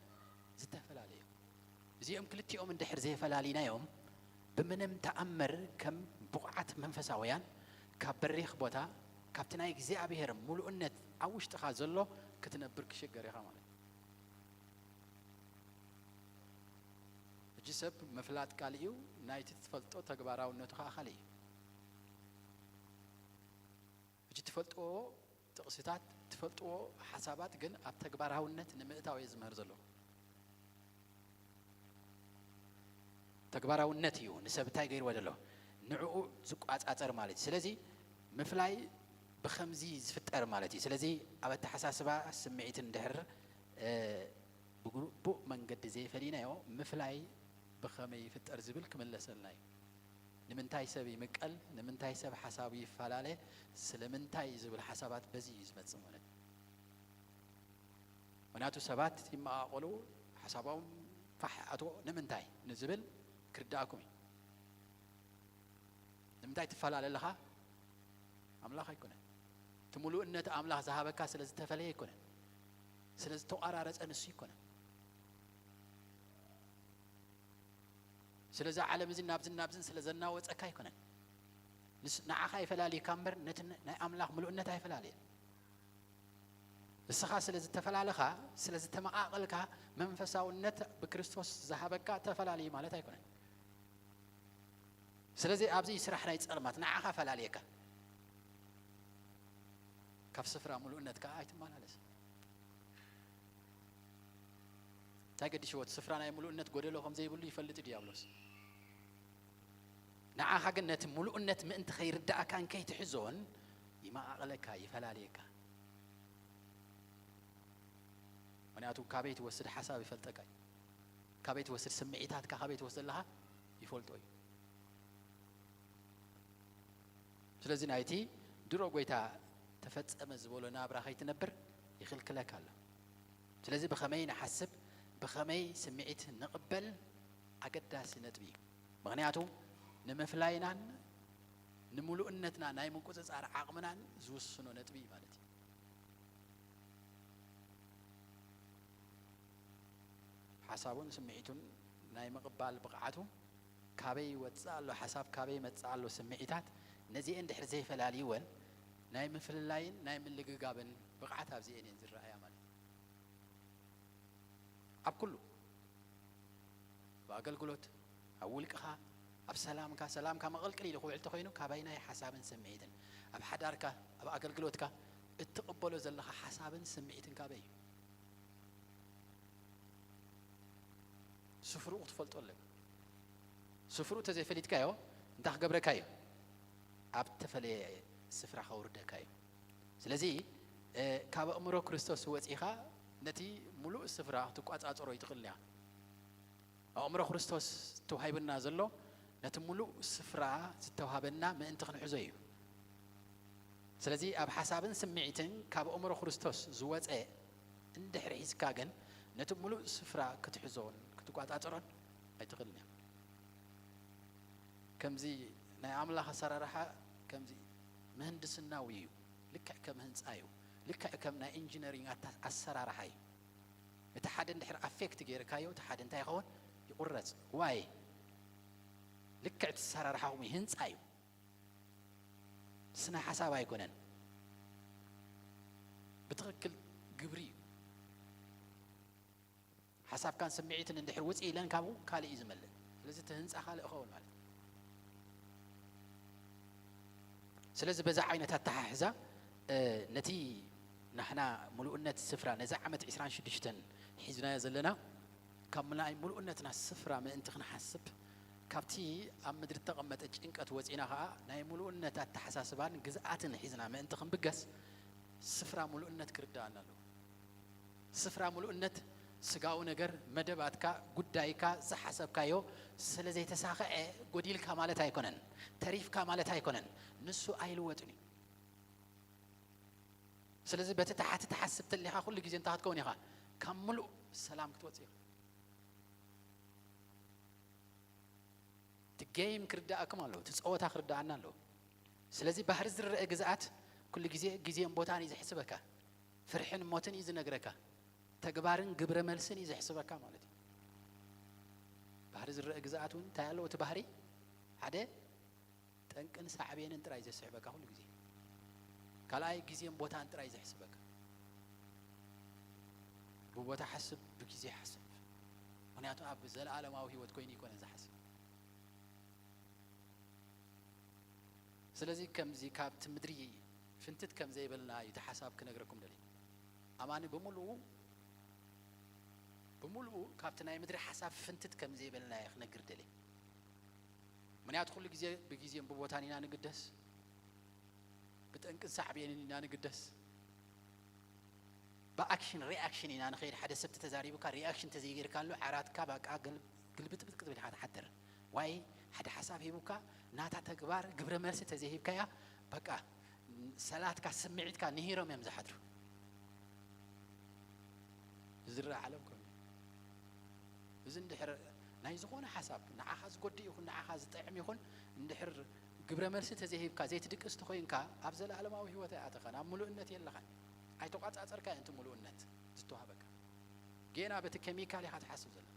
ዝተፈላለዩ እዮም። እዚኦም ክልቲኦም እንድሕር ዘይፈላሊናዮም፣ ብምንም ተኣምር ከም ብቑዓት መንፈሳውያን ካብ በሪኽ ቦታ፣ ካብቲ ናይ እግዚኣብሔር ምሉእነት ኣብ ውሽጥኻ ዘሎ ክትነብር ክሽገር ኢኻ ማለት እዩ። ሕጂ ሰብ ምፍላጥ ካልእ እዩ፣ ናይቲ ትፈልጦ ተግባራውነቱ ኸኣ ካልእ እዩ። ሕጂ ትፈልጥዎ ጥቕስታት፣ ትፈልጥዎ ሓሳባት ግን ኣብ ተግባራውነት ንምእታው እየ ዝምህር ዘለኹ። ተግባራውነት እዩ ንሰብ እንታይ ገይርዎ ዘሎ? ንዕኡ ዝቋጻጸር ማለት እዩ። ስለዚ ምፍላይ ብኸምዚ ዝፍጠር ማለት እዩ። ስለዚ ኣብ ኣተሓሳስባ፣ ስምዒትን እንድሕር፣ እ፣ ብግቡእ መንገዲ ዘይፈሊናዮ፣ ምፍላይ ብኸመይ ይፍጠር ዝብል ክምለሰልና እዩ። ንምንታይ ሰብ ይምቀል? ንምንታይ ሰብ ሓሳቡ ይፈላለ? ስለምንታይ ዝብል ሓሳባት በዚ እዩ ዝመጽእ ማለት እዩ። ምኽንያቱ ሰባት ይመቓቐሉ፣ ሓሳቦም ፋሕ ኣትዎ ንምንታይ ንዝብል ክርድኣኩም እዩ። ንምንታይ ትፈላለ ኣለኻ? ኣምላኽ ኣይኮነን። እቲ ምሉእነት ኣምላኽ ዝሃበካ ስለ ዝተፈለየ ኣይኮነን። ስለ ዝተቋራረጸ ንሱ ኣይኮነን። ስለዚ ዓለም እዚ ናብዝን ናብዝን ስለ ዘናወጸካ ኣይኮነን። ንስ-፣ ንዓኻ ይፈላልየካ እምበር ነቲ ን-፣ ናይ ኣምላኽ ምሉእነት ኣይፈላልየን። ንስኻ ስለ ዝተፈላለኻ፣ ስለ ዝተመቓቐልካ፣ መንፈሳውነት ብክርስቶስ ዝሃበካ ተፈላለዩ ማለት ኣይኮነን። ስለዚ ኣብዚ ስራሕ ናይ ጸልማት ንዓኻ ፈላልየካ። ካብ ስፍራ ምሉእነት ከኣ ኣይትመላለስ። እንታይ ገዲሽዎ? እቲ ስፍራ ናይ ምሉእነት ጎደሎ ከም ዘይብሉ ይፈልጥ እዩ ዲያብሎስ። ንዓኻ ግን ነቲ ምሉእነት ምእንቲ ከይርድኣካን ከይትሕዞን ይመቓቕለካ፣ ይፈላልየካ። ምኽንያቱ ካበይ ትወስድ ሓሳብ ይፈልጠካ እዩ። ካበይ ትወስድ ስምዒታትካ፣ ካበይ ትወስድ ኣለኻ ይፈልጦ እዩ። ስለዚ ናይቲ ድሮ ጎይታ ተፈጸመ ዝበሎ ናብራ ከይትነብር ይኽልክለካ ኣሎ። ስለዚ ብኸመይ ንሓስብ፣ ብኸመይ ስምዒት ንቕበል ኣገዳሲ ነጥቢ እዩ። ምኽንያቱ ንምፍላይናን ንምሉእነትና ናይ ምቁጽጻር ዓቕምናን ዝውስኖ ነጥቢ እዩ ማለት እዩ። ሓሳቡን ስምዒቱን ናይ ምቕባል ብቕዓቱ፣ ካበይ ይወጽእ ኣሎ፣ ሓሳብ ካበይ ይመጽእ ኣሎ፣ ስምዒታት፣ ነዚኤን ድሕሪ ዘይፈላልይወን ናይ ምፍልላይን ናይ ምልግጋብን ብቕዓት ኣብዚኤን እየን ዝረኣያ ማለት እዩ። ኣብ ኩሉ፣ ኣብ ኣገልግሎት፣ ኣብ ውልቅኻ፣ ኣብ ሰላምካ፣ ሰላምካ መቐልቅል ኢሉ ክውዕል ተኾይኑ፣ ካበይናይ ሓሳብን ስምዒትን፣ ኣብ ሓዳርካ፣ ኣብ ኣገልግሎትካ እትቕበሎ ዘለኻ ሓሳብን ስምዒትን ካበይ እዩ? ስፍርኡ ክትፈልጦ ኣለካ። ስፍርኡ ተዘይፈሊጥካዮ፣ እንታይ ክገብረካ እዩ? ኣብ ተፈለየ ስፍራ ከውርደካ እዩ። ስለዚ፣ እ፣ ካብ ኣእምሮ ክርስቶስ ወጺኻ ነቲ ምሉእ ስፍራ ክትቋጻጸሮ ይትኽእል እያ። ኣእምሮ ክርስቶስ ተዋሂብና ዘሎ ነቲ ምሉእ ስፍራ ዝተዋሃበና ምእንቲ ክንሕዞ እዩ። ስለዚ ኣብ ሓሳብን ስምዒትን ካብ ኣእምሮ ክርስቶስ ዝወጸ እንድሕሪ ሒዝካ ግን፣ ነቲ ምሉእ ስፍራ ክትሕዞን ክትቋጻጸሮን ኣይትኽእልን እያ። ከምዚ ናይ ኣምላኽ ኣሰራርሓ ከምዚ ምህንድስናዊ እዩ። ልክዕ ከም ህንጻ እዩ። ልክዕ ከም ናይ ኢንጂነሪንግ ኣታ-፣ ኣሰራርሓ እዩ። እቲ ሓደ እንድሕር ኣፌክት ገይርካዮ፣ እቲ ሓደ እንታይ ይኸውን? ይቑረጽ። ዋይ? ልክዕ እቲ ኣሰራርሓ ከምኡ እዩ። ህንጻ እዩ። ስነ ሓሳብ ኣይኮነን። ብትኽክል ግብሪ እዩ። ሓሳብካን ስምዒትን እንድሕር ውጽእ ኢለን ካብኡ ካልእ እዩ ዝመልእ። ስለዚ እቲ ህንጻ ካልእ ይኸውን ማለት እዩ። ስለዚ በዛ ዓይነት ኣተሓሕዛ፣ እ፣ ነቲ ናሕና ምሉእነት ስፍራ ነዚ ዓመት ዕስራን ሽዱሽተን ሒዝናዮ ዘለና፣ ካብ ናይ ምሉእነትና ስፍራ ምእንቲ ክንሓስብ፣ ካብቲ ኣብ ምድሪ እተቐመጠ ጭንቀት ወጺና ኸኣ ናይ ምሉእነት ኣተሓሳስባን ግዝኣትን ሒዝና ምእንቲ ክንብገስ፣ ስፍራ ምሉእነት ክርድኣና ኣለዎ። ስፍራ ምሉእነት ስጋዊ ነገር፣ መደባትካ፣ ጉዳይካ፣ ዝሓሰብካዮ ስለ ዘይተሳኽዐ ጎዲልካ ማለት ኣይኮነን፣ ተሪፍካ ማለት ኣይኮነን። ንሱ ኣይልወጥን እዩ። ስለዚ በቲ ታሕቲ ትሓስብ ተሊኻ ኩሉ ግዜ እንታይ ክትከውን ኢኻ? ካብ ምሉእ ሰላም ክትወጽእ ኢኻ። እቲ ጌም ክርድኣኩም ኣለዎ፣ እቲ ጸወታ ክርድኣና ኣለዎ። ስለዚ ባህሪ ዝረአ ግዝኣት ኩሉ ግዜ ግዜን ቦታን እዩ ዘሕስበካ። ፍርሕን ሞትን እዩ ዝነግረካ። ተግባርን ግብረ መልስን እዩ ዘሕስበካ ማለት እዩ። ባህሪ ዝረአ ግዝኣት እውን እንታይ ኣለዎ? እቲ ባህሪ ሓደ ጠንቅን ሳዕቤንን ጥራይ ዘስሕበካ ኩሉ ግዜ። ካልኣይ ግዜን ቦታን ጥራይ ዘሕስበካ። ብቦታ ሓስብ፣ ብግዜ ሓስብ። ምኽንያቱ ኣብ ዘለኣለማዊ ህይወት ኮይኑ ይኮነ ዝሓስብ። ስለዚ ከምዚ ካብቲ ምድሪ ፍንትት ከም ዘይበልና እዩ እቲ ሓሳብ ክነግረኩም ደልየ። ኣማኒ ብምሉኡ፣ ብምሉኡ ካብቲ ናይ ምድሪ ሓሳብ ፍንትት ከም ዘይበልና እየ ክነግር ደልየ። ምኽንያቱ ኩሉ ግዜ ብግዜን ብቦታን ኢና ንግደስ፣ ብጠንቅን ሳዕቤንን ኢና ንግደስ። ብኣክሽን ሪኣክሽን ኢና ንኸይድ። ሓደ ሰብ ተዛሪቡካ ሪኣክሽን ተዘይገይርካሉ ዓራትካ በቃ ግል-፣ ግልብጥብጥ ክትብል ኢኻ ትሓድር። ዋይ ሓደ ሓሳብ ሂቡካ ናታ ተግባር ግብረ መልሲ ተዘይሂብካያ በቃ ሰላትካ ስምዒትካ ንሂሮም እዮም ዝሓድሩ። ዝረኣ ዓለም ኮይኑ እዚ እንድሕር ናይ ዝኾነ ሓሳብ ንዓኻ ዝጎድእ ይኹን ንዓኻ ዝጥዕም ይኹን እንድሕር ግብረ መልሲ ተዘይሂብካ ዘይትድቅስ ተኾይንካ ኣብ ዘለኣለማዊ ህይወት ኣይኣተኻን፣ ኣብ ምሉእነት የለኻን። ኣይተቋጻጸርካ እቲ ምሉእነት ዝተዋህበካ። ጌና በቲ ኬሚካል ኢኻ ትሓስብ ዘለኻ።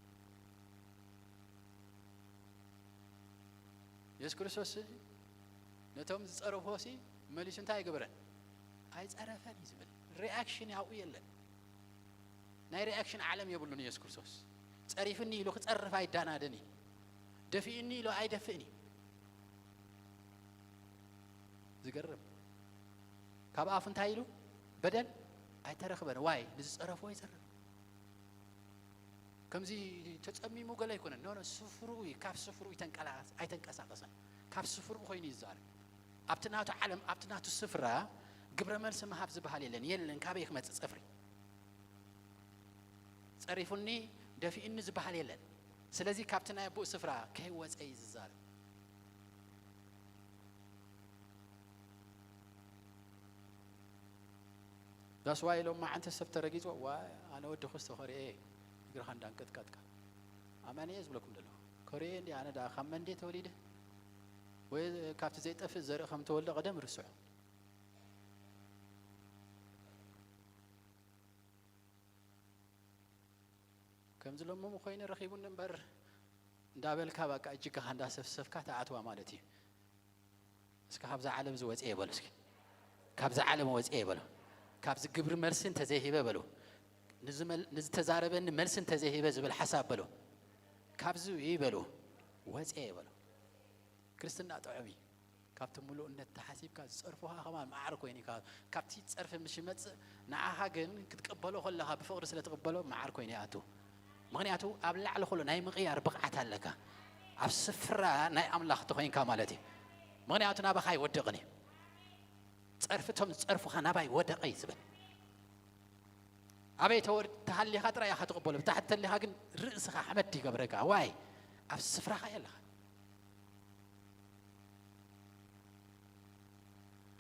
የሱስ ክርስቶስ ነቶም ዝጸረፎ ሲ መሊሱ እንታይ ኣይገበረን? ኣይጸረፈን እዩ ዝብል። ሪኣክሽን ኣብኡ የለን። ናይ ሪኣክሽን ዓለም የብሉን። የሱስ ክርስቶስ ጸሪፍኒ ኢሉ ክጸርፍ ኣይዳናደን እዩ። ደፊእኒ ኢሉ ኣይደፍእን እዩ። ዝገርም። ካብ ኣፉ እንታይ ኢሉ? በደል ኣይተረኽበን። ዋይ ንዝጸረፎ ይጸርፍ። ከምዚ ተጸሚሙ ገለ ኣይኮነን። ኖ፣ ኖ፣ ስፍርኡ እዩ። ካብ ስፍርኡ ይተንቀላ-፣ ኣይተንቀሳቐሰን። ካብ ስፍርኡ ኮይኑ ይዛረብ። ኣብቲ ናቱ ዓለም፣ ኣብቲ ናቱ ስፍራ ግብረ መልሲ ምሃብ ዝበሃል የለን። የለን፣ ካበይ ክመጽእ ጸፍሪ? ጸሪፉኒ፣ ደፊኡኒ ዝበሃል የለን። ስለዚ ካብቲ ናይ ኣቦኡ ስፍራ ከይወጸ እዩ ዝዛረብ። That's why ሎም መዓንቲ ሰብ ተረጊጹ፣ "ዋ፣ ኣነ ወዲ ክስቶ ከርእየ እግርኻ እንዳንቀጥቀጥካ። ኣማን እየ ዝብለኩም ዘለኹ። ከርእየ እንዲ ኣነ ደኣ ካብ መን ድየ ተወሊደ? ወይ ካብቲ ዘይጠፍእ ዘርኢ ከም ተወልደ ቀደም ርስዑ." ከምዚ ለምሙ ኮይኑ ረኺቡኒ እምበር እንዳበልካ በቃ እጅጋኻ እንዳሰፍሰፍካ ትኣትዋ ማለት እዩ። እስከ ካብዛ ዓለም እዚ ወፅየ በሉ እስኪ። ካብዛ ዓለም ወፅየ በሉ። ካብዚ ግብሪ መልሲ እንተዘይሂበ በሉ። ንዝመል-፣ ንዝተዛረበኒ መልሲ እንተዘይሂበ ዝብል ሓሳብ በሉ። ካብዚ ይበሉ ወፅየ በሉ። ክርስትና ጥዑም እዩ። ካብቲ ምሉእነት ተሓሲብካ ዝፀርፉኻ ከማን መዓር ኮይኑ እዩ። ካብ-፣ ካብቲ ፀርፊ ምስ ይመፅእ ንዓኻ ግን ክትቅበሎ ከለኻ ብፍቕሪ ስለ ትቅበሎ መዓር ኮይኑ ይኣቱ። ምኽንያቱ ኣብ ላዕሊ ኩሉ ናይ ምቕያር ብቕዓት ኣለካ። ኣብ ስፍራ ናይ ኣምላኽ ተኾይንካ ማለት እዩ። ምኽንያቱ ናባኻ ኣይወድቕን እዩ። ጸርፊ እቶም ዝጸርፉኻ ናባይ ወደቐ እዩ ዝብል። ኣበይ ተወር-፣ ተሃሊኻ ጥራይ ኢኻ ትቕበሎ። ብታሕቲ ተሊኻ ግን ርእስኻ ሓመድ ይገብረካ። ዋይ ኣብ ስፍራኻ የለኻ።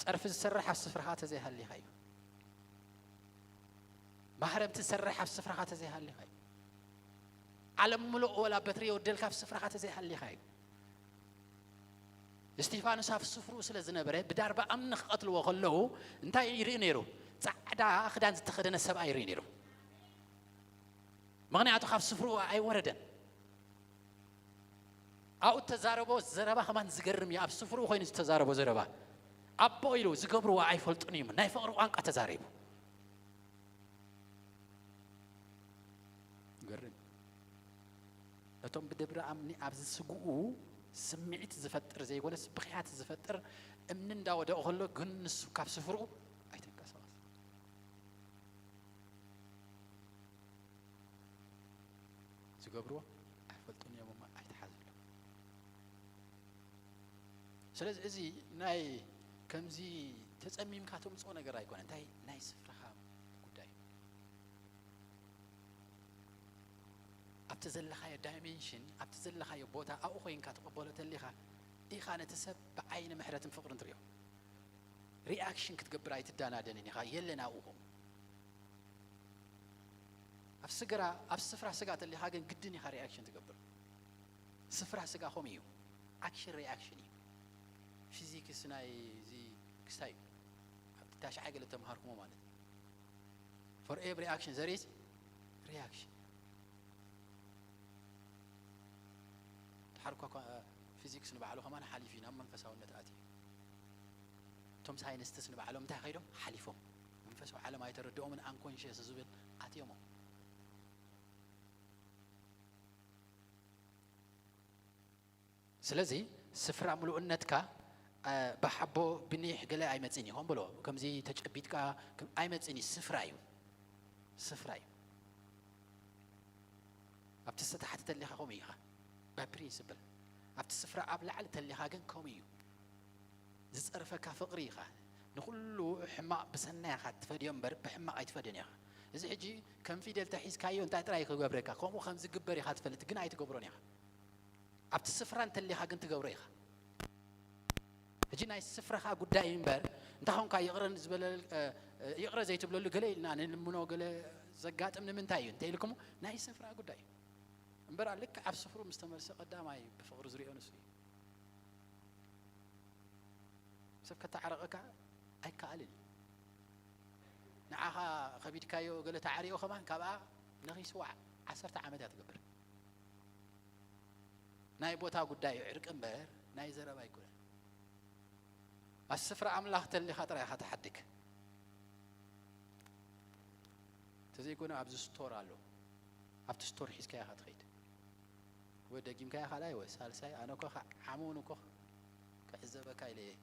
ጸርፊ ዝሰርሕ ኣብ ስፍራኻ ተዘይሃሊኻ እዩ። ማህረምቲ ዝሰርሕ ኣብ ስፍራኻ ተዘይሃሊኻ እዩ። ዓለም ምሉእ ወላ በትሪ የወደልካ ኣብ ስፍራኻ ተዘይሃሊኻ እዩ። እስቲፋኖስ ኣብ ስፍርኡ ስለ ዝነበረ ብዳርባ እምኒ ክቐትልዎ ከለዉ እንታይ ይርኢ ነይሩ? ጻዕዳ ክዳን ዝተኸደነ ሰብኣይ ይርኢ ነይሩ። ምኽንያቱ ካብ ስፍርኡ ኣይወረደን። ኣብኡ እተዛረቦ ዘረባ ከማን ዝገርም እዩ። ኣብ ስፍርኡ ኮይኑ ዝተዛረቦ ዘረባ ኣቦ ኢሉ ዝገብርዎ ኣይፈልጡን እዮም። ናይ ፍቕሪ ቋንቋ ተዛሪቡ። ይገርም። ነቶም ብደብረ ኣምኒ ኣብ ዝስግኡ ስምዒት ዝፈጥር ዘይኮነስ፣ ብኽያት ዝፈጥር፣ እምኒ እንዳወደቐ ከሎ ግን ንሱ ካብ ስፍርኡ ኣይተንቀሳቐስ። ዝገብርዎ ኣይፈልጡን እዮም እሞ ኣይትሓዝሎም። ስለዚ እዚ ናይ ከምዚ ተጸሚምካ ተምጽኦ ነገር ኣይኮነ፣ እንታይ ናይ ስፍራኻ ጉዳይ። ኣብቲ ዘለኻዮ ዳይሜንሽን፣ ኣብቲ ዘለኻዮ ቦታ ኣብኡ ኮይንካ ትቕበሎ ተሊኻ ኢኻ ነቲ ሰብ ብዓይኒ ምሕረትን ፍቕርን ትሪኦ። ሪኣክሽን ክትገብር ኣይትዳናደንን ኢኻ፣ የለን ኣብኡ። ኣብ ስግራ፣ ኣብ ስፍራ ስጋ ተሊኻ ግን ግድን ኢኻ ሪኣክሽን ትገብር። ስፍራ ስጋ ከምኡ እዩ። ኣክሽን ሪኣክሽን እዩ። ፊዚክስ ናይ እዚ ክስታይ እዩ። ኣብቲ ታሽዓይ ገለ ተምሃርኩሞ ማለት እዩ። For every action there is reaction። ድሓር እኳ ፊዚክስ ንባዕሉ ከማን ሓሊፉ እዩ፣ ናብ መንፈሳውነት ኣትዩ። እቶም ሳይንስትስ ንባዕሎም እንታይ ከይዶም ሓሊፎም፣ መንፈሳዊ ዓለም ኣይተረድኦምን፣ ኣንኮንሽስ ዝብል ኣትዮሞ። ስለዚ ስፍራ ምሉእነትካ፣ እ፣ ብሓቦ ብኒሕ ገለ ኣይመጽእን እዩ። ከም ብሎ ከምዚ ተጨቢጥካ ከም ኣይመጽእን እዩ። ስፍራ እዩ። ስፍራ እዩ። ኣብቲ ዝተታሕተ ተሊኻ ከምኡ ኢኻ። ባይ ፕሪንስፕል። ኣብቲ ስፍራ ኣብ ላዕሊ ተሊኻ ግን ከምኡ እዩ። ዝጸርፈካ ፍቕሪ ኢኻ። ንኹሉ ሕማቕ ብሰናይ ኢኻ ትፈድዮ እምበር ብሕማቕ ኣይትፈድዮን ኢኻ። እዚ ሕጂ ከም ፊደል ተሒዝካዮ እንታይ ጥራይ ክገብረካ፣ ከምኡ ከም ዝግበር ኢኻ ትፈልጥ፣ ግን ኣይትገብሮን ኢኻ። ኣብቲ ስፍራ እንተሊኻ ግን ትገብሮ ኢኻ። ሕጂ ናይ ስፍራኻ ጉዳይ እዩ እምበር፣ እንታይ ኾንካ ይቕረ ዝበለ፣ እ፣ እ፣ ይቕረ ዘይትብለሉ ገለ ኢልና ንልምኖ ገለ ዘጋጥም ንምንታይ እዩ እንተ ኢልኩሞ፣ ናይ ስፍራ ጉዳይ እዩ እምበር፣ ልክዕ ኣብ ስፍሩ ምስ ተመልሰ ቀዳማይ ብፍቕሪ ዝሪኦ ንሱ እዩ። ሰብ ከተዓረቐካ ኣይከኣልን እዩ። ንዓኻ ከቢድካዮ ገለ ተዓሪቑ ከማን ካብኣ ነኺሱ ዓሰርተ ዓመት እያ ትገብር። ናይ ቦታ ጉዳይ እዩ ዕርቂ እምበር ናይ ዘረባ ኣይኮነን። ኣብ ስፍራ ኣምላኽ ተሊኻ ጥራይ ኢኻ ትሓድግ። እንተዘይኮነ ኣብዚ ስቶር ኣሎ። ኣብቲ ስቶር ሒዝካዮ ኢኻ ትኸይድ። ወይ ደጊምካዮ ካልኣይ ወይ ሳልሳይ፣ ኣነ እኮ ኸ-፣ ዓመውን እኮ ክዕዘበካ ኢለ እየ።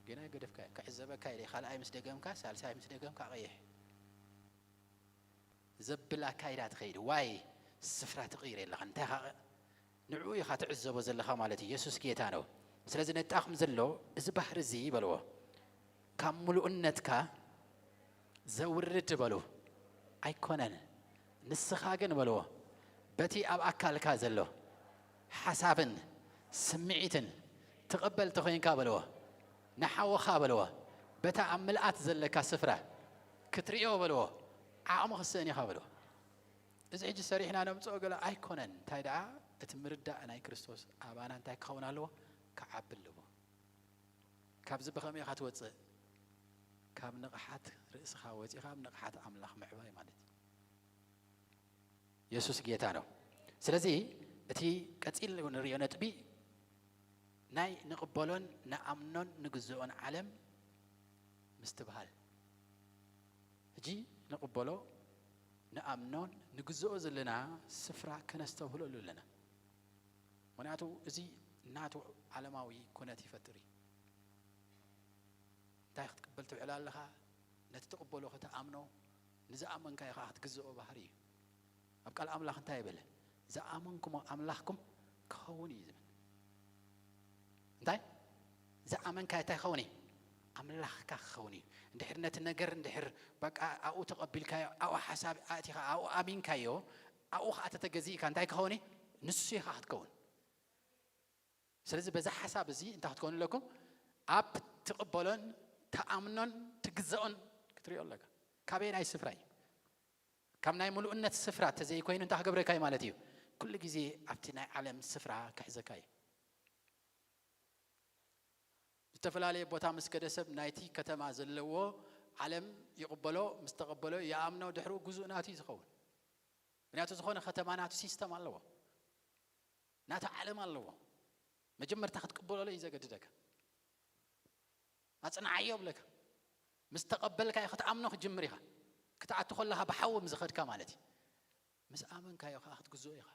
ገና ገደፍካዮ፣ ክዕዘበካ ኢለ እየ። ካልኣይ ምስ ደገምካ፣ ሳልሳይ ምስ ደገምካ ቀይሕ። ዘብል ኣካይዳ ትኸይድ። ዋይ ስፍራ ትቕይር የለኻ። እንታይ ኻ-፣ ንዕኡ ኢኻ ትዕዘቦ ዘለኻ ማለት እዩ። የሱስ ጌታ ነው። ስለዚ ነጣኹም ዘሎ እዚ ባህሪ እዚ በልዎ። ካብ ምሉእነትካ ዘውርድ በሉ። ኣይኮነን። ንስኻ ግን በልዎ። በቲ ኣብ ኣካልካ ዘሎ ሓሳብን ስምዒትን ትቕበል ተኾይንካ በልዎ። ንሓውኻ በልዎ። በታ ኣብ ምልኣት ዘለካ ስፍራ ክትርእዮ በልዎ። ዓቕሚ ክስእን ኢኻ በልዎ። እዚ ሕጂ ሰሪሕና ነምጽኦ ገለ ኣይኮነን። እንታይ ደኣ እቲ ምርዳእ ናይ ክርስቶስ ኣባና እንታይ ክኸውን ኣለዎ? ክዓቢ ኣለዎ። ካብዚ ብኸመይ ኢኻ ትወጽእ? ካብ ንቕሓት ርእስኻ ወጺኻ ኣብ ንቕሓት ኣምላኽ ምዕባይ ማለት እዩ። የሱስ ጌታ ነው። ስለዚ እቲ ቀጺል ንሪኦ ነጥቢ ናይ ንቕበሎን ንኣምኖን ንግዝኦን ዓለም ምስትብሃል። ሕጂ ንቕበሎ፣ ንኣምኖን ንግዝኦ ዘለና ስፍራ ከነስተብህለሉ ኣለና። ምኽንያቱ እዚ ናቱ ዓለማዊ ኩነት ይፈጥር እዩ። እንታይ ክትቅበል ትውዕል ኣለኻ? ነቲ ትቕበሎ ከተኣምኖ፣ ንዝኣመንካዮ ኸዓ ክትግዝኦ ባህሪ እዩ። ኣብ ቃል ኣምላኽ እንታይ ይብል? "ዝኣመንኩሞ ኣምላኽኩም ክኸውን እዩ" ዝብል። እንታይ? ዝኣመንካዮ እንታይ ክኸውን እዩ? ኣምላኽካ ክኸውን እዩ። እንድሕር ነቲ ነገር እንድሕር በቃ ኣብኡ ተቐቢልካዮ፣ ኣብኡ ሓሳብ ኣእቲኻ፣ ኣብኡ ኣሚንካዮ፣ ኣብኡ ኸዓ ተተገዚእካ እንታይ ክኸውን እዩ? ንሱ ኢኻ ክትከውን። ስለዚ በዛ ሓሳብ እዚ እንታይ ክትኮኑ ኣለኩም? ኣብ ትቕበሎን ትኣምኖን ትግዘኦን ክትሪኦ ኣለካ። ካበየናይ ስፍራ እዩ? ካብ ናይ ምሉእነት ስፍራ ተዘይኮይኑ እንታይ ክገብረካ እዩ ማለት እዩ? ኩሉ ግዜ ኣብቲ ናይ ዓለም ስፍራ ክሕዘካ እዩ። ዝተፈላለየ ቦታ ምስ ከደ ሰብ ናይቲ ከተማ ዘለዎ ዓለም ይቕበሎ፣ ምስ ተቐበሎ ይኣምኖ፣ ድሕሩ ግዙእ ናቱ እዩ ዝኸውን። ምክንያቱ ዝኾነ ከተማ ናቱ ሲስተም ኣለዎ፣ ናቱ ዓለም ኣለዎ። መጀመርታ ክትቅበሎ እዩ ዘገድደካ። ኣጽንዓዮ ብለካ። ምስ ተቐበልካዮ ክትኣምኖ ክትጅምር ኢኻ። ክትኣቱ ከለኻ ብሓዊ ምስ ዝኸድካ ማለት እዩ። ምስ ኣመንካዮ ኸዓ ክትግዝኦ ኢኻ።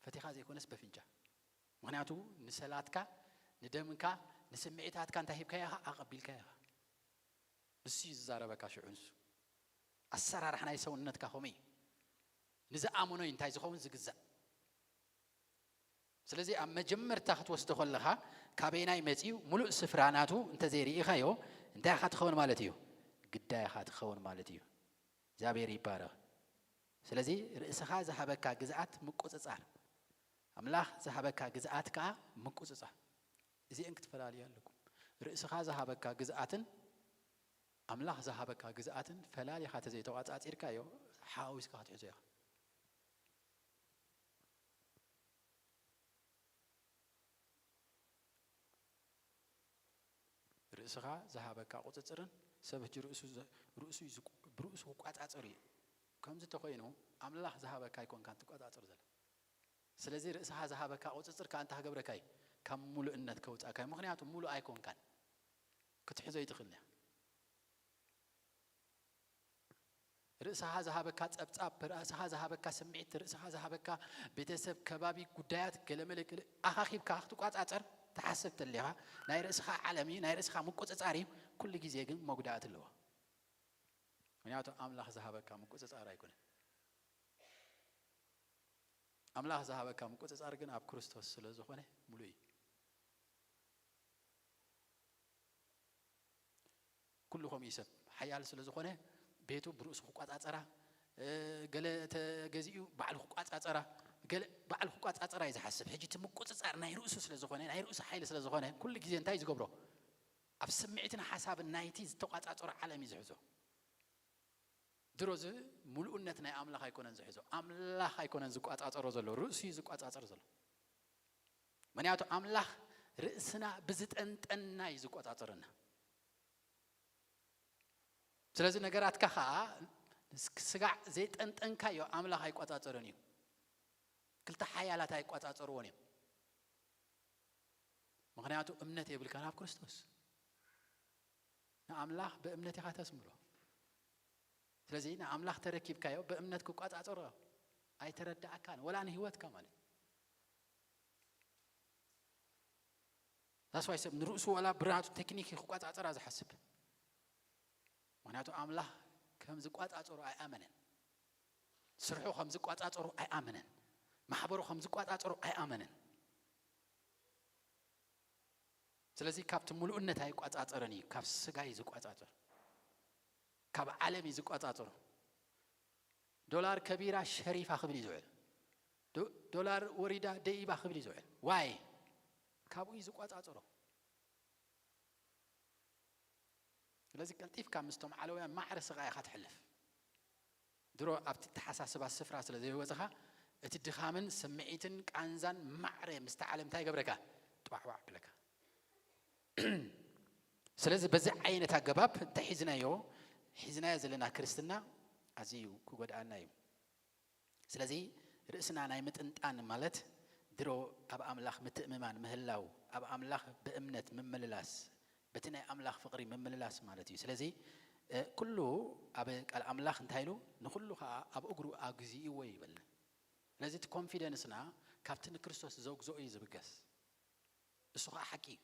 ፈቲኻ ዘይኮነስ በፍንጫ። ምኽንያቱ ንሰላትካ፣ ንደምካ፣ ንስምዒታትካ እንታይ ሂብካዮ ኢኻ? ኣቐቢልካዮ ኢኻ። ንሱ እዩ ዝዛረበካ ሽዑ ንሱ። ኣሰራርሓ ናይ ሰውነትካ ከምኡ እዩ። ንዝኣመኖ እዩ እንታይ ዝኸውን? ዝግዛእ። ስለዚ ኣብ መጀመርታ ክትወስዶ ከለኻ ካበይናይ መጺኡ ሙሉእ ስፍራ ናቱ እንተዘይርኢኻዮ እንታይ ኢኻ ትኸውን ማለት እዩ? ግዳይ ኢኻ ትኸውን ማለት እዩ። እግዚኣብሔር ይባረኽ። ስለዚ ርእስኻ ዝሃበካ ግዝኣት ምቁጽጻር፣ ኣምላኽ ዝሃበካ ግዝኣት ከኣ ምቁጽጻር። እዚአን ክትፈላልያ ኣለኩም። ርእስኻ ዝሃበካ ግዝኣትን ኣምላኽ ዝሃበካ ግዝኣትን ፈላሊኻ ተዘይተቋጻጺርካዮ ሓዊስካ ክትሕዞ ኢኻ። ርእስኻ ዝሃበካ ቁጽጽርን ሰብ ሕጂ ርእሱ ዘ-፣ ርእሱ እዩ ዝቁ-፣ ብርእሱ ክቋጻጸር እዩ። ከምዚ ተኾይኑ ኣምላኽ ዝሃበካ ኣይኮንካን ትቋጻጸር ዘለ። ስለዚ ርእስኻ ዝሃበካ ቁጽጽር ከኣ እንታይ ክገብረካ እዩ? ካብ ሙሉእነት ከውጻእካ እዩ። ምኽንያቱ ሙሉእ ኣይኮንካን። ክትሕዞ ይትኽእል እያ። ርእስኻ ዝሃበካ ጸብጻብ፣ ርእስኻ ዝሃበካ ስምዒት፣ ርእስኻ ዝሃበካ ቤተሰብ፣ ከባቢ፣ ጉዳያት፣ ገለመለ ገለ ኣኻኺብካ ክትቋጻጸር ትሓስብ ተሊኻ፣ ናይ ርእስኻ ዓለም እዩ፣ ናይ ርእስኻ ምቁጽጻር እዩ። ኩሉ ግዜ ግን መጉዳእቲ ኣለዎ። ምኽንያቱ ኣምላኽ ዝሃበካ ምቁጽጻር ኣይኮነን። ኣምላኽ ዝሃበካ ምቁጽጻር ግን ኣብ ክርስቶስ ስለ ዝኾነ ሙሉእ እዩ። ኩሉ ከምኡ እዩ። ሰብ ሓያል ስለ ዝኾነ ቤቱ ብርእሱ ክቋጻጸራ፣ እ፣ ገለ ተገዚኡ ባዕሉ ክቋጻጸራ፣ ገለ ባዕሉ ክቋጻጸራ እዩ ዝሓስብ። ሕጂ እቲ ምቁጽጻር ናይ ርእሱ ስለ ዝኾነ፣ ናይ ርእሱ ሓይሊ ስለ ዝኾነ፣ ኩሉ ግዜ እንታይ እዩ ዝገብሮ? ኣብ ስምዒትን ሓሳብን ናይቲ ዝተቋጻጸሮ ዓለም እዩ ዝሕዞ። ድሮ እዚ ምሉእነት ናይ ኣምላኽ ኣይኮነን ዝሕዞ። ኣምላኽ ኣይኮነን ዝቋጻጸሮ ዘሎ፣ ርእሱ እዩ ዝቋጻጸር ዘሎ። ምኽንያቱ ኣምላኽ ርእስና ብዝጠንጠንና እዩ ዝቋጻጸረና። ስለዚ ነገራትካ ኸኣ ስጋዕ ዘይጠንጠንካዮ ኣምላኽ ኣይቋጻጸርን እዩ። ክልተ ሓያላት ኣይቋጻጸርዎን እዮም። ምኽንያቱ እምነት የብልካን ኣብ ክርስቶስ። ንኣምላኽ ብእምነት ኢኻ ተስምሮ። ስለዚ ንኣምላኽ ተረኪብካዮ ብእምነት ክቋጻጸሮ ኣይተረዳእካን፣ ወላ ንህይወትካ ማለት። ዛስዋይ ሰብ ንርእሱ ወላ ብራቱ ቴክኒክ ክቋጻጸራ ዝሓስብ። ምኽንያቱ ኣምላኽ ከም ዝቋጻጸሩ ኣይኣመነን። ስርሑ ከም ዝቋጻጸሩ ኣይኣመነን። ማሕበሩ ከም ዝቋጻጸሩ ኣይኣመነን። ስለዚ ካብቲ ምሉእነት ኣይቋጻጸርን እዩ፣ ካብ ስጋ እዩ ዝቋጻጸር። ካብ ዓለም እዩ ዝቋጻጸሩ። ዶላር ከቢራ ሸሪፋ ክብል እዩ ዝውዕል። ዶ-፣ ዶላር ወሪዳ ደይባ ክብል እዩ ዝውዕል። ዋይ? ካብኡ እዩ ዝቋጻጸሮ። ስለዚ ቀልጢፍካ ምስቶም ዓለውያን ማዕረ ስቓይ ኢኻ ትሕልፍ። ድሮ ኣብቲ ተሓሳስባ ስፍራ ስለ ዘይወጽኻ፣ እቲ ድኻምን ስምዒትን ቃንዛን ማዕረ ምስቲ ዓለም እንታይ ይገብረካ? ጥዋሕዋሕ ብለካ። ስለዚ በዚ ዓይነት ኣገባብ እንተሒዝናዮ፣ ሒዝናዮ ዘለና ክርስትና ኣዝዩ ክጎድኣና እዩ። ስለዚ ርእስና ናይ ምጥንጣን ማለት ድሮ ኣብ ኣምላኽ ምትእምማን ምህላው፣ ኣብ ኣምላኽ ብእምነት ምምልላስ፣ በቲ ናይ ኣምላኽ ፍቕሪ ምምልላስ ማለት እዩ። ስለዚ፣ እ፣ ኩሉ ኣብ ቃል ኣምላኽ እንታይ ኢሉ? ንኹሉ ኸኣ ኣብ እግሩ ኣግዚእዎ ይብል። ስለዚ እቲ ኮንፊደንስና ካብቲ ንክርስቶስ ዘውግዞ እዩ ዝብገስ። እሱ ኸኣ ሓቂ እዩ።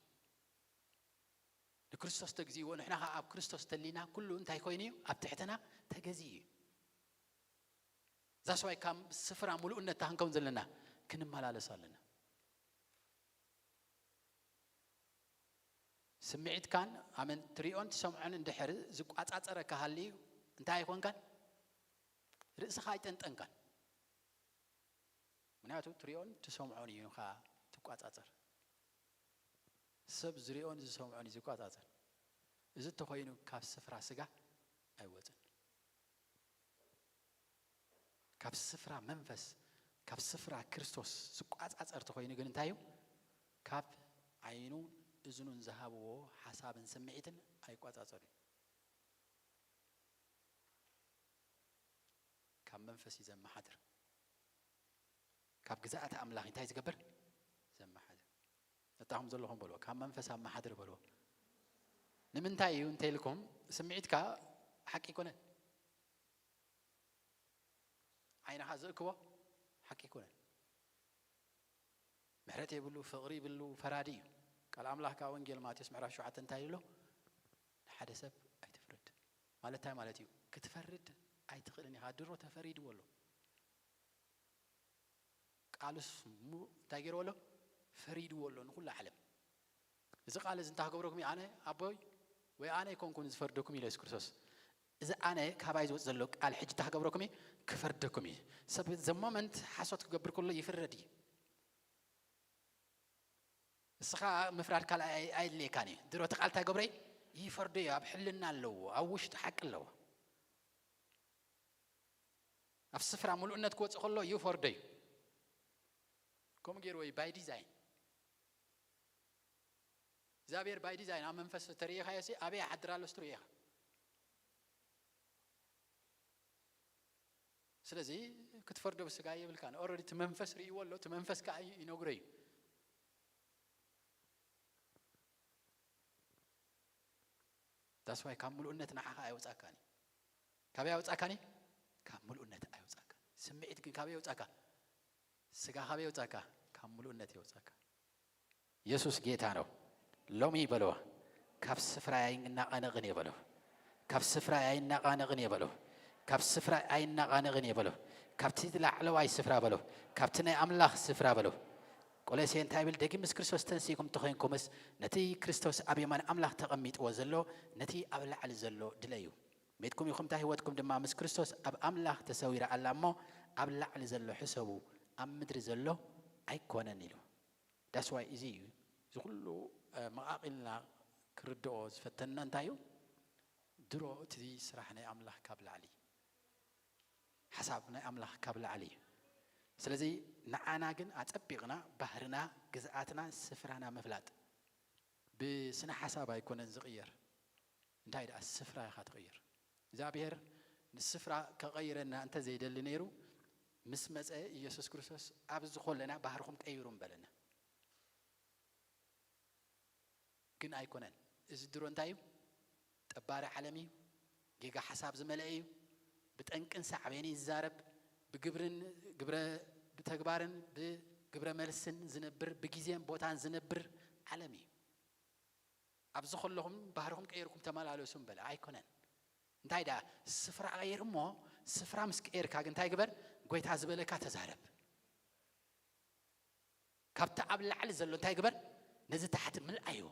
ንክርስቶስ ተግዚእዎ፣ ንሕና ኸኣ ኣብ ክርስቶስ ተሊና ኩሉ እንታይ ኮይኑ እዩ? ኣብ ትሕትና ተገዚኡ እዩ። ዛስዋይ ካብ ስፍራ ምሉእነት ክንከውን ዘለና ክንመላለስ ኣለና። ስምዒትካን ኣመን ትሪኦን ትሰምዖን እንድሕር ዝቋጻጸረካ ሃልዩ እንታይ ኣይኮንካን? ርእስኻ ኣይጠንጠንካን። ምክንያቱ ትሪኦን ትሰምዖን እዩ ኢኻ ትቋጻጸር። ሰብ ዝሪኦን ዝሰምዖን እዩ ዝቋጻጸር። እዚ እንተኾይኑ ካብ ስፍራ ስጋ ኣይወጽን። ካብ ስፍራ መንፈስ፣ ካብ ስፍራ ክርስቶስ ዝቋጻጸር ተኾይኑ ግን እንታይ እዩ? ካብ ዓይኑን እዝኑን ዝሃብዎ ሓሳብን ስምዒትን ኣይቋጻጸር እዩ። ካብ መንፈስ እዩ ዘመሓድር። ካብ ግዛኣት ኣምላኽ እንታይ ዝገብር? ዘመሓድር። ነታኹም ዘለኹም በልዎ፣ ካብ መንፈስ ኣመሓድር በልዎ። ንምንታይ እዩ እንተ ኢልኩም፣ ስምዒትካ ሓቂ ኣይኮነን። ዓይንኻ ዝእክቦ ሓቂ ኣይኮነን። ምሕረት የብሉ፣ ፍቕሪ ይብሉ፣ ፈራዲ እዩ። ቃል ኣምላኽ ካብ ወንጌል ማቴዎስ ምዕራፍ ሸውዓተ እንታይ ይብሎ? ንሓደ ሰብ ኣይትፍረድ። ማለት እንታይ ማለት እዩ? ክትፈርድ ኣይትኽእልን ኢኻ። ድሮ ተፈሪድዎ ኣሎ። ቃሉስ ሙ-፣ እንታይ ገይርዎ ኣሎ? ፈሪድዎ ኣሎ ንኹሉ ዓለም። እዚ ቃል እዚ እንታይ ክገብረኩም እዩ? ኣነ ኣቦይ ወይ ኣነ ኣይኮንኩን ዝፈርደኩም ኢለ የሱስ ክርስቶስ። እዚ ኣነ ካባይ ዝወጽእ ዘሎ ቃል ሕጂ እንታይ ክገብረኩም እዩ? ክፈርደኩም እዩ። ሰብ ዘ ሞመንት ሓሶት ክገብር ከሎ ይፍረድ እዩ። እስኻ ምፍራድ ካልኣይ ኣይ-፣ ኣየድልየካን እዩ። ድሮ እቲ ቃል እንታይ ገብረ እዩ? ይፈርዶ እዩ። ኣብ ሕልና ኣለዎ፣ ኣብ ውሽጡ ሓቂ ኣለዎ። ኣብ ስፍራ ምሉእነት ክወጽእ ከሎ ይፈርዶ እዩ። ከምኡ ገይርዎ እዩ ባይ ዲዛይን። እግዚኣብሔር ባይ ዲዛይን ኣብ መንፈስ ተርእኻዮ ሲ ኣበይ ይሓድር ኣሎ ስትሩ ኢኻ። ስለዚ ክትፈርዶ ብስጋ የብልካን። ኦልሬዲ እቲ መንፈስ ርእይዎ ኣሎ፣ እቲ መንፈስ ከዓ ይነግሮ እዩ። ዳስዋይ ካብ ምሉእነት ንዓኻ ኣይወፃካኒ። ካበይ ኣውፃካኒ? ካብ ምሉእነት ኣይወፃካ። ስምዒት ግን ካበይ የውፃካ? ስጋ ካበይ የውፃካ? ካብ ምሉእነት የውፃካ። ኢየሱስ ጌታ ነው። ሎሚ በልዎ፣ ካብ ስፍራ ኣይናቃነቅን እየ በልዎ። ካብ ስፍራ ኣይናቃነቅን እየ በልዎ። ካብ ስፍራ ኣይናቃነቅን እየ በልዎ። ካብቲ ላዕለዋይ ስፍራ በልዎ። ካብቲ ናይ ኣምላኽ ስፍራ በልዎ። ቆሎሴ እንታይ ይብል? ደጊም ምስ ክርስቶስ ተንሲእኩም እንተኾይንኩምስ፣ ነቲ ክርስቶስ ኣብ የማን ኣምላኽ ተቐሚጥዎ ዘሎ፣ ነቲ ኣብ ላዕሊ ዘሎ ድለዩ። ሜትኩም ኢኹም፣ እታ ህይወትኩም ድማ ምስ ክርስቶስ ኣብ ኣምላኽ ተሰዊራ ኣላ እሞ፣ ኣብ ላዕሊ ዘሎ ሕሰቡ፣ ኣብ ምድሪ ዘሎ ኣይኮነን ኢሉ። ዳስዋይ እዚ እዩ፣ እዚ ኩሉ፣ እ፣ መቓቒልና ክርድኦ ዝፈተንና እንታይ እዩ? ድሮ እቲ ስራሕ ናይ ኣምላኽ ካብ ላዕሊ፣ ሓሳብ ናይ ኣምላኽ ካብ ላዕሊ እዩ። ስለዚ ንዓና ግን ኣጸቢቕና ባህርና፣ ግዝኣትና፣ ስፍራና ምፍላጥ። ብስነ ሓሳብ ኣይኮነን ዝቕየር። እንታይ ደኣ ስፍራ ኢኻ ትቕይር። እግዚኣብሔር ንስፍራ ከቐይረና እንተ ዘይደሊ ነይሩ፣ ምስ መጸ ኢየሱስ ክርስቶስ ኣብዚ ኾለና ባህርኹም ቀይሩ ምበለና። ግን ኣይኮነን። እዚ ድሮ እንታይ እዩ? ጠባሪ ዓለም እዩ። ጌጋ ሓሳብ ዝመልአ እዩ። ብጠንቅን ሳዕቤን እዩ ዝዛረብ። ብግብርን ግብረ፣ ብተግባርን ብግብረ መልስን ዝነብር፣ ብግዜን ቦታን ዝነብር ዓለም እዩ። ኣብዚ ከለኹም ባህርኹም ቀይርኩም ተመላለሱ ምበለ። ኣይኮነን። እንታይ ደኣ ስፍራ ቀይር እሞ፣ ስፍራ ምስ ቀየርካ ግን እንታይ ግበር? ጎይታ ዝበለካ ተዛረብ። ካብቲ ኣብ ላዕሊ ዘሎ እንታይ ግበር? ነዚ ታሕቲ ምልኣዮ።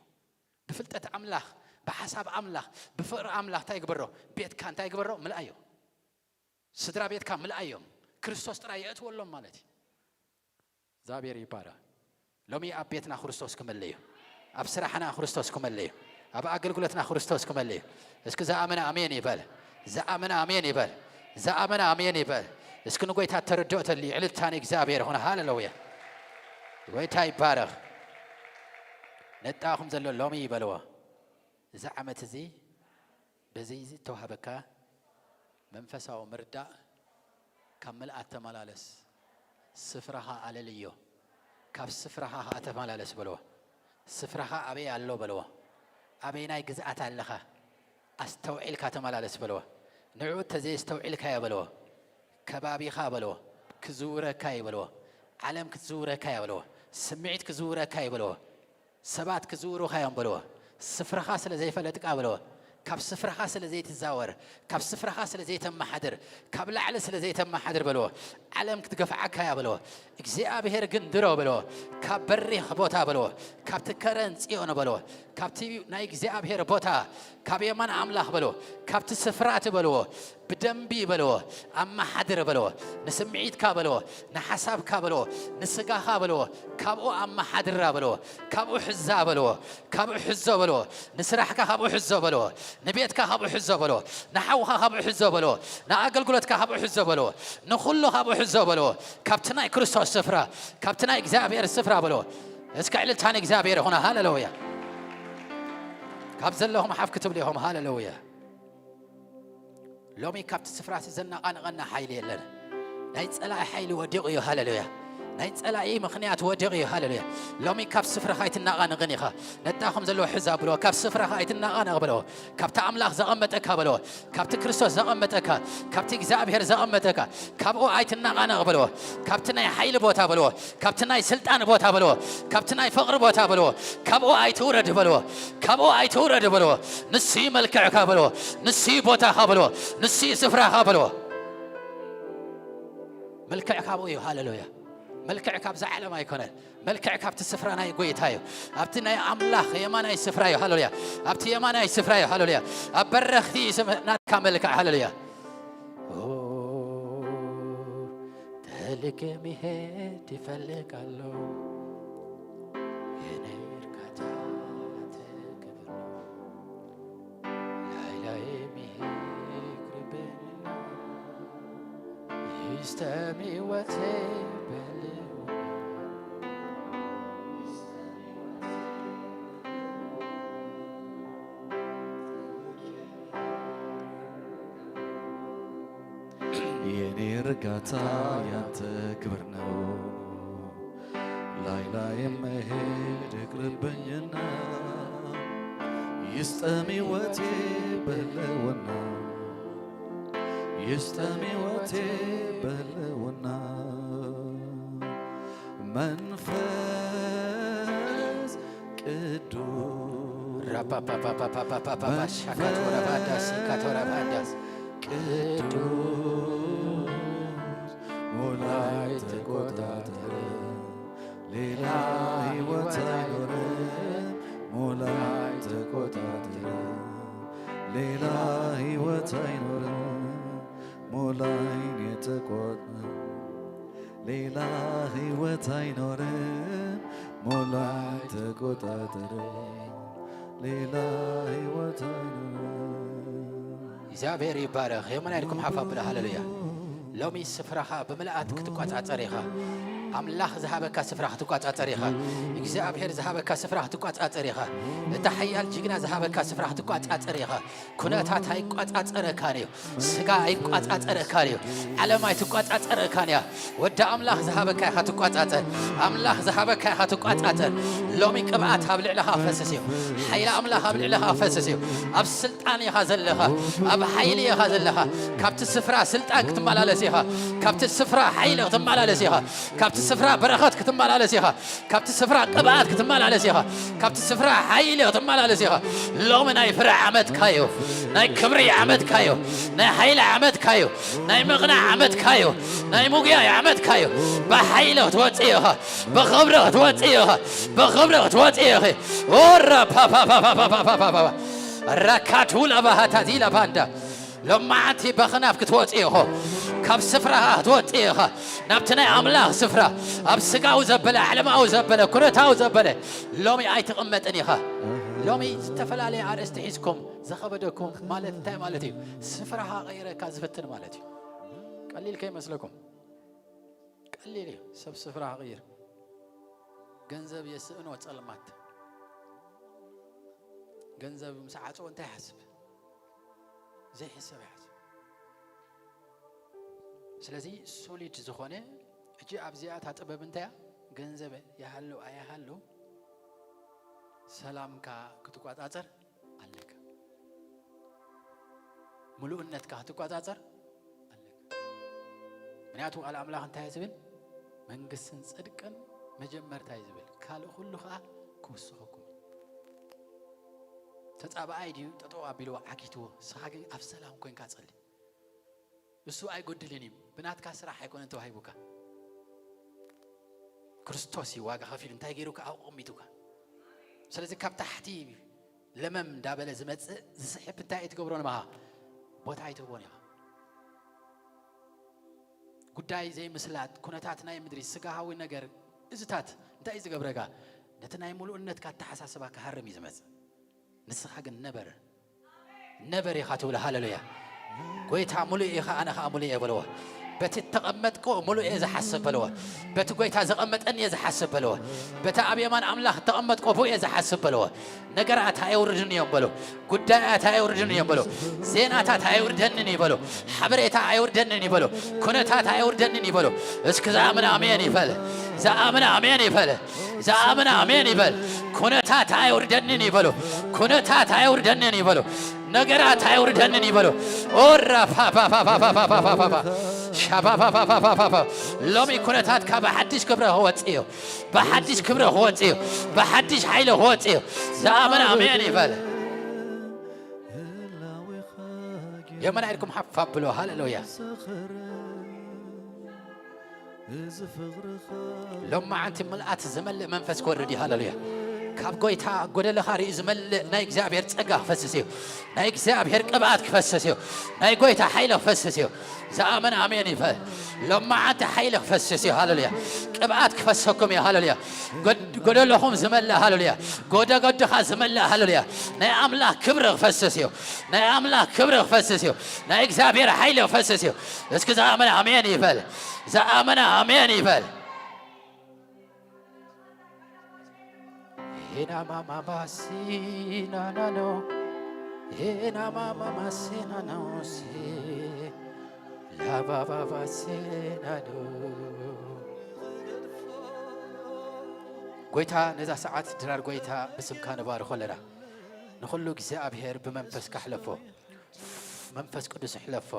ብፍልጠት ኣምላኽ፣ ብሓሳብ ኣምላኽ፣ ብፍቕሪ ኣምላኽ እንታይ ግበሮ? ቤትካ እንታይ ግበሮ? ምልኣዮ። ስድራ ቤትካ ምልኣዮም። ክርስቶስ ጥራይ የእትወሎም ማለት እዩ። እግዚኣብሔር ይባረኽ። ሎሚ ኣብ ቤትና ክርስቶስ ክመለዩ፣ ኣብ ስራሕና ክርስቶስ ክመለዩ፣ ኣብ ኣገልግሎትና ክርስቶስ ክመለዩ። እስኪ ዝኣመነ ኣሜን ይበል። ዝኣመነ ኣሜን ይበል። ዝኣመነ ኣሜን ይበል። እስኪ ንጎይታ ተረድኦ ተልዩ ዕልልታ ንእግዚኣብሔር ይኹን። ሃሌሉያ። ጎይታ ይባረኽ። ነጣኹም ዘሎ ሎሚ ይበልዎ። እዚ ዓመት እዚ በዚ ዝተዋህበካ መንፈሳዊ ምርዳእ ካብ ምልኣት ተመላለስ። ስፍራኻ ኣለልዮ። ካብ ስፍራኻ ኸኣ ተመላለስ በልዎ። ስፍራኻ ኣበይ ኣሎ በልዎ። ኣበይናይ ግዝኣት ኣለኻ? ኣስተውዒልካ ተመላለስ በልዎ። ንዕኡ እንተዘየስተውዒልካዮ በልዎ። ከባቢኻ በልዎ። ክዝውረካ እዩ በልዎ። ዓለም ክትዝውረካ እያ በልዎ። ስምዒት ክዝውረካ እዩ በልዎ። ሰባት ክዝውሩኻ እዮም በልዎ። ስፍራኻ ስለ ዘይፈለጥካ በልዎ። ካብ ስፍራኻ ስለ ዘይትዛወር፣ ካብ ስፍራኻ ስለ ዘይተመሓድር፣ ካብ ላዕሊ ስለ ዘይተመሓድር በልዎ። ዓለም ክትገፍዓካ እያ በልዎ። እግዚኣብሔር ግን ድሮ በልዎ። ካብ በሪኽ ቦታ በልዎ። ካብቲ ከረን ጽዮን በልዎ። ካብቲ ናይ እግዚኣብሔር ቦታ፣ ካብ የማን ኣምላኽ በልዎ። ካብቲ ስፍራ እቲ በልዎ። ብደንቢ በልዎ። ኣመሓድር በልዎ። ንስምዒትካ በልዎ። ንሓሳብካ በልዎ። ንስጋኻ በልዎ። ካብኡ ኣመሓድራ በልዎ። ካብኡ ሕዛ በልዎ። ካብኡ ሕዞ በልዎ። ንስራሕካ ካብኡ ሕዞ በልዎ። ንቤትካ ካብኡ ሕዞ በልዎ። ንሓውኻ ካብኡ ሕዞ በልዎ። ንኣገልግሎትካ ካብኡ ሕዞ በልዎ። ንኹሉ ካብኡ ሕዞ በልዎ። ካብቲ ናይ ክርስቶስ ስፍራ፣ ካብቲ ናይ እግዚኣብሔር ስፍራ በልዎ። እስከ ዕልልታ ንእግዚኣብሔር ይኹን። ሃሌሉያ። ካብ ዘለኹም ሓፍ ክትብሉ ኢኹም። ሃሌሉያ። ሎሚ ካብቲ ስፍራ እዚ ዘነቓንቐና ሓይሊ የለን። ናይ ጸላኢ ሓይሊ ወዲቑ እዩ። ሃሌሉያ። ናይ ጸላኢ ምኽንያት ወዲቑ እዩ። ሃሌሉያ። ሎሚ ካብ ስፍራኻ ኣይትናቓነቕን ኢኻ። ነጣኹም ዘለዎ ሕዛ ብሎ፣ ካብ ስፍራኻ ኣይትናቓነቕ ብሎ። ካብቲ ኣምላኽ ዘቐመጠካ በሎ፣ ካብቲ ክርስቶስ ዘቐመጠካ፣ ካብቲ እግዚኣብሔር ዘቐመጠካ፣ ካብኡ ኣይትናቓነቕ በሎ። ካብቲ ናይ ሓይሊ ቦታ በሎ፣ ካብቲ ናይ ስልጣን ቦታ በሎ፣ ካብቲ ናይ ፍቕሪ ቦታ በሎ፣ ካብኡ ኣይትውረድ በሎ፣ ካብኡ ኣይትውረድ በሎ። ንሱ እዩ መልክዕካ በሎ፣ ንሱ እዩ ቦታኻ በሎ፣ ንሱ እዩ ስፍራኻ በሎ። መልክዕ ካብኡ እዩ። ሃሌሉያ። መልክዕ ካብዛ ዓለም ኣይኮነን። መልክዕ ካብቲ ስፍራ ናይ ጎይታ እዩ። ኣብቲ ናይ ኣምላኽ የማናይ ስፍራ እዩ። ሃሌሉያ። ኣብቲ የማናይ ስፍራ እዩ። ሃሌሉያ። ኣብ በረኽቲ እዩ ስም ናትካ መልክዕ። ሃሌሉያ። ኦ፣ ተልከ መሄድ ይፈልጋለሁ። የኔ እርካታ ክብር ነው። ላይ ላይ የሚሄድ ይቅርብንና ይስጠም ህይወቴ በልውና። የኔ እርጋታ ያንተ ክብር ነው። ላይ ላይ መሄድ ይቅርብኝና ይስጠም ህይወቴ በልውና፣ ይስጠም ህይወቴ በልውና። መንፈስ ቅዱስ ራፓፓፓፓፓፓፓፓ ሻካቶራባዳስ ካቶራባዳስ ቅዱስ ሙላይ ተቆጣጠር፣ ሌላ ህይወት አይኖርም። ሙላይ ተቆጣጠር፣ ሌላ ህይወት አይኖርም። ሙላይ የተቆጣጠር፣ ሌላ ህይወት አይኖርም። ሙላይ ተቆጣጠር፣ ሌላ ህይወት አይኖርም። እግዚኣብሔር ይባረኽ። የመና ኢልኩም ሓፍ ኣብላ። ሃሌሉያ። ሎሚ ስፍራኻ ብምልኣት ክትቋጻጸር ኢኻ። ኣምላኽ ዝሃበካ ስፍራ ክትቋጻጸር ኢኻ። እግዚኣብሔር ዝሃበካ ስፍራ ክትቋጻጸር ኢኻ። እቲ ሓያል ጅግና ዝሃበካ ስፍራ ክትቋጻጸር ኢኻ። ኩነታት ኣይቋጻጸረካን እዩ። ስጋ ኣይቋጻጸረካን እዩ። ዓለም ኣይትቋጻጸረካን እያ። ወዲ ኣምላኽ ዝሃበካ ኢኻ ትቋጻጸር። ኣምላኽ ዝሃበካ ኢኻ ትቋጻጸር። ሎሚ ቅብኣት ኣብ ልዕለኻ ክፈስስ እዩ። ሓይሊ ኣምላኽ ኣብ ልዕለኻ ክፈስስ እዩ። ኣብ ስልጣን ኢኻ ዘለኻ። ኣብ ሓይሊ ኢኻ ዘለኻ። ካብቲ ስፍራ ስልጣን ክትመላለስ ኢኻ። ካብቲ ስፍራ ሓይሊ ክትመላለስ ኢኻ። ካብቲ ስፍራ በረኸት ክትመላለስ ኢኻ። ካብቲ ስፍራ ቅብኣት ክትመላለስ ኢኻ። ካብቲ ስፍራ ሓይሊ ክትመላለስ ኢኻ። ሎሚ ናይ ፍረ ዓመትካ እዩ። ናይ ክብሪ ዓመትካ እዩ። ናይ ሓይሊ ዓመትካ እዩ። ናይ ምቕናዕ ዓመትካ እዩ። ናይ ምጉያይ ዓመትካ እዩ። ብሓይሊ ክትወጽእ ኢኻ። ብኽብሪ ክትወጽእ ኢኻ። ብኽብሪ ክትወጽእ ኢኺ። ኦራ ፓፓፓፓፓፓፓፓ ራካቱላ ባህታዚላ ባንዳ ሎማዓንቲ በኽናፍ ክትወጽእ ኢኹ። ካብ ስፍራኻ ክትወጽእ ኢኻ። ናብቲ ናይ ኣምላኽ ስፍራ፣ ኣብ ስጋዊ ዘበለ፣ ዓለማዊ ዘበለ፣ ኩነታዊ ዘበለ፣ ሎሚ ኣይትቕመጥን ኢኻ። ሎሚ ዝተፈላለየ ኣርእስቲ ሒዝኩም ዝኸበደኩም ማለት እንታይ ማለት እዩ? ስፍራኻ ቀይረካ ዝፍትን ማለት እዩ። ቀሊል ከይመስለኩም። ቀሊል እዩ። ሰብ ስፍራ ክቕይር። ገንዘብ የስእኖ ጸልማት። ገንዘብ ምስ ዓጸወ እንታይ ይሓስብ? ዘይሕሰብ ይሓስብ። ስለዚ ሶሊድ ዝኾነ፣ ሕጂ ኣብዚኣ እታ ጥበብ እንታይ እያ? ገንዘብ ይሃሉ ኣይሃሉ ሰላምካ ክትቋጻጸር ኣለካ። ምሉእነትካ ክትቋጻጸር ኣለካ። ምክንያቱ ቃል ኣምላኽ እንታይ እዩ ዝብል? መንግስትን ጽድቅን መጀመርታ እዩ ዝብል፣ ካልእ ኩሉ ኸኣ ክውስኸኩም እዩ። ተጻባኣይ ድዩ ጠጠው ኣቢልዎ ዓጊትዎ፣ ንስኻ ግን ኣብ ሰላም ኮንካ ጸሊ። እሱ ኣይጎድልን እዩ። ብናትካ ስራሕ ኣይኮነን ተዋሂቡካ። ክርስቶስ እዩ ዋጋ ከፊሉ እንታይ ገይሩካ ኣብኡ ኣቐሚጡካ። ስለዚ ካብ ታሕቲ ለመም እንዳበለ ዝመጽእ ዝስሕብ እንታይ ኣይትገብሮን ኢኻ? ቦታ ኣይትህቦን ኢኻ። ጉዳይ ዘይምስላጥ፣ ኩነታት ናይ ምድሪ፣ ስጋዊ ነገር፣ እዝታት እንታይ እዩ ዝገብረካ? ነቲ ናይ ምሉእነትካ ኣተሓሳስባ ክሃርም እዩ ዝመጽእ። ንስኻ ግን ነበር፣ ነበር ኢኻ ትብሎ። ሃሌሉያ። ጎይታ ሙሉእ ኢኻ፣ ኣነ ኸኣ ሙሉእ እየ በልዎ። በቲ እተቐመጥኩ ሙሉእ እየ ዝሓስብ በልዎ። በቲ ጐይታ ዘቐመጠኒ እየ ዝሓስብ በልዎ። በቲ ኣብ የማን ኣምላኽ እተቐመጥኩ ብኡ እየ ዝሓስብ በልዎ። ነገራት ኣየውርድን እዮም በሉ። ጉዳያት ኣየውርድን እዮም በሉ። ዜናታት ኣየውርደንን እዩ በሉ። ሓበሬታ ኣየውርደንን እዩ በሉ። ኩነታት ኣየውርደንን እዩ በሉ። እስኪ ዝኣምን ኣሜን ይበል። ዝኣምን ኣሜን ይበል። ዝኣምን ኣሜን ይበል። ኩነታት ኣየውርደንን እዩ በሉ። ኩነታት ኣየውርደንን እዩ በሉ። ነገራት ኣየውርደንን እዩ በሉ። ኦራ ፓ ፓ ፓ ፓ ፓ ፓ ፓ ፓ ፓ ፓ ሻ ፓ ፓ ፓ ፓ ፓ ፓ ፓ። ሎሚ ኩነታትካ ብሓድሽ ክብሪ ክወጽእ እዩ። ብሓድሽ ክብሪ ክወጽእ እዩ። ብሓድሽ ሓይሊ ክወጽእ እዩ። ዝኣምን ኣሜን ይበል። የመና ኢድኩም ሓፍ ኣብሉ። ሃሌሉያ። ሎማዓንቲ ምልኣት ዝመልእ መንፈስ ክወርድ እዩ። ሃሌሉያ። ካብ ጎይታ ጎደለኻ ርእዩ ዝመልእ ናይ እግዚኣብሔር ጸጋ ክፈስስ እዩ። ናይ እግዚኣብሔር ቅብኣት ክፈስስ እዩ። ናይ ጎይታ ሓይሊ ክፈስስ እዩ። ዝኣምን ኣሜን ይበል። ሎማዓንቲ ሓይሊ ክፈስስ እዩ። ሃሌሉያ። ቅብኣት ክፈሰኩም እዩ። ሃሌሉያ። ጎድ-፣ ጎደለኹም ዝመልእ። ሃሌሉያ። ጎደ ጎድኻ ዝመልእ። ሃሌሉያ። ናይ ኣምላኽ ክብሪ ክፈስስ እዩ። ናይ ኣምላኽ ክብሪ ክፈስስ እዩ። ናይ እግዚኣብሔር ሓይሊ ክፈስስ እዩ። እስኪ ዝኣምን ኣሜን ይበል። ዝኣምን ኣሜን ይበል። ሄና ማማ ባሲ ናናኖ፣ ሄና ማማ ማሲ ናናኖ ሲ፣ ላባባ ባሲ ናኖ። ጎይታ ነዛ ሰዓት ድራር ጎይታ ብስምካ ንባርኾ ኣለና። ንኹሉ እግዚኣብሔር ብመንፈስካ ሕለፎ። መንፈስ ቅዱስ ይሕለፎ።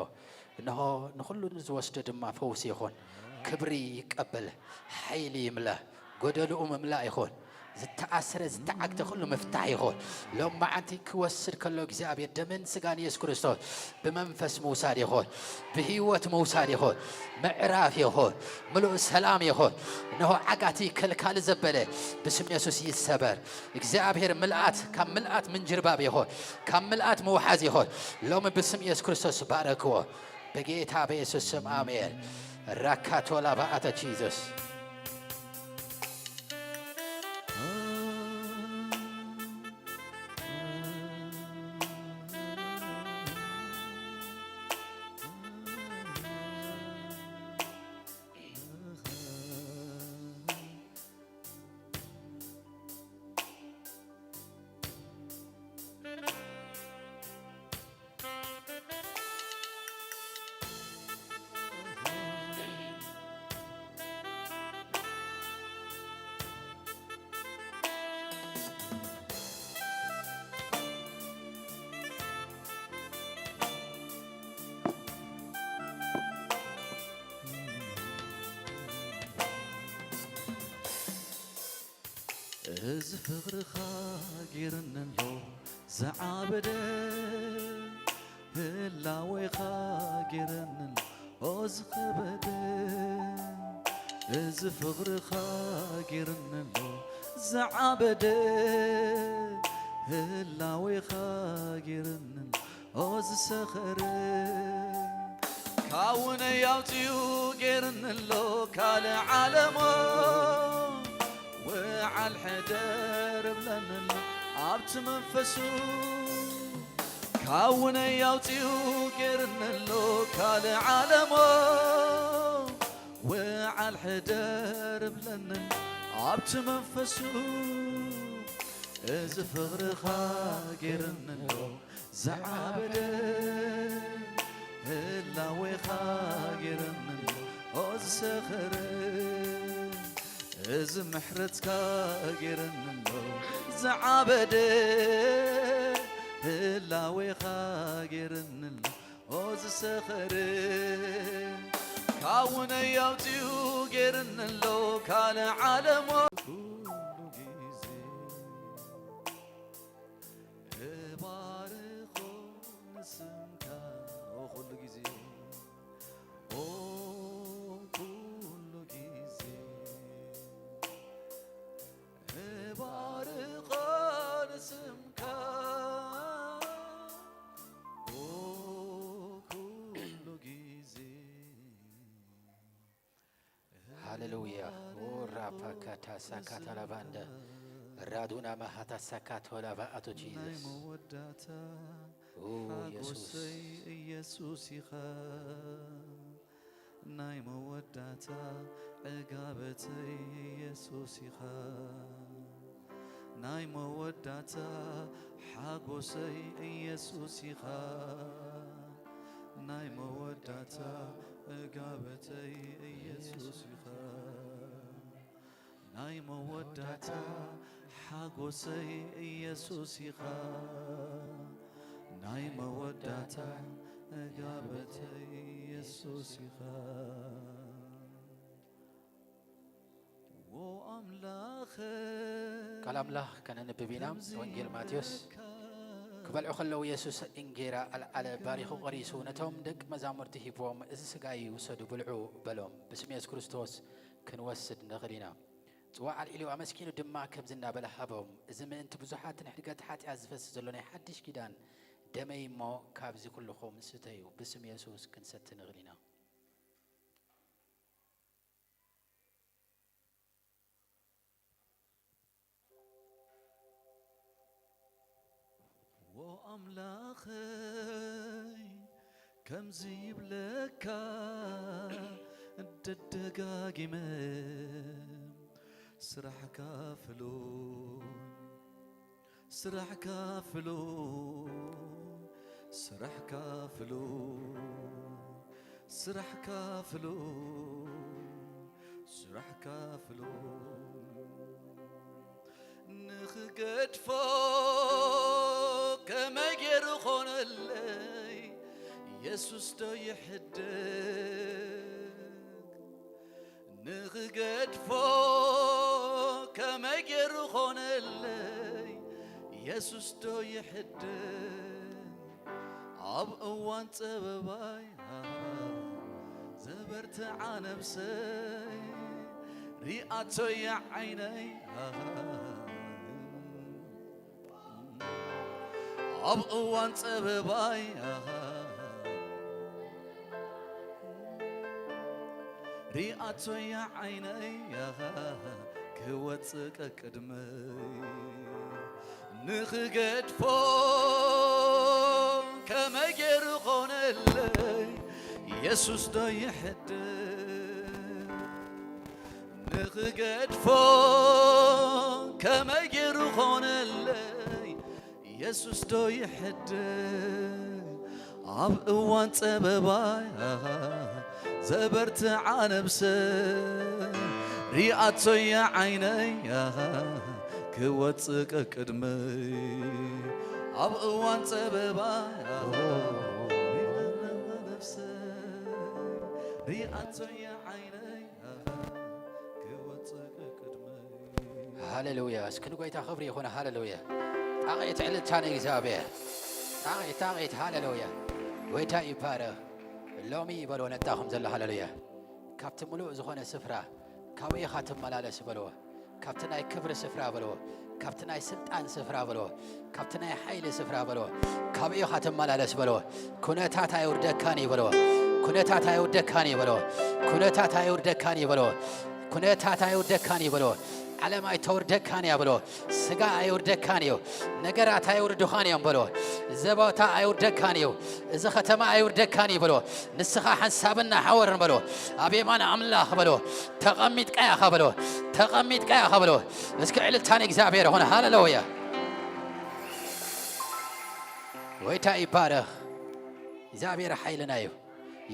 እንሆ ንኹሉ ንዝወስዶ ድማ ፈውሲ ይኹን። ክብሪ ይቀበል። ሓይሊ ይምላ። ጎደልኡ ምምላእ ይኹን። ዝተኣስረ ዝተዓግተ ኩሉ ምፍታሕ ይኹን። ሎም መዓንቲ ክወስድ ከሎ እግዚኣብሔር ደምን ስጋን ኢየሱስ ክርስቶስ ብመንፈስ ምውሳድ ይኹን። ብህይወት ምውሳድ ይኹን። ምዕራፍ ይኹን። ምሉእ ሰላም ይኹን። እንሆ ዓጋቲ ከልካሊ ዘበለ ብስም የሱስ ይሰበር። እግዚኣብሔር ምልኣት ካብ ምልኣት ምንጅርባብ ይኹን። ካብ ምልኣት ምውሓዝ ይኹን። ሎሚ ብስም ኢየሱስ ክርስቶስ ባረክዎ። በጌታ በኢየሱስ ስም ኣሜን። ራካቶላ ባኣተ ጂዘስ። እዚ ፍቕርኻ ጌርኒ ኣሎ ዝዓበደ፣ ህላዌኻ ጌርኒ ኣሎ ዝኸበደ። እዚ ፍቕርኻ ጌርኒ ኣሎ ዝዓበደ፣ ህላዌኻ ጌርኒ ኣሎ ኦ ዝሰኸረ። ካውነይ ኣውፂኡ ጌርኒ ኣሎ ካልእ ዓለሞ፣ ውዓል ሕደር እብለኒ ኣሎ ኣብቲ መንፈሱ። ካውነይ ኣውፂኡ ጌርኒ ኣሎ ካልእ ዓለሞ፣ ውዓል ሕደር እብለኒ ኣሎ ኣብቲ መንፈሱ። እዚ ፍቕርኻ ጌርኒ ኣሎ ዝዓበደ፣ ህላዌኻ ጌርኒ ኣሎ ኦ ዝሰኸረ። እዚ ምሕረትካ ጌርኒ ኣሎ ዝዓበደ፣ ህላዌኻ ጌርኒ ኣሎ ኦ ዝሰኸረ። ካውነይ ኣውፂኡ ጌርኒ ኣሎ ካልእ ዓለሞ። ኩሉ ግዜ እባርኾ ንስምካ ኦ ኩሉ ግዜ፣ ኦ ኩሉ ግዜ እባርኾ ንስምካ፣ ኦ ኩሉ ግዜ። ሃሌሉያ። ራፓካታ ሳካታ ላባንደ ራዱና ማሃታ ሳካቶ ላባ ኣቶ ጂዘስ። ኦ ኢየሱስ። ኢየሱስ ኢኻ። ናይ መወዳእታ ዕጋበተይ ኢየሱስ ኢኻ። ናይ መወዳእታ ሓጎሰይ ኢየሱስ ኢኻ። ናይ መወዳእታ ዕጋበተይ ኢየሱስ ኢኻ። ናይ መወዳእታ ሓጎሰይ ኢየሱስ ኢኻ። ናይ መወዳእታ ዕጋበተይ ኢየሱስ ኢኻ። ዎ ኣምላኸይ፣ ቃል ኣምላኽ ከነንብብ ኢና። ከምዚ ወንጌል ማቴዎስ ይብለካ። ክበልዑ ከለዉ የሱስ እንጌራ ኣልዓለ፣ ባሪኹ ቖሪሱ ነቶም ደቂ መዛሙርቲ ሂብዎም፣ "እዚ ስጋይ ውሰዱ ብልዑ" በሎም። ብስም የሱስ ክርስቶስ ክንወስድ ንኽእል ኢና። ጽዋእ ኣልዒሉ ኣመስጊኑ ድማ ከምዚ እናበለ ሃቦም፣ "እዚ ምእንቲ ብዙሓት ንሕድገት ሓጢኣት ዝፈስስ ዘሎ ናይ ሓድሽ ኪዳን ደመይ እሞ፣ ካብዚ ኩልኹም ስተዩ፣ ብስም የሱስ ክንሰቲ ንኽእል ኢና።" ዎ ኣምላኸይ፣ ከምዚ ይብለካ ደደጋጊመ፣ ስራሕካ ፍሉይ፣ ስራሕካ ፍሉይ፣ ስራሕካ ፍሉይ፣ ስራሕካ ፍሉይ፣ ስራሕካ ፍሉይ። ንኽገድፎ ከመይ ገይሩ ኾነለይ? የሱስ ዶ ይሕደግ? ንኽገድፎ ከመይ ገይሩ ኾነለይ? የሱስ ዶ ይሕደግ? ኣብ እዋን ጸበባይ ዘበርትዓ ነብሰይ ሪኣቶያ ዓይነይ። ኣብ እዋን ጸበባይ ሪኣቶያ ዓይነይ ክወጽእ ቀቅድመይ። ንኽገድፎ ከመይ ገይሩ ኾነለይ? የሱስ ዶ ይሕድግ? ንኽገድፎ ከመይ ገይሩ ኾነለይ? የሱስ ዶ ይሕድግ? ኣብ እዋን ጸበባይ ዘበርትዓ ነብሰ ሪኣቶያ ዓይነይ ክወጽእ ቀቅድመይ። ኣብ እዋን ጸበባይ ነብሰ ሪኣቶያ ዓይነይ ክወጽእ ቀቅድመይ። ሃሌሉያ። እስኪ ንጎይታ ክብሪ ይኹን። ሃሌሉያ። ጣቕዒት ዕልልታ ንእግዚኣብሔር። ጣቕዒት፣ ጣቕዒት። ሃሌሉያ። ጎይታ ይባረኽ። ሎሚ በልዎ ነታኹም ዘሎ። ሃሌሉያ። ካብቲ ምሉእ ዝኾነ ስፍራ ካብኡ ኢኻ ትመላለስ በልዎ። ካብቲ ናይ ክብሪ ስፍራ በልዎ። ካብቲ ናይ ስልጣን ስፍራ በልዎ። ካብቲ ናይ ሓይሊ ስፍራ በልዎ። ካብኡ ኢኻ ትመላለስ በልዎ። ኩነታት ኣየውርደካን እዩ በልዎ። ኩነታት ኣየውርደካን እዩ በልዎ። ኩነታት ኣየውርደካን እዩ በልዎ። ኩነታት ኣየውርደካን እዩ በልዎ። ዓለም ኣይተውርደካን እያ በልዎ። ስጋ ኣየውርደካን እዩ። ነገራት ኣየውርዱኻን እዮም በልዎ። እዚ ቦታ ኣየውርደካን እዩ። እዚ ከተማ ኣየውርደካን እዩ በልዎ። ንስኻ ሓንሳብን ሓወርን በልዎ። ኣብ የማን ኣምላኽ በልዎ። ተቐሚጥካ ኢኻ በልዎ። ተቐሚጥካ ኢኻ በልዎ። እስኪ ዕልልታ ንእግዚኣብሔር ይኹን። ሃሌሉያ። ጎይታ ይባረኽ። እግዚኣብሔር ሓይልና እዩ።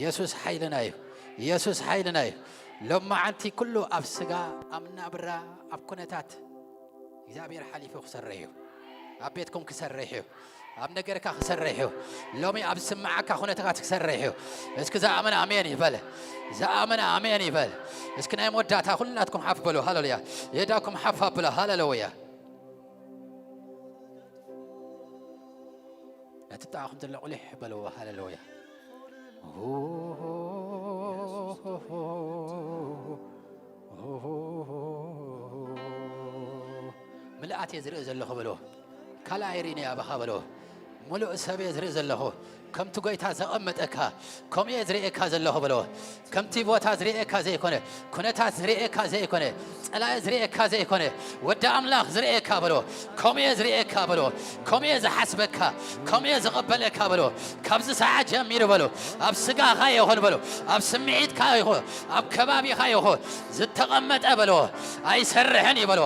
የሱስ ሓይልና እዩ። የሱስ ሓይልና እዩ። ሎማዓንቲ ኩሉ ኣብ ስጋ፣ ኣብ ናብራ፣ ኣብ ኩነታት እግዚኣብሔር ሓሊፉ ክሰርሕ እዩ። ኣብ ቤትኩም ክሰርሕ እዩ። ኣብ ነገርካ ክሰርሕ እዩ። ሎሚ ኣብ ዝስምዓካ ኩነታት ክሰርሕ እዩ። እስኪ ዝኣመነ ኣሜን ይበል። ዝኣመነ ኣሜን ይበል። እስኪ ናይ መወዳእታ ኩላትኩም ሓፍ በሉ። ሃሌሉያ። የዳኩም ሓፍ ኣብላ። ሃሌሉያ። ነቲ ጥቓኹም ዘሎ ቁሊሕ በልዎ። ሃሌሉያ። ምልኣት እየ ዝርኢ ዘለኹ በልዎ። ካልኣይ ርኢኒ ኣባኻ በልዎ። ሙሉእ ሰብ እየ ዝርኢ ዘለኹ። ከምቲ ጎይታ ዘቐመጠካ፣ ከምኡ እየ ዝርእየካ ዘለኹ በሎ። ከምቲ ቦታ ዝርእየካ ዘይኮነ፣ ኩነታት ዝርእየካ ዘይኮነ፣ ጸላኢ ዝርእየካ ዘይኮነ፣ ወዲ ኣምላኽ ዝርእየካ በሎ። ከምኡ እየ ዝርእየካ በሎ። ከምኡ እየ ዝሓስበካ፣ ከምኡ እየ ዝቐበለካ በሎ። ካብዚ ሰዓት ጀሚሩ በሎ። ኣብ ስጋኻ ይኹን በሎ። ኣብ ስምዒትካ ይኹን፣ ኣብ ከባቢኻ ይኹን፣ ዝተቐመጠ በሎ። ኣይሰርሕን እዩ በሎ።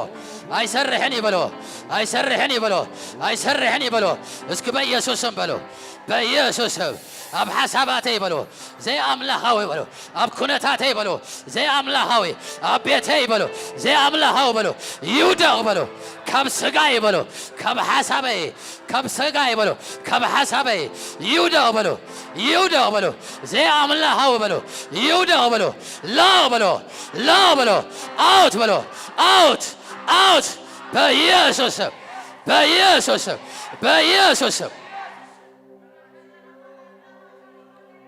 ኣይሰርሕን እዩ በሎ። ኣይሰርሕን እዩ በሎ። ኣይሰርሕን እዩ በሎ። እስኪ በኢየሱስ ስም በሎ። በኢየሱስ ስም ኣብ ሓሳባተይ በሎ። ዘይኣምላኻዊ በሎ። ኣብ ኩነታተይ በሎ። ዘይኣምላኻዊ ኣብ ቤተይ በሎ። ዘይኣምላኻዊ በሎ። ይውደቕ በሎ። ካብ ስጋይ በሎ። ካብ ሓሳበይ፣ ካብ ስጋይ በሎ። ካብ ሓሳበይ ይውደቕ በሎ። ይውደቕ በሎ። ዘይኣምላኻዊ በሎ። ይውደቕ በሎ። ላቕ በሎ። ላቕ በሎ። ኣውት በሎ። ኣውት፣ ኣውት። በኢየሱስ ስም፣ በኢየሱስ ስም፣ በኢየሱስ ስም።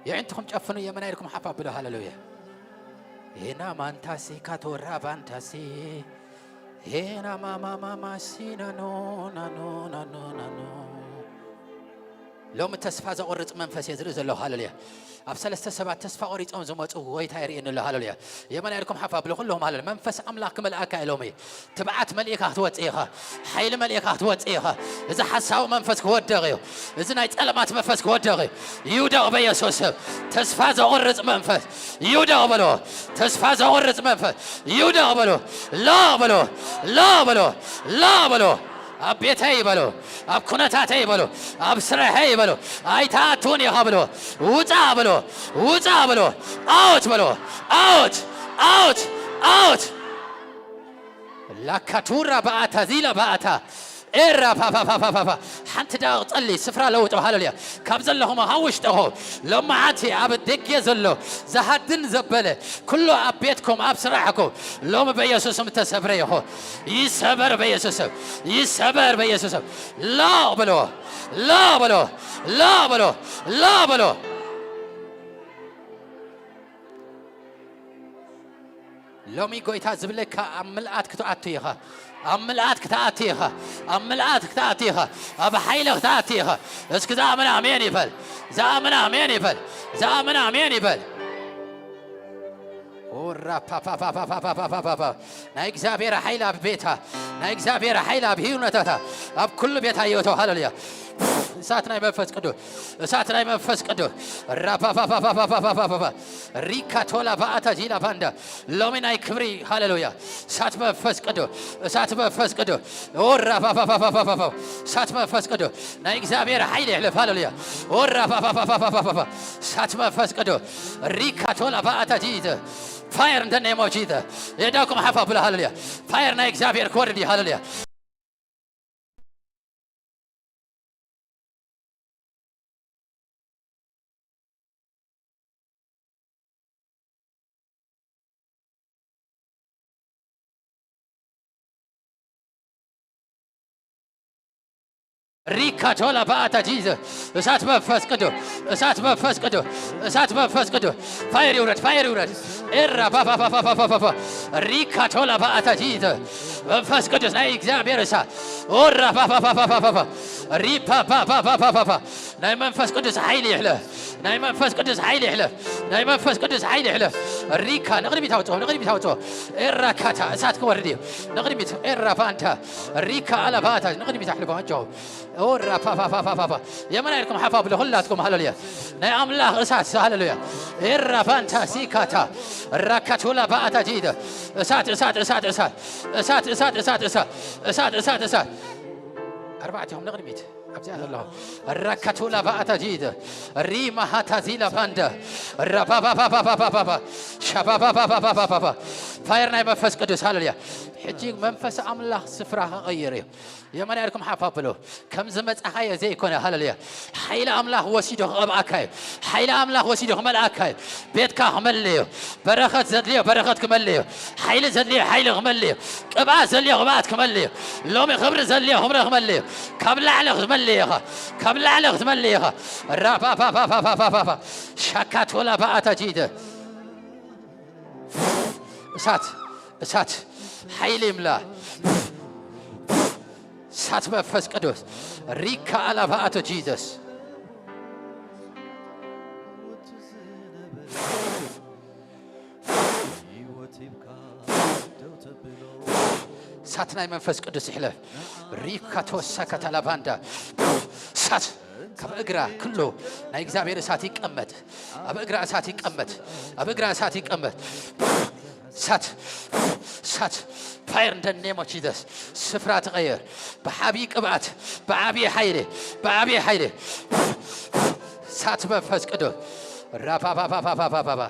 የዒንትኹም ጨፍኑ፣ የመና ኢድኩም ሓፍ ኣብሉ። ሃሌሉያ። ሄና ማንታሲ ካቶራ ባንታሲ፣ ሄና ማማማማ ሲናኖ ናኖ ናኖ ናኖ። ሎሚ ተስፋ ዘቑርጽ መንፈስ እየ ዝርኢ ዘለኹ። ሃሌሉያ። ኣብ ሰለስተ ሰባት ተስፋ ቆሪጾም ዝመጹ ጎይታ የርእየኒ ኣሎ። ሃሌሉያ። የመና ኢድኩም ሓፍ ኣብሉ ኩለኹም። ሃሌሉያ። መንፈስ ኣምላኽ ክመልኣካ እዩ ሎሚ። ትብዓት መሊእካ ክትወጽእ ኢኻ። ሓይሊ መሊእካ ክትወጽእ ኢኻ። እዚ ሓሳዊ መንፈስ ክወድቕ እዩ። እዚ ናይ ጸለማት መንፈስ ክወድቕ እዩ። ይውደቕ በኢየሱስ ስም። ተስፋ ዘቑርጽ መንፈስ ይውደቕ በሎ። ተስፋ ዘቑርጽ መንፈስ ይውደቕ በሎ። ላቕ በሎ። ላቕ በሎ። ላቕ በሎ። ኣብ ቤተይ በሎ። ኣብ ኩነታተይ በሎ። ኣብ ስራሐይ በሎ። ኣይትኣቱን ኢኻ በሎ። ውጻእ በሎ። ውጻእ በሎ። ኣውት በሎ። ኣውት፣ ኣውት፣ ኣውት። ላካቱራ ባኣታ ዚላ ባኣታ ኤራ ፓፓፓፓፓፓ። ሓንቲ ደቂቕ ጸሊ፣ ስፍራ ለውጦ። ሃሌሉያ። ካብ ዘለኹም ካብ ውሽጥኹም ሎማዓንቲ ኣብ ደገ ዘሎ ዝሃድን ዘበለ ኩሉ ኣብ ቤትኩም ኣብ ስራሕኩም ሎሚ በኢየሱስ ስም ተሰብረ ይኹን። ይሰበር በኢየሱስ ስም። ይሰበር በኢየሱስ ስም። ላቕ በሎ። ላቕ በሎ። ላቕ በሎ። ላቕ በሎ። ሎሚ ጎይታ ዝብለካ ኣብ ምልኣት ክትኣቱ ኢኻ። ኣብ ምልኣት ክትኣቱ ኢኻ። ኣብ ምልኣት ክትኣቱ ኢኻ። ኣብ ሓይሊ ክትኣቱ ኢኻ። እስኪ ዝኣምን ኣሜን ይበል። ዝኣምን ኣሜን ይበል። ዝኣምን ኣሜን ይበል። ኦራ ፓፓፓፓፓፓፓፓ። ናይ እግዚኣብሔር ሓይሊ ኣብ ቤታ፣ ናይ እግዚኣብሔር ሓይሊ ኣብ ህይወታታ፣ ኣብ ኩሉ ቤታ ይእቶ። ሃሌሉያ። እሳት ናይ መንፈስ ቅዱስ፣ እሳት ናይ መንፈስ ቅዱስ። ራፓፓፓፓፓፓፓፓ። ሪካ ቶላ ባኣታ ጂላ ባንዳ። ሎሚ ናይ ክብሪ። ሃሌሉያ። እሳት መንፈስ ቅዱስ፣ እሳት መንፈስ ቅዱስ። ኦራ ፓፓፓፓፓፓፓ። እሳት መንፈስ ቅዱስ። ናይ እግዚኣብሔር ሓይሊ ይሕለፍ። ሃሌሉያ። ኦራ ፓፓፓፓፓፓፓ። እሳት መንፈስ ቅዱስ። ሪካ ቶላ ባኣታ ጂዘ። Fire in the name of Jesus. የዳኩም ሓፋ ብሎ። ሃሌሉያ። ፋየር ናይ እግዚኣብሔር ክወርድ እዩ። ሃሌሉያ። ሪካ ቶላ ባኣታ ጂዘ። እሳት መንፈስ ቅዱስ፣ እሳት መንፈስ ቅዱስ፣ እሳት መንፈስ ቅዱስ። ፋየር ይውረድ፣ ፋየር ይውረድ። ኤራ ፓፓፓፓፓፓፓ። ሪካ ቶላ ባኣታ ጂዘ። መንፈስ ቅዱስ ናይ እግዚኣብሔር እሳት። ኦራ ፓፓፓፓፓፓ። ሪፓ ፓፓፓፓፓ። ናይ መንፈስ ቅዱስ ሓይሊ ይሕለፍ። ናይ መንፈስ ቅዱስ ሓይሊ ይሕለፍ። ናይ መንፈስ ቅዱስ ሓይሊ ይሕለፍ። ሪካ ንቕድሚት ኣውጽኦ፣ ንቕድሚት ኣውጽኦ። ኤራ ካታ እሳት ክወርድ እዩ። ንቕድሚት ኤራ ፋንታ። ሪካ ኣላ ፋታ ንቕድሚት ኣሕልፎ ኣጆ። ኦራ ፓፓፓፓፓፓ። የመና ኢድኩም ሓፋ ብሎ ኩላትኩም ሃሌሉያ። ናይ ኣምላኽ እሳት ሃሌሉያ። ኤራ ፋንታ ሲካታ። ራካቱላ ባኣታ ጂደ። እሳት፣ እሳት፣ እሳት፣ እሳት። እሳት፣ እሳት፣ እሳት፣ እሳት። እሳት፣ እሳት፣ እሳት። ኣርባዕቲኦም ንቕድሚት። ኣብዚኣ ዘለኹ። ራካቱላ ባኣታ ጂደ። ሪማ ሃታ ዚላ ባንዳ። ራባባባባባባባ። ሻባባባባባባ። ፋየር ናይ መንፈስ ቅዱስ ሃሌሉያ። ሕጂ መንፈስ ኣምላኽ ስፍራ ክቕይር እዩ። የመና ኢድኩም ሓፍ ኣብሉ። ከም ዝመጻኻዮ ዘይኮነ፣ ሃሌሉያ። ሓይሊ ኣምላኽ ወሲዱ ክቐብኣካ እዩ። ሓይሊ ኣምላኽ ወሲዱ ክመልኣካ እዩ። ቤትካ ክመልእ እዩ። በረኸት ዘድልዮ በረኸት ክመልእ እዩ። ሓይሊ ዘድልዮ ሓይሊ ክመልእ እዩ። ቅብኣት ዘድልዮ ቅብኣት ክመልእ እዩ። ሎሚ ክብሪ ዘድልዮ ክብሪ ክመልእ እዩ። ካብ ላዕሊ ክትመልእ ኢኻ። ካብ ላዕሊ ክትመልእ ኢኻ። ራፋፋፋፋፋፋፋፋ። ሻካቶላ ባኣታ ጂደ። እሳት፣ እሳት፣ ሓይሊ ይምላ። እሳት መንፈስ ቅዱስ። ሪካ ኣላፋ ኣቶ ጂዘስ። እሳት ናይ መንፈስ ቅዱስ ይሕለፍ። ሪካቶሳ ካታላባንዳ እሳት ካብ እግራ ክሉ ናይ እግዚኣብሔር እሳት ይቀመጥ። ኣብ እግራ እሳት ይቀመጥ። ኣብ እግራ እሳት ይቀመጥ። እሳት፣ እሳት፣ fire in the name of Jesus። ስፍራ ትቐየር። ብዓብዪ ቅብኣት፣ ብዓብዪ ሓይሊ፣ ብዓብዪ ሓይሊ። እሳት መንፈስ ቅዱስ። ራፓፓፓፓፓፓፓ።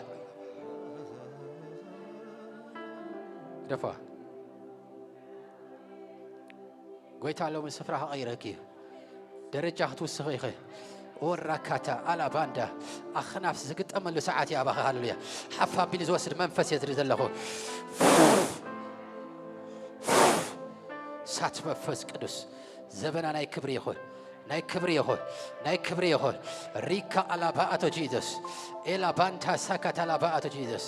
ደፋ። ጎይታ ሎሚ ስፍራ ክቐይረኪ እዩ። ደረጃ ክትውስኺ ኢኺ። ኦራካታ ኣላባንዳ ኣኽናፍ ዝግጠመሉ ሰዓት እዩ። ኣባኻ ሃሌሉያ። ሓፍ ኣቢሉ ዝወስድ መንፈስ እየ ዝርኢ ዘለኹ። እሳት መንፈስ ቅዱስ ዘበና ናይ ክብሪ ይኹን፣ ናይ ክብሪ ይኹን፣ ናይ ክብሪ ይኹን። ሪካ ኣላባኣቶ ጂዘስ ኤላባንታ ሳካት ኣላባኣቶ ጂዘስ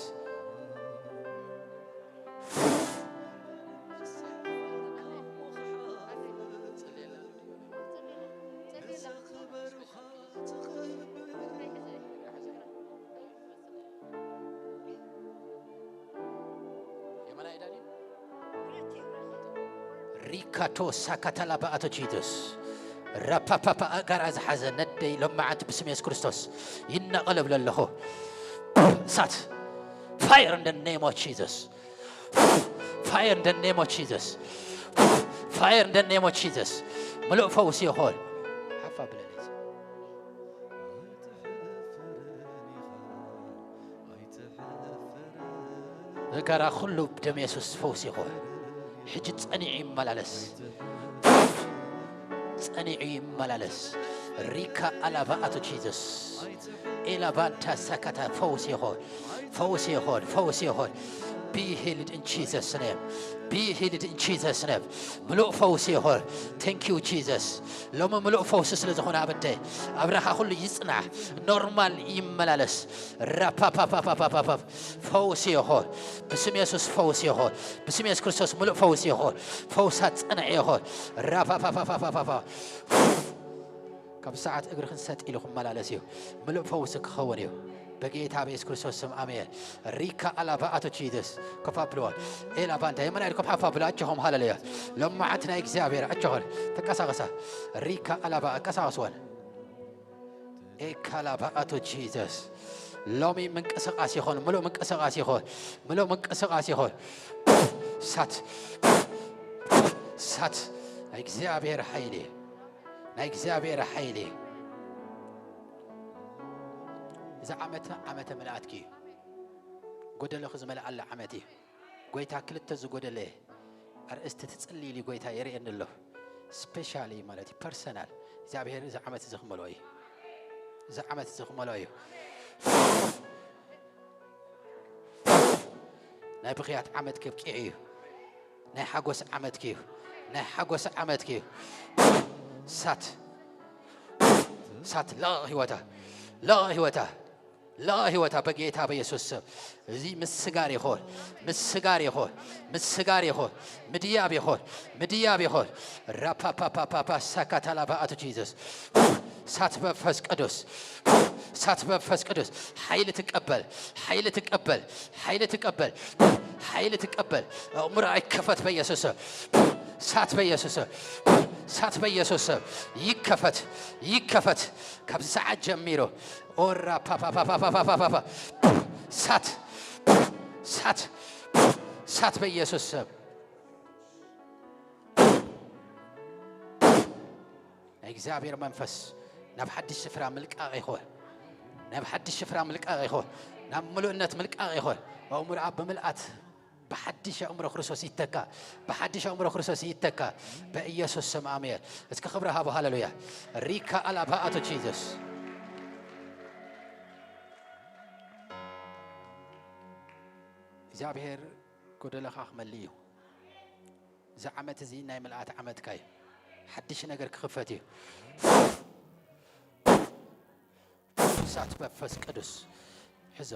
ሪካቶ ሳካታላ ባኣቶ ጂዘስ ራፓፓፓ ኣጋራ ዝሓዘ ነደይ ሎማዓንቲ ብስም የሱስ ክርስቶስ ይነቐል እብል ኣለኹ። እሳት fire in the name of Jesus. Fire in the name of Jesus. Fire in the name of Jesus. ምሉእ ፈውሲ ይኹን። ሓፋ ብለለይ። እገራ ኩሉ ብደም የሱስ ፈውሲ ይኹን። ሕጂ ጸኒዑ ይመላለስ። ጸኒዑ ይመላለስ። ሪካ ኣላባ ኣቶ ጂዘስ ኤላባንታ ሳካታ ፈውሲ ይኹን። ፈውሲ ይኹን። ፈውሲ ይኹን። Be healed in Jesus name. Be healed in Jesus name. ምሉእ ፈውሲ ይኹን። Thank you Jesus. ሎሚ ምሉእ ፈውሲ ስለ ዝኾነ ኣብ ኣደይ ኣብራኻ ኩሉ ይጽናሕ። ኖርማል ይመላለስ። ራፓፓፓፓፓፓ ፈውሲ ይኹን። ብስም የሱስ ፈውሲ ይኹን። ብስም የሱስ ክርስቶስ ምሉእ ፈውሲ ይኹን። ፈውሳ ጽንዕ ይኹን። ራፓፓፓፓፓፓ ካብ ሰዓት እግሪ ክንሰጥ ኢሉ ክመላለስ እዩ። ምሉእ ፈውሲ ክኸውን እዩ። በጌታ በየሱስ ክርስቶስ ስም ኣሜን። ሪካ ኣላባ ኣቶ ጂዘስ ኮፍ ኣብልዋ። ኤላባ እንታይ የመና ኢልኩም ሓፍ ኣብሉ። ኣጆኹም ሃለሉያ። ሎማዓት ናይ እግዚኣብሔር ኣጆኹም ተቀሳቀሳ። ሪካ ኣላባ ኣቀሳቀስወን። ኤካላባ ኣቶ ጂዘስ ሎሚ ምንቅስቃስ ይኹን። ምሉእ ምንቅስቃስ ይኹን። ምሉእ ምንቅስቃስ ይኹን። ሳት ሳት ናይ እግዚኣብሔር ሓይሊ ናይ እግዚኣብሔር ሓይሊ። እዚ ዓመት ዓመተ ምልኣትኪ እዩ። ጎደሎኺ ዝመልኣለ ዓመት እዩ። ጎይታ ክልተ ዝጎደለ ኣርእስቲ ትጽልይሉ ጎይታ የርእየኒ ኣሎ። ስፔሻሊ ማለት እዩ ፐርሰናል። እግዚኣብሔር እዚ ዓመት እዚ ክመልኦ እዩ። እዚ ዓመት እዚ ክመልኦ እዩ። ናይ ብኽያት ዓመት ከብቂዑ እዩ። ናይ ሓጎስ ዓመትኪ እዩ። ናይ ሓጎስ ዓመትኪ እዩ። ሳት ሳት ለቐቕ ህይወታ ለቐቕ ህይወታ ለቐቕ ህይወታ በጌታ በኢየሱስ ስም። እዚ ምስጋር ይኹን ምስጋር ይኹን ምስጋር ይኹን ምድያብ ይኹን ምድያብ ይኹን። ራፓፓፓፓፓ ሳካታላ ባኣቱ ጂዘስ ሳት መንፈስ ቅዱስ ሳት መንፈስ ቅዱስ ሓይሊ ትቀበል ሓይሊ ትቀበል ሓይሊ ትቀበል ሓይሊ ትቀበል። ኣእምሮ ኣይከፈት በኢየሱስ ስም። ሳት በኢየሱስ ስም። ሳት በኢየሱስ ስም። ይከፈት ይከፈት። ካብዚ ሰዓት ጀሚሩ ኦራ ፓፓፓፓፓፓፓ ሳት ሳት ሳት በኢየሱስ ስም። ናይ እግዚኣብሔር መንፈስ ናብ ሓድሽ ስፍራ ምልቃቕ ይኹን። ናብ ሓድሽ ስፍራ ምልቃቕ ይኹን። ናብ ምሉእነት ምልቃቕ ይኹን። ኣእምሮኣ ብምልኣት ብሓድሽ ኣእምሮ ክርስቶስ ይተካ። ብሓድሽ ኣእምሮ ክርስቶስ ይተካ። በኢየሱስ ስም ኣሜን። እስኪ ክብሪ ሃቡ ሃሌሉያ። ሪካ ኣላባ ኣቶ ጂዘስ እግዚኣብሔር ጎደለኻ ክመልእ እዩ። እዚ ዓመት እዚ ናይ ምልኣት ዓመትካ እዩ። ሓድሽ ነገር ክኽፈት እዩ። እሳት መንፈስ ቅዱስ ሕዞ።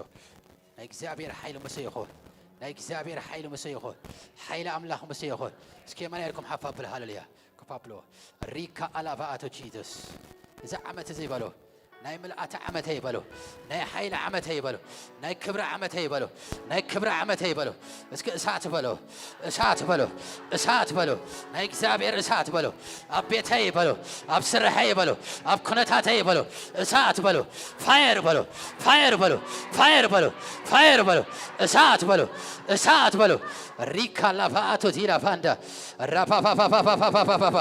ናይ እግዚኣብሔር ሓይሊ ምሰ ይኹን። ናይ እግዚኣብሔር ሓይሊ ምሰ ይኹን። ሓይሊ ኣምላኽ ምሰ ይኹን። እስኪ የማና ኢልኩም ሓፍ ኣብሉ ሃሌሉያ። ኮፍ ኣብልዎ። ሪካ ኣላባ ኣቶ ጂዘስ። እዚ ዓመት እዚ በሎ። ናይ ምልኣት ዓመተይ በሉ። ናይ ሓይሊ ዓመተይ በሉ። ናይ ክብሪ ዓመተይ በሉ። ናይ ክብሪ ዓመተይ በሉ። እስኪ እሳት በሉ። እሳት በሉ። እሳት በሉ። ናይ እግዚኣብሔር እሳት በሉ። ኣብ ቤተይ በሉ። ኣብ ስርሐይ በሉ። ኣብ ኩነታተይ በሉ። እሳት በሉ። ፋየር በሉ። ፋየር በሉ። ፋየር በሉ። ፋየር በሉ። እሳት በሉ። እሳት በሉ። ሪካ ላፋ ኣቶ ጂራ ፋንዳ ራፋፋፋፋፋፋፋፋፋፋ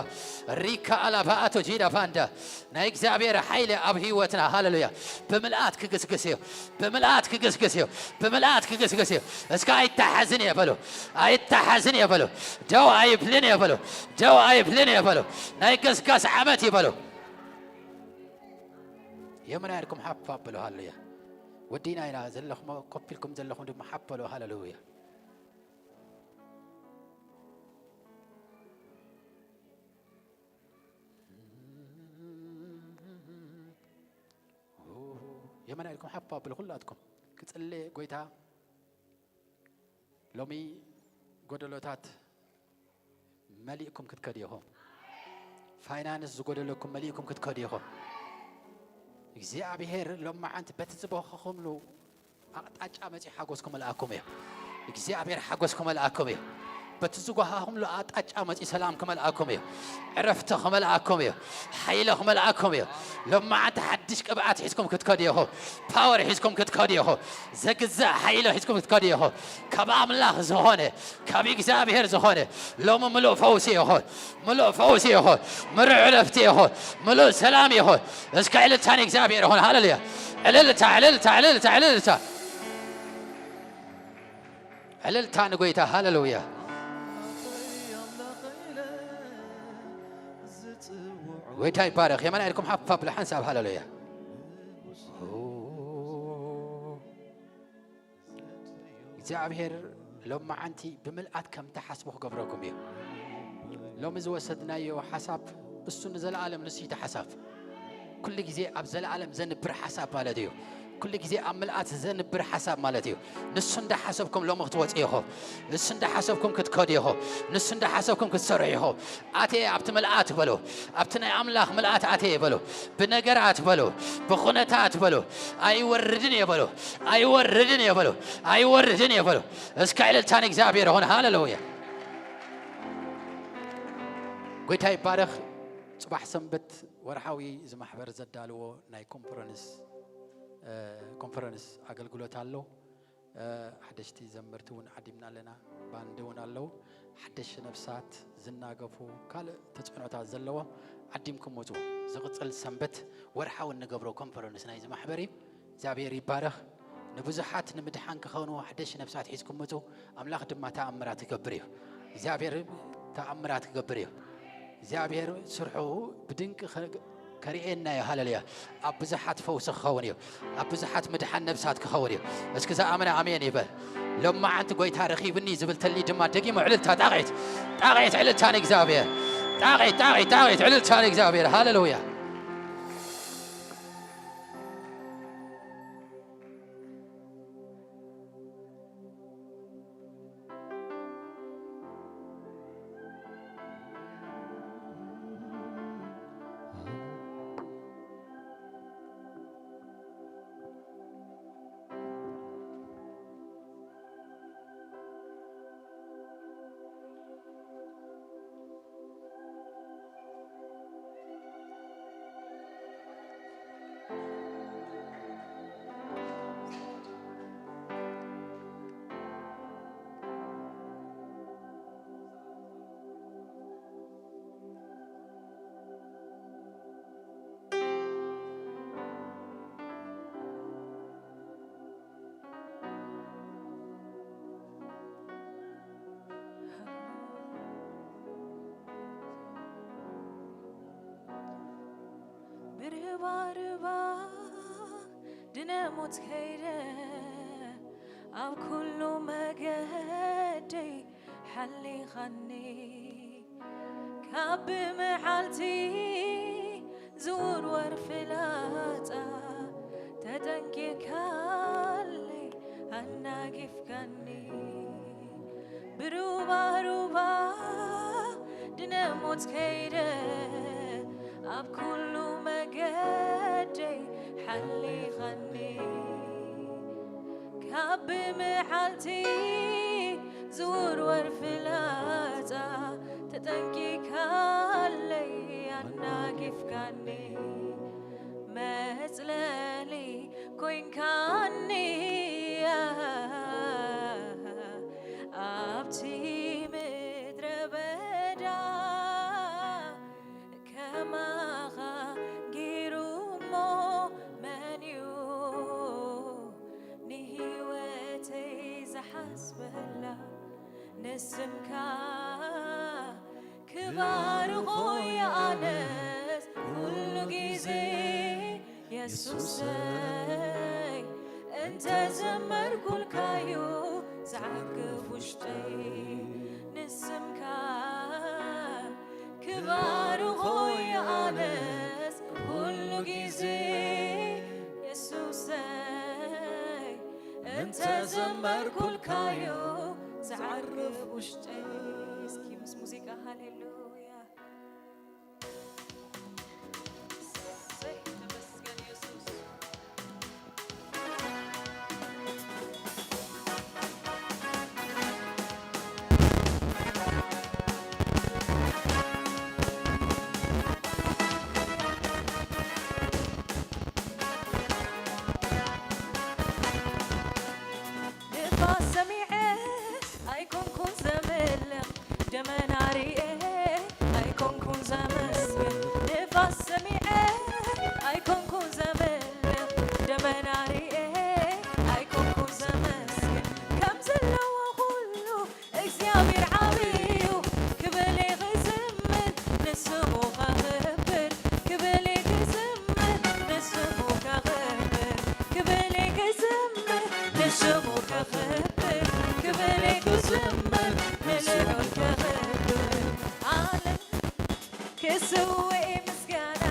ሪካ ኣላፋ ኣቶ ጂራ ፋንዳ ናይ እግዚኣብሔር ሓይሊ ኣብ ህይወትና፣ ሃሌሉያ፣ ብምልኣት ክግስግስ እዩ። ብምልኣት ክግስግስ እዩ። ብምልኣት ክግስግስ እዩ። እስከ ኣይተሓዝን እየ በሉ። ኣይተሓዝን እየ በሉ። ደው ኣይብልን እየ በሉ። ደው ኣይብልን እየ በሉ። ናይ ገስጋስ ዓመት እዩ በሉ። የመና ኢልኩም ሓፍ ኣብሉ፣ ሃሌሉያ። ወዲና ኢና ዘለኹም፣ ኮፍ ኢልኩም ዘለኹም ድማ ሓፍ በሉ፣ ሃሌሉያ። የመና ኢልኩም ሓፍ ኣብሉ ኩላትኩም። ክጽሊ ጎይታ ሎሚ ጎደሎታት መሊእኩም ክትከዱ ኢኹም። ፋይናንስ ዝጎደለኩም መሊእኩም ክትከዱ ኢኹም። እግዚኣብሔር ሎማዓንቲ በቲ ዝበኸኹምሉ ኣቕጣጫ መጺኡ ሓጎስ ክመልኣኩም እዩ። እግዚኣብሔር ሓጎስ ክመልኣኩም እዩ። በቲ ዝጓሃኹምሉ ኣቕጣጫ መጺኡ ሰላም ክመልኣኩም እዩ። ዕረፍቲ ክመልኣኩም እዩ። ሓይሊ ክመልኣኩም እዩ። ሎማዓንቲ ሓድሽ ቅብኣት ሒዝኩም ክትከዱ ኢኹም። ፓወር ሒዝኩም ክትከዱ ኢኹም። ዘግዛእ ሓይሊ ሒዝኩም ክትከዱ ኢኹም። ካብ ኣምላኽ ዝኾነ፣ ካብ እግዚኣብሔር ዝኾነ ሎሚ ምሉእ ፈውሲ ይኹን። ምሉእ ፈውሲ ይኹን። ምሉእ ዕረፍቲ ይኹን። ምሉእ ሰላም ይኹን። እስከ ዕልልታ ንእግዚኣብሔር ይኹን። ሃሌሉያ። ዕልልታ፣ ዕልልታ፣ ዕልልታ፣ ዕልልታ። ዕልልታ ንጎይታ። ሃሌሉያ። ጎይታ ይባረኽ። የመና ኢልኩም ሓፍ ኣብሉ ሓንሳብ። ሃሌሉያ። እግዚኣብሔር ሎማዓንቲ ብምልኣት ከም ትሓስቡ ክገብረኩም እዩ። ሎሚ ዝወሰድናዮ ሓሳብ እሱ ንዘለኣለም ንሱ እዩ እቲ ሓሳብ። ኩሉ ግዜ ኣብ ዘለኣለም ዘንብር ሓሳብ ማለት እዩ። ኩሉ ግዜ ኣብ ምልኣት ዘንብር ሓሳብ ማለት እዩ። ንሱ እንዳሓሰብኩም ሎሚ ክትወፁ ኢኹም። ንሱ እንዳሓሰብኩም ክትከዱ ኢኹም። ንሱ እንዳሓሰብኩም ክትሰርሑ ኢኹም። ኣትየ ኣብቲ ምልኣት በሉ። ኣብቲ ናይ ኣምላኽ ምልኣት ኣትየ በሉ። ብነገራት በሉ። ብኹነታት በሉ። ኣይወርድን እየ በሉ። ኣይወርድን እየ በሉ። ኣይወርድን እየ በሉ። እስከ ዕልልታ ንእግዚኣብሔር ይኹን። ሃሌሉያ። ጎይታ ይባረኽ። ጽባሕ ሰንበት ወርሓዊ እዚ ማሕበር ዘዳልዎ ናይ ኮንፈረንስ፣ እ፣ ኮንፈረንስ ኣገልግሎት ኣሎ። እ፣ ሓደሽቲ ዘመርቲ እውን ዓዲምና ኣለና። ባንድ እውን ኣለዉ። ሓደሽቲ ነፍሳት ዝናገፉ ካልእ ተጽዕኖታት ዘለዎ ዓዲምኩም ውጹ። ዝቕጽል ሰንበት ወርሓዊ እንገብሮ ኮንፈረንስ ናይዚ ማሕበር እዩ። እግዚኣብሔር ይባረኽ። ንብዙሓት ንምድሓን ክኸውን ሓደሽ ነፍሳት ሒዝኩም ምጹ። ኣምላኽ ድማ ተኣምራት ክገብር እዩ። እግዚኣብሔር ተኣምራት ክገብር እዩ። እግዚኣብሔር ስርሑ ብድንቂ ከ-፣ ከርእየና እዩ። ሃሌሉያ። ኣብ ብዙሓት ፈውሲ ክኸውን እዩ። ኣብ ብዙሓት ምድሓን ነፍሳት ክኸውን እዩ። እስኪ ዝኣመነ ኣሜን ይበል። ሎማዓንቲ ጎይታ ረኺብኒ ዝብል ተሊ ድማ ደጊሙ ዕልልታ ጣቕዒት፣ ጣቕዒት ዕልልታ ንእግዚኣብሔር። ጣቕዒት፣ ጣቕዒት፣ ጣቕዒት ዕልልታ ንእግዚኣብሔር። ሃሌሉያ። ብርባርባ ድነ ሞት ከይደ ኣብ ኩሉ መገደይ ሓሊኻኒ። ካብ ብመዓልቲ ዝውርወር ፍላጻ ተጠንቂኻለይ ኣናጊፍካኒ። ብሩባሩባ ድነ ሞት ከይደ ኣብ ኩሉ መገደይ ሓሊኻኒ ካብ ብመዓልቲ ዝውርወር ፍላጻ ተጠንቂካለይ ኣናጊፍካኒ መጽለሊ ኮይንካኒ ኣብቲ ምድረ በዳ ከማኻ ገይሩ እሞ መን እዩ ንህይወተይ ዝሓስበላ ንስምካ ክባርኾ የኣነስ ኩሉ ግዜ የሱሰይ እንተ ዘመርኩልካዩ ዝዓግብ ውሽጠይ ንስምካ ክባርኾ የኣነስ ኩሉ ግዜ የሱሰይ እንተ ዘመርኩልካዩ ዝዓርፍ ውሽጠይ እስኪ ምስ ሙዚቃ ሃሌሉያ ንፋስ ሰሚዐ ኣይኮንኩን ዘምልኽ ደመና ርኤ ኣይኮንኩን ዘመስግን ንፋስ ሰሚዐ ኣይኮንኩን ዘምልኽ ደመና ርኤ ኣይኮንኩን ዘመስግን ከም ዘለዎ ኩሉ እግዚኣብሔር ዓብዩ ክብሌ ክዝምር ንስሙ ከኽብር ክብሌ ክዝምር ንስሙ ከኽብር ክብሌ ክዝምር ንስሙ ከኽብር ክብሌ ክዝምር ንልዑል ከኽብር ኣነ ክስውእ ምስጋና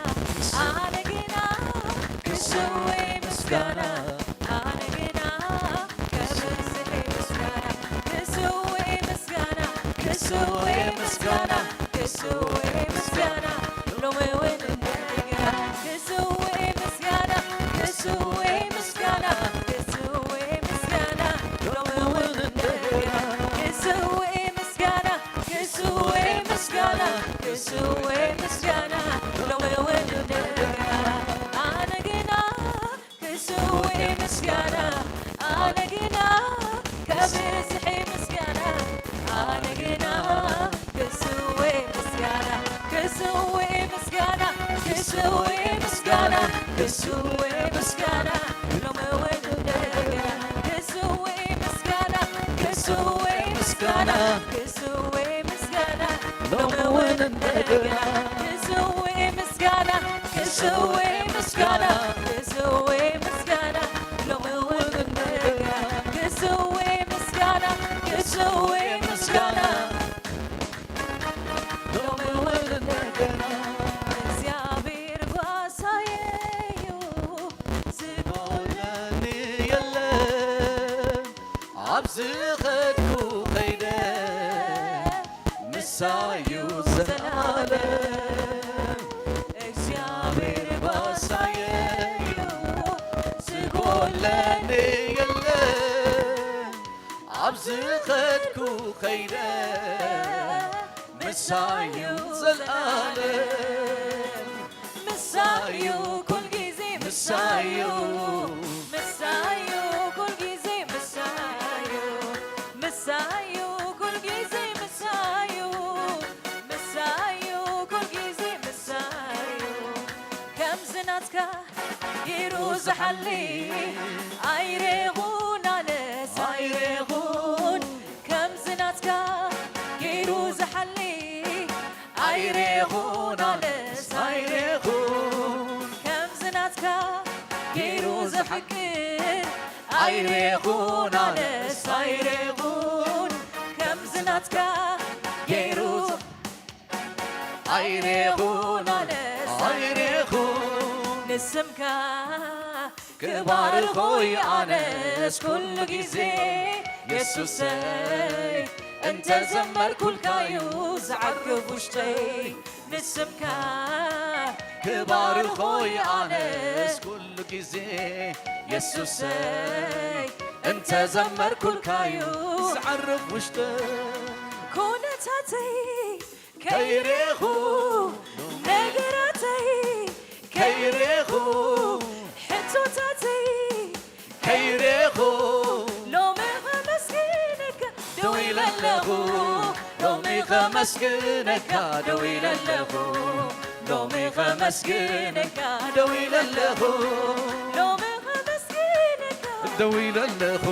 ኣነ ግና ክስውእ ምስጋና ኣነ ግና ከብዝሕ ምስጋና ክስውእ ምስጋና ክስውእ ምስጋና ክስውእ ምስጋና ሎሚ እውን እንደገና ክስውእ ምስጋና ክስውእ ምስጋና ክስውእ ምስጋና ሎሚ እውን እንደገና ክስውእ ምስጋና ክስውእ ምስጋና ክስውእ ምስጋና ሎሚ እውን እንደገና ኣነ ግና ክስውእ ምስጋና ኣነ ግና ከብዝሕ ምስጋና ኣነ ግና ክስውእ ምስጋና ክስውእ ምስጋና ክስውእ ምስጋና ክስውእ ምስጋና ሎሚ እውን እንደገና ክስውእ ምስጋና ክስውእ ምስጋና ክስውእ ምስጋና ሎሚ እውን እንደገና ክስውእ ምስጋና ክስውእ ምስጋና ክስውእ ምስጋና ሎሚ እውን እንደገና ክስውእ ምስጋና ክስውእ ምስጋና ሎሚ እውን እንደገና እግዚኣብሔር ጓሳየዩ ዝጎለኒ የለን ኣብ ዝኸድኩ ከይደ ምሳዩ ዘላለም እግዚኣብሔር ጓሳየዩ ዝጎለኒ የለን ኣብ ዝኸድኩ ከይደ ምሳዩ ዘላለም ምሳዩ ኩልጊዜ ምሳዩ ምሳዩ ኩልጊዜ ምሳዩ ምሳዩ ኩልጊዜ ምሳዩ ምሳዩ ኩልጊዜ ምሳዩ ከምዚ ናትካ ገይሩ ዝሓሊ ኣይሬኹን ኣነስ ኣይሬኹን ከምዚ ናትካ ገይሩ ዝሓሊ ኣይሬኹን ኣነስ ኣይሬኹን ከምዚ ናትካ ገይሩ ዘፍቅር ኣይሬኹን ኣነስ ኣይሬኹን ከምዚ ናትካ ገይሩ ኣይሬኹን ኣነስ ኣይሬኹን ንስምካ ክባርኾ ኣነስ ኩሉ ግዜ የሱሰይ እንተ ዘመርኩልካዩ ዝዓግብ ውሽጠይ ንስምካ ክባርኾ ኣነስ ኩሉ ግዜ የሱሰይ እንተ ዘመርኩልካዩ ዝዓርፍ ውሽጠይ ኩነታተይ ከይሬኹ ነገራተይ ከይሬኹ ሕቶታተይ ከይሬኹ ሎሚ ኸመስግነካ ደው ኢለ ኣለኹ ሎሚ ኸመስግነካ ደው ኢለ ኣለኹ ሎሚ ኸመስግነካ ደው ኢለ ኣለኹ ሎሚ ኸመስግነካ ደው ኢለ ኣለኹ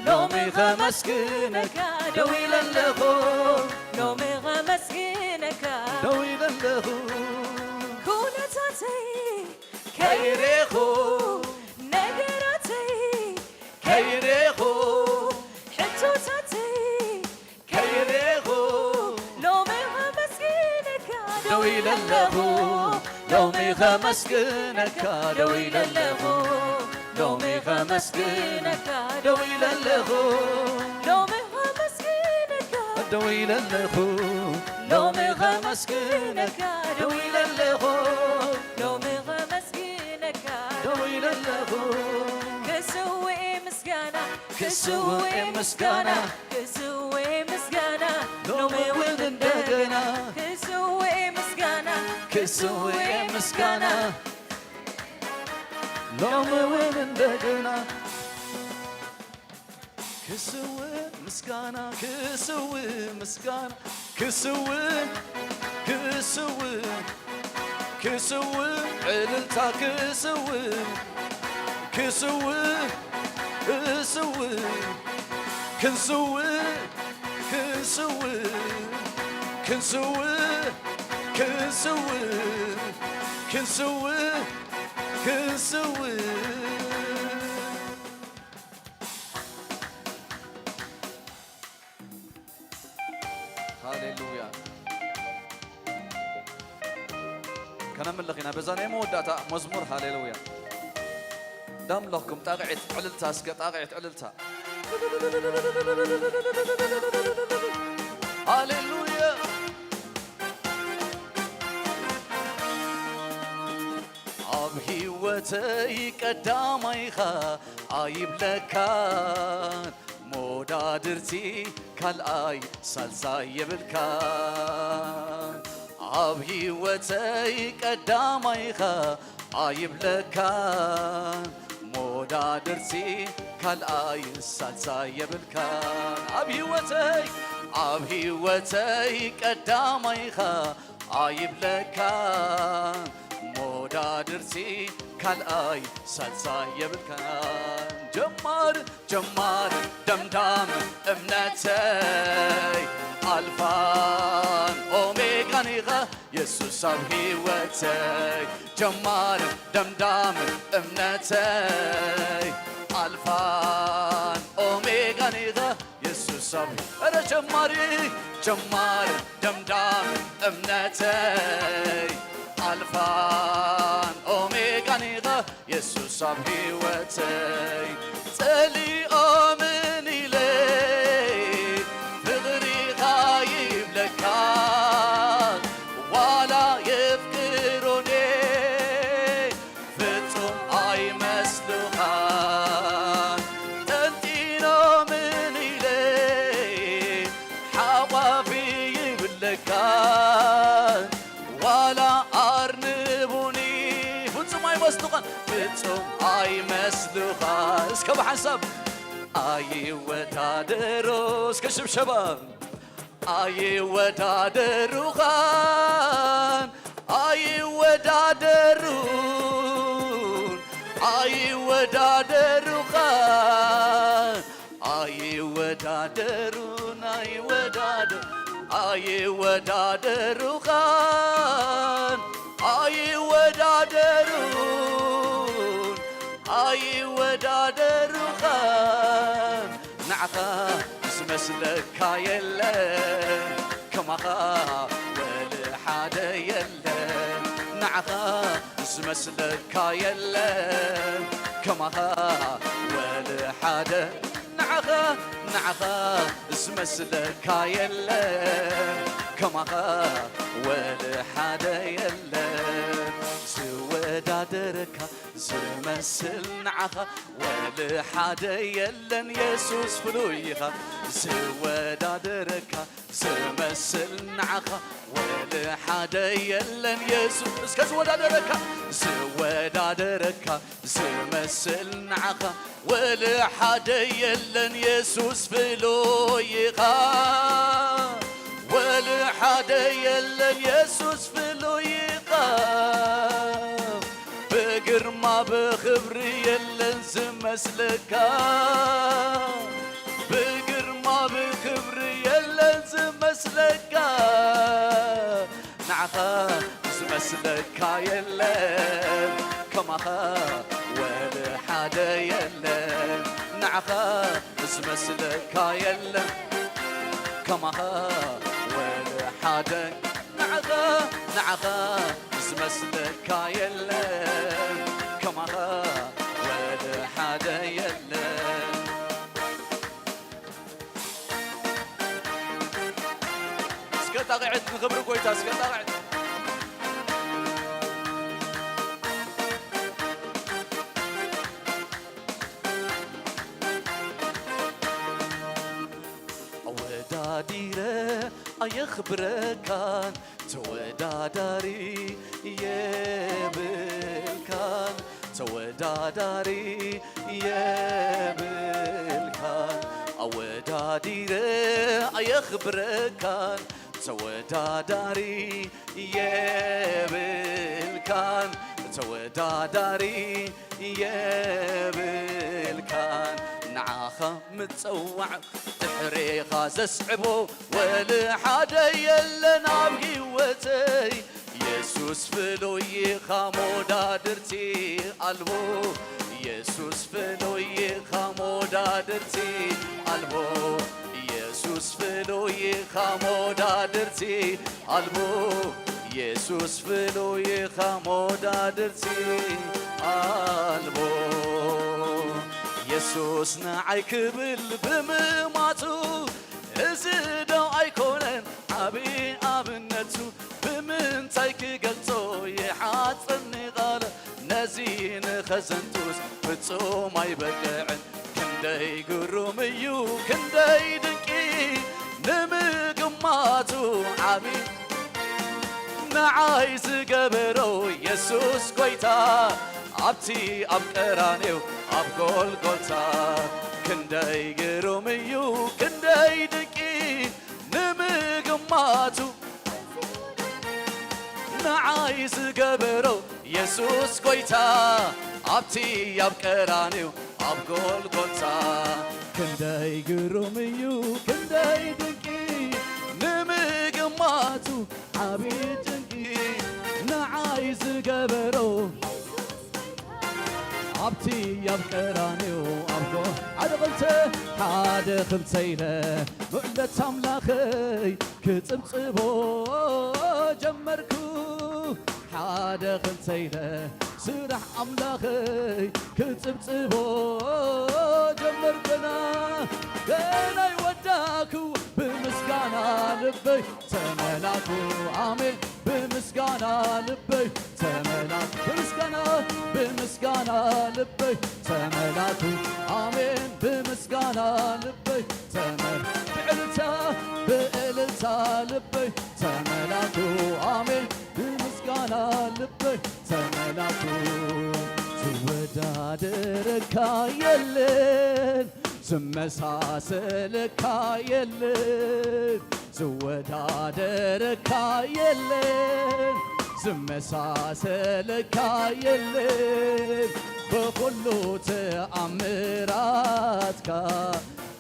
ሎሚ ኸመስግነካ ደው ኢለ ኣለኹ ሎሚ ኸመስግነካ ደው ኢለ ኣለኹ ኩነታተይ ከይሬኹ ነገራተይ ከይሬኹ ሕቶታተይ ከይሬኹ ሎሚ ኸመስግነካ ደው ኢለ ኣለኹ ሎሚ ኸመስግነካ ደው ኢለ ኣለኹ ሎሚ ኸመስግነካ ደው ኢለ ኣለኹ ሎሚ ኸመስግነካ ደው ኢለ ኣለኹ ሎሚ ኸመስግነካ ደው ኢለ ኣለኹ ሎሚ ኸመስግነካ ደው ኢለ ኣለኹ ክስውእ ምስጋና ክስውእ ምስጋና ክስውእ ምስጋና ሎሚ እውን እንደገና ክስውእ ምስጋና ክስውእ ምስጋና ሎሚ እውን እንደገና ክስውእ ምስጋና ክስውእ ምስጋና ክስውእ ክስውእ ክስውእ ዕልልታ ክስውእ ክስውእ ክስውእ ክንስውእ ክንስውእ ክንስውእ ክንስውእ ክንስውእ ሃሌሉያ። ከነምልኽ ኢና በዛ ናይ መወዳእታ መዝሙር ሃሌሉያ። ዳምለኽኩም ጣቕዒት ዕልልታ እስከ ጣቕዒት ዕልልታ። ሃሌሉያ። ኣብ ህይወተይ ቀዳማይኻ ኣይብለካን ሞዳድርቲ ካልኣይ ሳልሳይ የብልካን ኣብ ህይወተይ ቀዳማይኻ ኣይብለካን ሞዳድርቲ ካልኣይ ሳልሳይ የብልካን ኣብ ህይወተይ ኣብ ህይወተይ ቀዳማይኻ ኣይብለካን ሞዳድርቲ ካልኣይ ሳልሳይ የብልካን ጀማር ጀማር ደምዳም እምነተይ ኣልፋን ኦሜጋን ኢኻ የሱስ ኣብ ህይወተይ ጀማር ደምዳም እምነተይ ኣልፋን ኦሜጋን ኢኻ የሱስ ኣብ እረ ጀማሪ ጀማር ደምዳም እምነተይ ኣልፋን ኦሜጋን ኢኻ የሱስ ኣብ ህይወተይ ጸሊኦምን ኢለ ፍቕሪኻ ይብለካ ዋላ የፍቅሮኔ ፍጹም ኣይመስሉኻ ጠንጢኖምን ኢለ ሓቋፊ ይብለካ ዋላ ኣርንቡኒ ፍጹም ኣይመስሉኻን ፍጹም ኣይመስሉኻ እስከ ብሓንሳብ ኣይወዳደሮ እስከ ሽብሸባ ኣይወዳደሩኻን ኣይወዳደሩን ኣይወዳደሩኻን ኣይወዳደሩን ኣይወዳደ ኣይወዳደሩኻን ኣይወዳደሩን ኣይወዳደሩኻን ንዓኻ ዝመስለካ የለን ከማኻ ወለ ሓደ የለን ንዓኻ ዝመስለካ የለን ከማኻ ወለ ሓደ ንዓኻ ንዓኻ ዝመስለካ የለን ከማኻ ወለ ሓደ የለን ዝወዳደረካ ዝመስል ንዓኻ ወለ ሓደ የለን፣ የሱስ ፍሉይ ኢኻ። ዝወዳደረካ ዝመስል ንዓኻ ወለ ሓደ የለን፣ የሱስ። እስከ ዝወዳደረካ ዝወዳደረካ ዝመስል ንዓኻ ወለ ሓደ የለን፣ የሱስ ፍሉይ ኢኻ። ወለ ሓደ የለን፣ የሱስ ፍሉይ ኢኻ። ብግርማ ብኽብሪ የለን ዝመስለካ። ብግርማ ብኽብሪ የለን ዝመስለካ። ንዓኻ ዝመስለካ የለን፣ ከማኻ ወለ ሓደ የለን። ንዓኻ ዝመስለካ የለን፣ ከማኻ ወለ ሓደ። ንዓኻ፣ ንዓኻ ዝመስለካ የለን፣ ከማኻ ወለ ሓደ የለን። እስከ ጣቕዕት ንኽብሪ ጎይታ፣ እስከ ጣቕዕት። ኣወዳዲረ ኣየኽብረካን፣ ተወዳዳሪ የብልካን፣ ተወዳዳሪ የብልካን። ኣወዳዲረ ኣየኽብረካን፣ ተወዳዳሪ የብልካን፣ ተወዳዳሪ የብልካን። ንዓኻ ምጸዋዕ ድሕሬኻ ዘስዕቦ ወለ ሓደ የለን ኣብ ህይወተይ። የሱስ ፍሉይ ኢኻ መወዳድርቲ ኣልቦ። የሱስ ፍሉይ ኢኻ መወዳድርቲ ኣልቦ። የሱስ ፍሉይ ኢኻ መወዳድርቲ ኣልቦ። የሱስ ፍሉይ ኢኻ መወዳድርቲ ኣልቦ። የሱስ ንዓይ ክብል ብምማቱ፣ እዚ ዶ ኣይኮነን ዓቢ ኣብነቱ? ብምንታይ ክገልጾ ይሓጽረኒ ቃል፣ ነዚ ንኸዘንቱስ ፍጹም ኣይበቅዕን። ክንደይ ግሩም እዩ፣ ክንደይ ድንቂ ንምግማቱ ዓቢ ንዓይ ዝገበሮ የሱስ ጎይታ፣ ኣብቲ ኣብ ቀራንዮ ኣብ ጎልጎታ። ክንደይ ግሩም እዩ፣ ክንደይ ድንቂ ንምግማቱ። ንዓይ ዝገበሮ የሱስ ጎይታ፣ ኣብቲ ኣብ ቀራንዮ ኣብ ጎልጎታ። ክንደይ ግሩም እዩ፣ ክንደይ ድንቂ ንምግማቱ። ዓቢ ድንቂ ንዓይ ዝገበሮ፣ ኣብቲ ኣብ ቀራንዮ ኣብ ጎ-፣ ሓደ ኽልተ፣ ሓደ ኽልተ ኢለ ምዕለት ኣምላኸይ ክጽብጽቦ ጀመርኩ። ሓደ ኽልተ ኢለ ስራሕ ኣምላኸይ ክጽብጽቦ ጀመርኩና። ገና ይወዳኩ ብምስጋና ልበይ ተመላኩ። ኣሜን። ብምስጋና ልበይ ተመላኩ። ብምስጋና፣ ብምስጋና ልበይ ተመላኩ። ኣሜን። ብምስጋና ልበይ ተመል-፣ ብእልልታ፣ ብእልልታ ልበይ ተመላኩ። ኣሜን። ብምስጋና ልበይ ተመላኩ። ዝወዳደረካ የለን፣ ዝመሳሰለካ የለን፣ ዝወዳደረካ የለን፣ ዝመሳሰለካ የለን። ብኹሉ ተኣምራትካ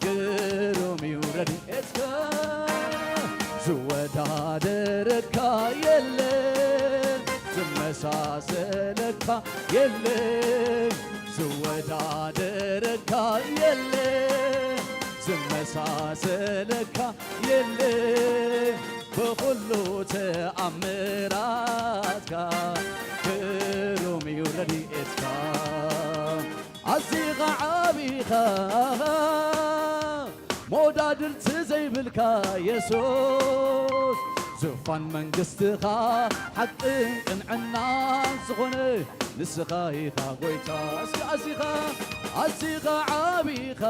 ግሩም እዩ ረድኤትካ። ዝወዳደረካ የለን፣ ዝመሳሰለካ የለን፣ ዝወዳደረካ የለን፣ ዝመሳሰለካ የለን። ብኹሉ ተኣምራትካ ግሩም እዩ ረድኤትካ። ኣዚኻ ዓቢኻ መወዳድርቲ ዘይብልካ የሱስ፣ ዙፋን መንግስትኻ ሓቅን ቅንዕናን ዝኾነ ንስኻ ኢኻ ጎይታ። እስከ ኣዚኻ ኣዚኻ ዓቢኻ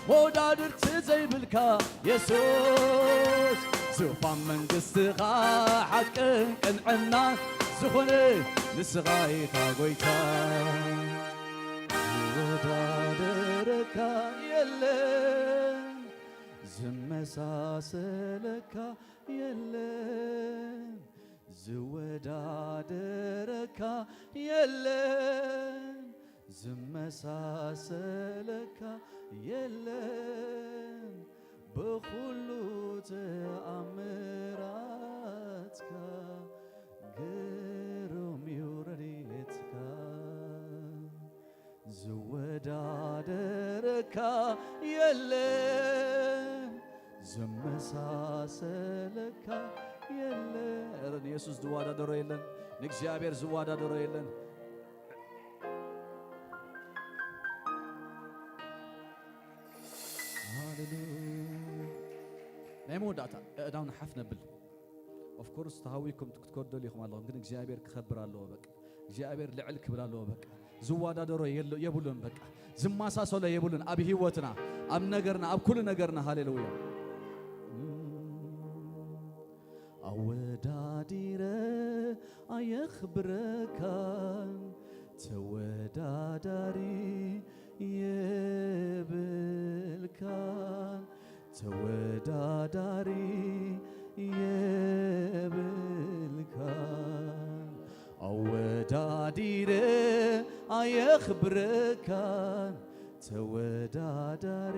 መወዳድርቲ ዘይብልካ የሱስ ዙፋን መንግስትኻ ሓቅን ቅንዕና ዝኾነ ንስኻ ኢኻ ጎይታ። ዝወዳደረካ የለን፣ ዝመሳሰለካ የለን፣ ዝወዳደረካ የለን፣ ዝመሳሰለካ የለን። ብኹሉ ተኣምራትካ ግሩም እዩ ረድኤትካ። ዝወዳደረካ የለን፣ ዝመሳሰለካ የለን። ኧረ ንየሱስ ዝወዳደሮ የለን፣ ንእግዚኣብሔር ዝወዳደሮ የለን። ሃሌሉያ። ናይ መወዳእታ ኣእዳውና ሓፍ ነብል። ኦፍኮርስ ተሃዊኩም ክትከዱ ደሊኹም ኣለኹም፣ ግን እግዚኣብሔር ክኸብር ኣለዎ። በቃ እግዚኣብሔር ልዕል ክብል ኣለዎ። በቃ ዝወዳደሮ የለ- የብሉን። በቃ ዝመሳሰሎ የብሉን። ኣብ ህይወትና፣ ኣብ ነገርና፣ ኣብ ኩሉ ነገርና። ሃሌሉያ። ኣወዳዲረ ኣየኽብረካን ተወዳዳሪ የብልካን፣ ተወዳዳሪ የብልካን። ኣወዳዲረ ኣየኽብረካን ተወዳዳሪ